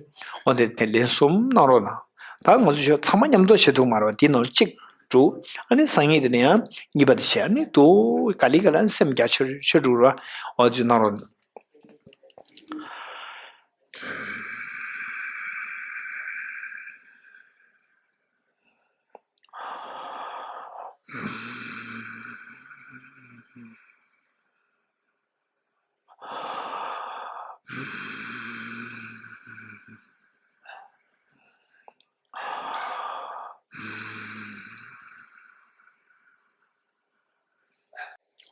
འོ་དེ་དེ་ལན་གསུམ་གནང་རོགས་གནང་། ད་ང་ཚོ་ཞོ་ཚང་མ་མཉམ་དུ་བྱེད་ཐུབ་མ་རེད་བ་དེ་ནང་གཅིག་འགྲོ། ཨ་ནི་སང་ཉིན་དེ་ནས་ཡང་གཉིས་པ་དེ་བྱས་ཨ་ནི་དུ་ག་ལི་ག་ལ་སེམས་རྒྱ་ཆེར་ཆེར་འགྲོ་ར་འོ་ཚོ་གནང་རོགས།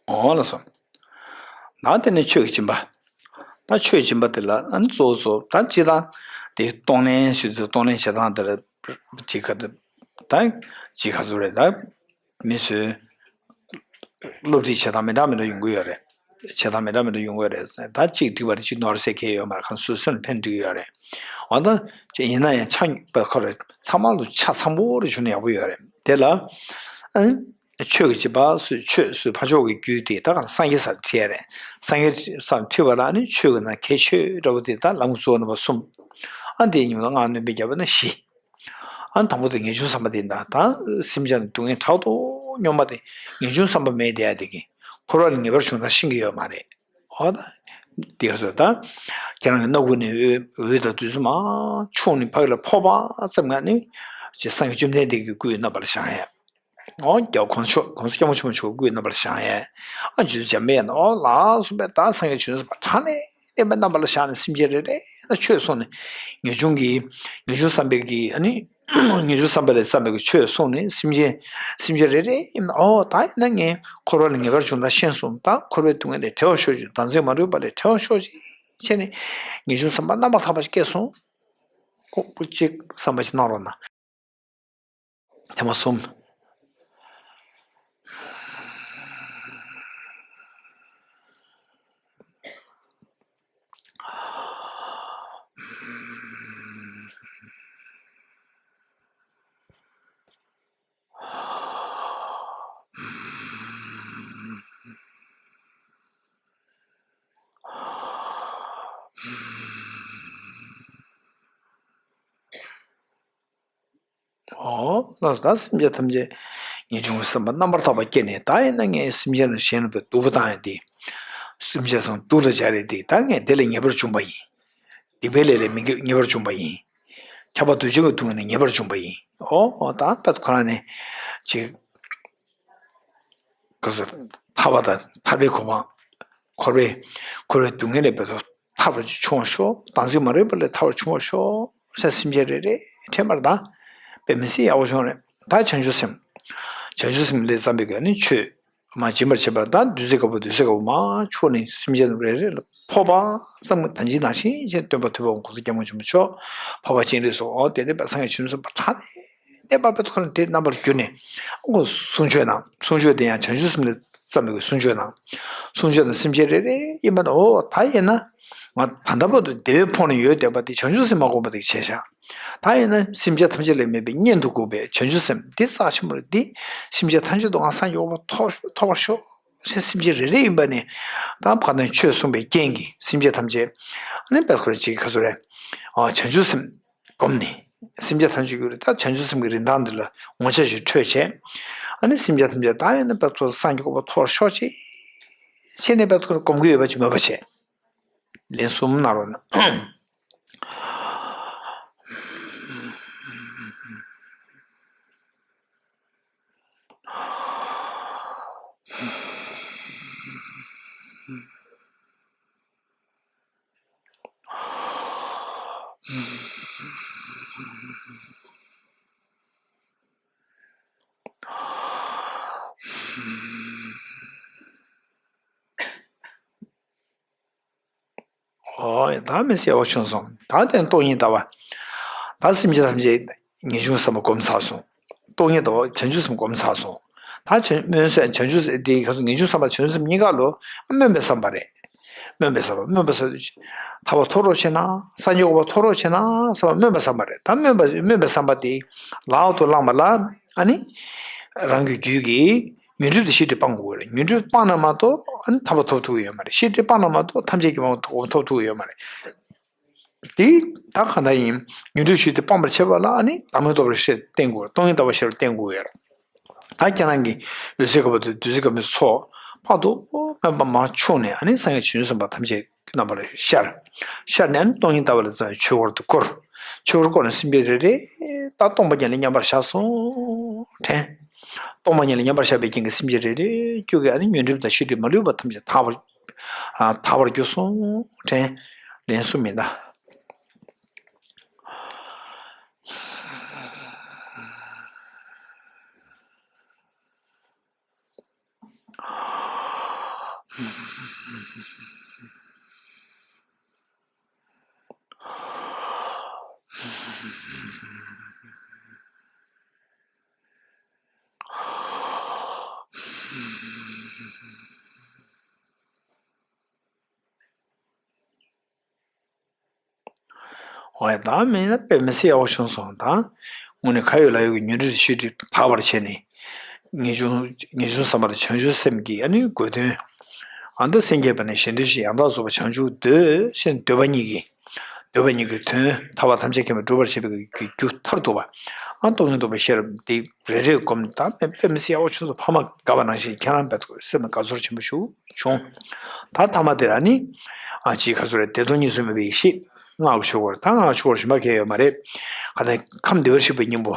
འོ་ལགས་སོ། ད་དེ་ནས་ཆོས་ཀྱི་སྦྱིན་པ། ད་ཆོས་སྦྱིན་པ་དེ་ལ་ཨ་ནི་གཙོ་བོ་གཙོ་བོ་ད་སྤྱིར་བཏང་དེ་གཏོང་ལེན་ཞུ་དུས་གཏོང་ལེན་བྱེད་སྟངས་དེ་ལ་ཅིག་ག་ད་ཅིག་ག་ཚོད་རེད་ད། མི་ཚོས་སློབ་ཁྲིད་བྱེད་སྟངས་མི་འདྲ་མི་འདྲ་ཡོང་གི་ཡོད་རེད། བྱེད་སྟངས་མི་འདྲ་མི་འདྲ་ཡོང་གི་ཡོད་རེད། ད་གཅིག་འགྲིག་པ་རེད་གཅིག་ནོར་ཟེར་མཁན་ཡོད་མ་རེད། གང་སུ་སུ་ལ་ཕན་འགྲིག་གི་ཡོད་རེད། འོ་ད་ཅིག་ཡིན་ན་ཡང་ཆ་སྙོམས་པ་ཁོ་རེ་ཚང་མ་ལ་ཆ་ཚང་པོ་རེ་བྱུང་ན་ཡག་པོ་ཡོད་རེད། དེ་ལ་ཨ་ཆོས་ཀྱི་སྦྱིན་པ་སུས་ཆོས་སུས་ཕ་ཕྱོགས་ཀྱི་རྒྱུད་དེ་ད་གང་སངས་རྒྱས་སར་ཁྲིད་ཡ་རེད། སངས་རྒྱས་སར་ཁྲིད་པ་ལ་ཨ་ནི་ཆོས་ཀྱི་ནང་གལ་ཆེ་འདྲ་བོ་དེ་ད་ལམ་གཙོ་བོ་རྣམ་པ་གསུམ། ཨ་འདིའི་ཉུང་ལ་སྔགས་སྣོན་པ་བརྒྱབ་པ་ན་བཞི། ཨ་དང་པོ་དེ་ངེས་འབྱུང་བསམ་པ་དེ་ཡིན་ད། ད་སེམས་ཅན་ལ་སྡུག་བསྔལ་དྲག་ཏུ་མྱོང་བ་དེ་ངེས་འབྱུང་བསམ་པ་མེད་བསྡད་ཡ་དེ་གིས་འཁོར་བ་ལ་ངེས་པར་བྱུང་ན་ཤེས་ཀྱི་ཡོད་མ་རེད། འོ་ད་ དེ་ག་ཚོད་ད། ཁྱེད་རང་གི་སྣ་ཁུག་ནས་འོད་འོད་དང་བདུད་རྩི་མར་ཕྱུང་ནས་ཕ་གི་ལ་ཕོག་པ་ཙམ་ང་ནི། ཅེས་སངས་རྒྱས་བཅོམ་ལྡན་འདས་ཀྱི་སྐུའི་རྣམ་པ་ལ་བཞེངས་ཡས། ཨོ་རྒྱལ་བ་གོང་ས་མཆོག་གོང་ས་སྐྱབས་མགོན་ཆེན་པོ་མཆོག་སྐུའི་རྣམ་པ་ལ་བཞེངས་ཡས། ཨ་རྗེ་བཙུན་འཇམ་དཔལ་ཡང་ན་ཨོ་ལགས་སོ་པས་ད་སངས་རྒྱས་བྱོན་སོང་བ་དྲང་ནས་བསྟན་པའི་རྣམ་པ་ལ་བཞག་ནས་སེམས་ཅན་རེ་རེ་ལ་ཆོས་གསུངས་ནས། ངེས་འབྱུང་གི་ངེས་འབྱུང་བསམ་པའི་གི་ཨ་ནི། ངེས་འབྱུང་བསམ་པ་ལས་བརྩམས་པའི་གི་ཆོས་གསུངས་ནས་སེམས་ཅན་སེམས་ཅན་རེ་རེ་ཡིན་ན་ཨོ་ད་ཡིན་ན་ངས་འཁོར་བ་ལས་ངེས་པར་འབྱུང་ད་ཤེས་སོང་ད་འཁོར་བའི་སྡུག་བསྔལ་ལས་བྲལ་བར་ཤོག་ཅིག་བདག་འཛིན་མ་ལུས་པ་ལས་བྲལ་བར་ཤོག་ཅིག་བྱས་ནས་ངེས་འབྱུང་བསམ་པ་རྣམ་པར་དག་པ་ཞིག་སྐྱེས་སོང་། ཁོ་ཁོ་གཅིག་བསམ་པ་ཞིག་གནང་རོགས་གནང་། ཐེངས་མ་གསུམ། ཨོ་ལགས་སོ། ད་སེམས་ཅན་ཐམས་ཅད་ངེས་འབྱུང་གི་བསམ་པ་རྣམ་པར་དག་པ་སྐྱེས་ནས་ད་ཡིན་ན་ངས་སེམས་ཅན་ལ་གཞན་ལ་སྡུག་པོ་བཏང་ཡ་དེ། སེམས་ཅན་ཚང་སྡུག་ལ་སྦྱར་ཡ་དེ་ད་ངས་དེ་ལས་ངེས་པར་འབྱུང་བ་ཡིན། སྡིག་པའི་ལས་ལས་མི་ངེས་པར་འབྱུང་བ་ཡིན། ཁྱབ་པ་འདུ་བྱེད་ཀྱི་སྡུག་བསྔལ་ནི་ངེས་པར་འབྱུང་བ་ཡིན། ཨོ་ཨོ་ད་ད་ཁོ་རང་ནི་ཅིག་ག་ཚོད། ཐར་པ་དང་ཐར་པའི་གོ་འཕང་། འཁོར་བའི་འཁོར་བའི་སྡུག་བསྔལ་ལས་བར་དུ་ཐར་བར་བྱུང་བར་ཤོག་བདག་འཛིན་མ་ལུས་པ་ལས་ཐར་བར་བྱུང་བར་ཤོག་ཟེར་སེམས་ཅན་རེ་རེ་ཁྲེལ་མར་དང་། དཔེ་མི་སྲིད་ཡག་པོ་བྱུང་རེད། ད་བྱང་ཆུབ་སེམས། བྱང་ཆུབ་སེམས་ལས་བརྩམས་པའི་ག་ནི་ཆོས་མ་སྦྱིན་པར་བྱེད་པ་དང་བདུད་རྩི་དཀར་པོ་བདུད་རྩི་དཀར་པོ་མར་ཕྱུང་ནས་སེམས་ཅན་རེ་རེ་ལ་ཕོག་པ་ཙམ་གྱི་ད་ཅི་ནང་བཞིན་བྱས་སྟོན་པ་ཐུབ་པ་གོང་ས་སྐྱབས་མགོན་ཆེན་པོ་མཆོག་འཕགས་པ་སྤྱན་རས་གཟིགས་འོ་དེ་ནས་པ་སངས་རྒྱས་བྱང་ཆུབ་སེམས་དཔའ་ཁྲ་ནས། བསྟན་པ་པའི་ཐོག་ནས་དེ་རྣམ་པར་གྱུར་ནས། ཁོ་གསུང་ཆོས་གནང་། གསུང་ཆོས་དེ་ཡང་བྱང་ཆུབ་སེམས་ལས་བརྩམས་པའི་གསུང་ཆོས་གནང་། གསུང་ཆོས་དང་སེམས་ཅན་རེ་རེ་ཡིན་པ་ན་འོ་ད་ཡིན་ན། ང་ད་ལྟ་བར་དུ་བདེ་བའི་ཕོངས་ནས་ཡོད་བསྡད་པ་དེ་བྱང་ཆུབ་སེམས་མ་བསྒོམས་པ་དེ་བྱས་ཤག་ད་ཡིན་ན་སེམས་ཅན་ཐམས་ཅད་ལས་མེད་པའི་གཉེན་དུ་དགོངས་པའི་བྱང་ཆུབ་སེམས་འདི་རྩ་ཆེན་པོ་རེད། འདི་སེམས་ཅན་ཐམས་ཅད་དུ་ང་སངས་རྒྱས་འོད་ཐོབ་ཐོབ་པར་ཤོག་ཟེར་སེམས་ཅན་རེ་རེ་ཡིན་པ་ནི། ད་ཕ་དང་ཆོས་གསུངས་པའི་རྐྱེན་གྱིས་སེམས་ཅན་ཐམས་ཅད་ཨ་ནི་པད་ཁོ་ར་ཅིག་ག་ཚོད་རེད། བྱང་ཆུབ་སེམས། བསྒོམས་ནས། སེམས་ཅན་ཐམས་ཅད་ཀྱི་ད་བྱང་ཆུབ་སེམས་ཀྱི་རིན་ཐང་འདི་ལ་ངོ་མཚར་ཞིག་འཕྲོད་བྱས། ཨ་ནི་སེམས་ཅན་ཐམས་ཅད་ད་ཡོད་ན་པད་ཐོག་སངས་རྒྱས་གོ་འཕང་ཐོབ་ཤོག་ཅིག་བྱས་ནས་པད་ཐོག་སྒོམ་གྱི་ཡོད་པ་ཅིག་མོས་པ་བྱས། ལན་གསུམ་གནང་རོགས་གནང་། ཨོ་ད་མི་སྲིད་ཡག་པོ་བྱུང་སོང་། ད་དེ་སྟོང་ཉིད་ལྟ་བ། ད་སེམས་ཅན་ཐམས་ཅད་ངེས་འབྱུང་བསམ་པ་སྒོམ་ཚར་སོང་། སྟོང་ཉིད་ལྟ་བ་བྱང་ཆུབ་སེམས་སྒོམ་ཚར་སོང་། ད་བྱང་སྨོན་སེམས་བྱང་ཆུབ་སེམས་དེ་ག་ཚོད་ངེས་འབྱུང་བསམ་པ་བྱང་ཆུབ་སེམས་གཉིས་ཀ་ལོ་སྨོན་པའི་བསམ་པ་རེད། སྨོན་པའི་བསམ་པ་སྨོན་པ་ཟེར་དུས་ཐར་པ་ཐོབ་རོགས་བྱེད་ན་སངས་རྒྱས་གོ་འཕང་ཐོབ་རོགས་བྱེད་ན་བསམ་པ་སྨོན་པ་བསམ་པ་རེད། ད་སྨོན་པ་སྨོན་པའི་བསམ་པ་དེ་ལག་ཏུ་བླངས་པ་ལ་ཨ་ནི་རང་གི་རྒྱུད་ཀྱི་ཉོན་སྒྲིབ་དང་ཤེས་སྒྲིབ་སྤང་དགོས་རེད། ཉོན་སྒྲིབ་སྤངས་ན་མ་གཏོགས་ཨ་ནི་ཐར་པ་ཐོབ་ཐུབ་ཀྱི་ཡོད་མ་རེད། ཤེས་སྒྲིབ་སྤངས་ན་མ་གཏོགས་ཐམས་ཅད་ཀྱི་དབང་ཐོབ་ཐུབ་ཀྱི་ཡོད་མ་རེད། དེ་ད་གང་ལྟར་ཡིན་ཉོན་སྒྲིབ་ཤེས་སྒྲིབ་སྤངས་པར་བྱེད་པ་ལ་ཨ་ནི་བདག་མེད་རྟོགས་པའི་ཤེས་བསྟེན་དགོས་རེད། སྟོང་ཉིད་ལྟ་བ་ཤེས་རབ་བསྟེན་དགོས་ཡོད་རེད། ད་ཁྱེད་རང་གི་འོད་གསལ་དཀར་པོ་དང་བདུད་རྩི་དཀར་མོའི་ཚོགས་དཔག་ཏུ་མེད་པ་མར་ཕྱུང་ནས་ཨ་ནི་སངས་རྒྱས་བྱང་ཆུབ་སེམས་དཔའ་ཐམས་ཅད་རྣམ་པར་ཤར། ཤར་ནས་ཨ་ནི་སྟོང་ཉིད་ལྟ་བ་ལ་བརྩམས་པའི་ཆོས་འཁོར་དུ་བསྐོར། ཆོས་འཁོར་བསྐོར་ནས་སེམས་ཅན་རེ་རེ་ད་སྟོང་པ་ཉིད་ལ་མཉམ་པར་བཞག་སོང་དྲན། སྟོང་པ་ཉིད་ལ་མཉམ་པར་བཞག་པའི་རྐྱེན་གྱིས་སེམས་ཅན་རེ་རེའི་རྒྱུད་ཀྱི་ཨ་ནི་ཉོན་སྒྲིབ་དང་ཤེས་སྒྲིབ་མ་ལུས་པ་ཐམས་ཅད་དག་པར། ཨ་དག་པར་གྱུར་སོང་དྲན། ལན་གསུམ་ཡིན་ད། འོ་ཡ་ད་མིན་ན་དཔེ་མི་སྲིད་ཡག་པོ་བྱུང་སོང་ད། དངོས་གནས་ཁ་ཡོད་ལག་ཡོད་ཀྱི་ཉོན་སྒྲིབ་ཤེས་སྒྲིབ་དག་པར་བྱས་ནས། ངེས་འབྱུང་ངེས་འབྱུང་བསམ་པ་དང་བྱང་ཆུབ་སེམས་ཀྱི་ཨ་ནི་དགོས་དོན། ཨ་མདོ་སེམས་བསྐྱེད་པ་ནི་གཞན་དོན་ཞེས་ཡང་དག་རྫོགས་པར་བྱང་ཆུབ་འདོད་ཞེས་འདོད་པ་གཉིས་ཀྱི། འདོད་པ་གཉིས་ཀྱི་དོན་ཐར་པ་ཐམས་ཅད་མཁྱེན་པར་སྒྲུབ་པར་བྱེད་པའི་རྒྱུ་མཐར་ཐུག་པ། ཨ་སྟོང་ཉིད་རྟོགས་པའི་ཤེས་རབ་འདི་རེ་རེ་བསྒོམས་ད་དཔེ་མི་སྲིད་ཡག་པོ་བྱུང་སོང་། ཕ་མ་དགའ་བ་ནང་བཞིན་ཁྱེད་རང་དཔེ་སེམས་ལ་དགའ་ཚོར་ཆེན་པོ་ཞིག་བྱུང་། ད་མཐའ་མ་དེ་ར་ནི་ཨ་ཅིག་ག་ཚོད་རེད། བདེ་སྟོང་གཉིས་སུ་མེད་པའི་ཡེ་ཤེས་སྔགས་ཀྱི་ཆོས་འཁོར། ད་སྔགས་ཀྱི་ཆོས་འཁོར་གཞན་པ་གང་ཡང་ཡོད་མ་རེད། ག་ནས་ཁམས་བདེ་བར་གཤེགས་པའི་སྙིང་པོ།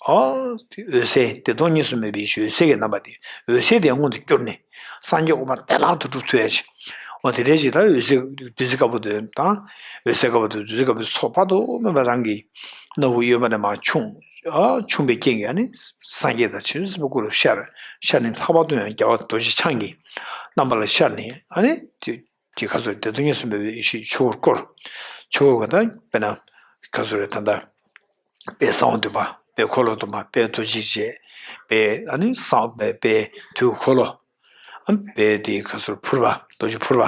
ཨོ། འོད་གསལ་བདེ་སྟོང་གཉིས་སུ་མེད་པའི་འོད་གསལ་གྱི་རྣམ་པ་དེ། འོད་གསལ་དེ་མངོན་དུ་གྱུར་ནས་སངས་རྒྱས་གོ་འཕང་བདེ་བླག་ཏུ་འགྲུབ་ཐུབ་ཡ་ཞིག་འོ་དེ་འདྲའི་ཞིག་ད་འོད་གསལ་བདུད་རྩི་དཀར་པོ་དེ་དང་། འོད་གསལ་དཀར་པོ་དེ་བདུད་རྩི་དཀར་པོའི་ཚོགས་དཔག་ཏུ་མེད་པ་རང་གི་སྣ་བུག་གཡོན་མ་ནས་མར་ཕྱུང་། ཨ་ཕྱུང་བའི་རྐྱེན་གྱིས་ཨ་ནི་སངས་རྒྱས་དང་བྱང་ཆུབ་སེམས་དཔའ་སྐུ་ལ་ཤར། ཤར་ནས་ལྷག་པར་དུ་ཡང་རྒྱལ་བ་རྡོ་རྗེ་འཆང་གི་རྣམ་པ་ལ་ཤར་ནས་ཨ་ནི་དེ། དེ་ག་ཚོད་བདེ་སྟོང་གཉིས་སུ་མེད་པའི་ཡེ་ཤེས་ཆོས་འཁོར་བསྐོར། ཆོས་འཁོར་ག་ད་དཔེར་ན་ག་ཚོད་རེད་ད་ལྟ། དཔལ་གསང་བ་འདུས་པ། དཔལ་འཁོར་ལོ་སྡོམ་པ། དཔལ་རྡོ་རྗེ་འཆང་། དཔལ་ཨ་ནི་གསང་བ། དཔལ་དུས་འཁོར་ལོ། ཨ་དཔལ་དེ་ག་ཚོད་ཕུར་པ། རྡོ་རྗེ་ཕུར་པ།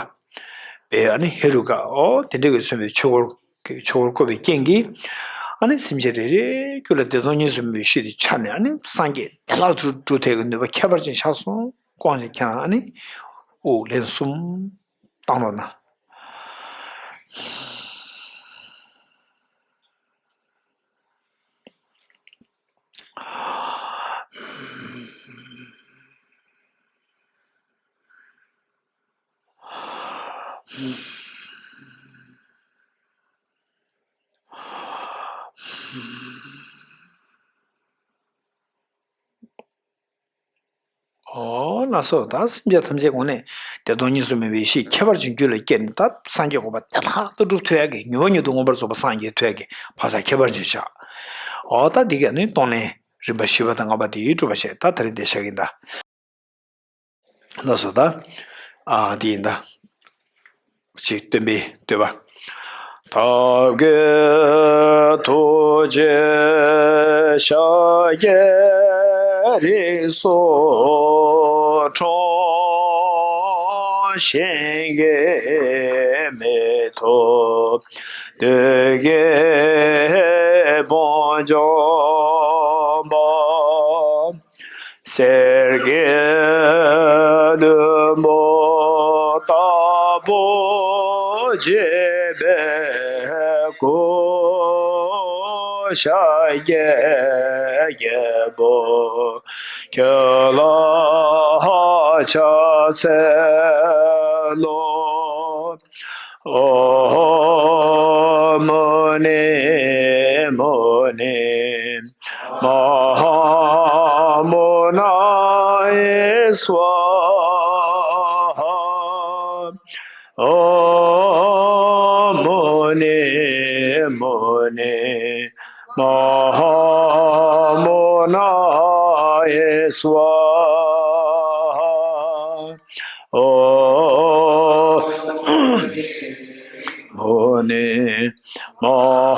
དཔལ་ཨ་ནི་ཧེ་རུ་ཀ། ཨོ་དེ་འདྲ་གི་མཚོན་པའི་ཆོས་འཁོར་གྱི་ཆོས་འཁོར་བསྐོར་བའི་རྐྱེན་གྱིས་ཨ་ནི་སེམས་ཅན་རེ་རེའི་རྒྱུད་ལ་བདེ་སྟོང་གཉིས་སུ་མེད་པའི་ཡེ་ཤེས་དེ་འཆར་ནས་ཨ་ནི་སངས་རྒྱས་བདེ་བླག་ཏུ་འགྲུབ་ཐུབ་ཀྱི་ནུས་པ་ཁྱད་པར་ཅན་ཆགས་སོང་། དགོངས་ནས་ཁྱེད་རང་ཨ་ནི་དབུགས་ལན་གསུམ་བཏང་རོགས་གནང་། ཨོ་ལགས་སོ། ད་སེམས་ཅན་ཐམས་ཅད་དངོས་གནས་བདེ་སྟོང་གཉིས་སུ་མེད་པའི་ཡེ་ཤེས་ཁྱད་པར་ཅན་རྒྱུད་ལ་སྐྱེས་ནས་ད་སངས་རྒྱས་གོ་འཕང་བདེ་བླག་ཏུ་འགྲུབ་ཐུབ་ཡག་གི་མྱུར་བ་མྱུར་དུ་མངོན་པར་རྫོགས་པར་སངས་རྒྱས་ཐུབ་ཡག་གི་བག་ཆགས་ཁྱད་པར་ཅན་བཞག་ཨོ་ད་འདི་ག་ནི་གཏོང་ལེན་རིམ་པ་བཞི་པ་དང་ལྔ་པ་དེ་ཡིས་གྲུབ་པ་བྱས། ད་དེ་རིང་འདིར་བཞག་གི་ཡིན་ད། ལགས་སོ། ད་ཨ་འདི་ཡིན་ད། ཅིག་སྟོན་པའི་བསྟོད་པ། ཐབས་མཁས་ཐུགས་རྗེ་ཤཱཀྱའི་རིགས་སུ་འཁྲུངས། གཤིན་རྗེའི་མེ་ཏོག་བདུད་ཀྱི་དཔུང་འཇོམས་པ། གསེར་གྱི་ལྷུན་པོ་ལྟ་བུ་བརྗིད་པའི་སྐུ། ཤཱཀྱའི་རྒྱལ་པོ་ཁྱོད་ལ་ཕྱག་འཚལ་ལོ། ཨོཾ་མུ་ནེ་མུ་ནེ་མ་ཧཱ་མུ་ནེ་སྭཱ་ཧཱ། ཨོཾ་མུ་ནེ་མུ་ནེ་མ་ཧཱ་མུ་ནེ་སྭཱ་ཧཱ། ཨོཾ་མུ་ནེ་མ་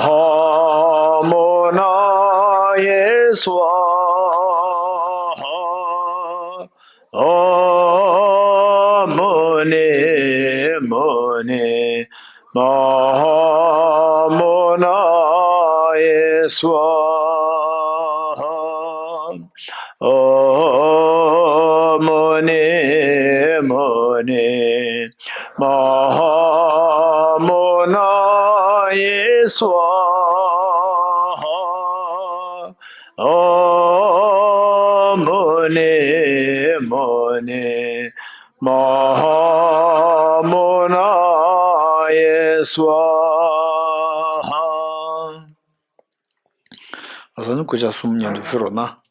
ཧཱ་མུ་ནེ་སྭཱ་ཧཱ། ཨོཾ་མུ་ནེ་མུ་ནེ་མ་ཧཱ་མུ་ནེ་སྭཱ་ཧཱ། ཨོཾ་མུ་ནེ་མུ་ནེ་མ་ཧཱ་མུ་ནེ་སྭཱ་ཧཱ། ཨོཾ་མུ་ནེ་མུ་ནེ་མ་ཧཱ་མུ་ནེ་སྭཱ་ཧཱ། ལགས་སོ། ནི་སྐུ་ཕྱག་གསུམ་མཉམ་དུ་ཕུལ་རོགས་གནང་།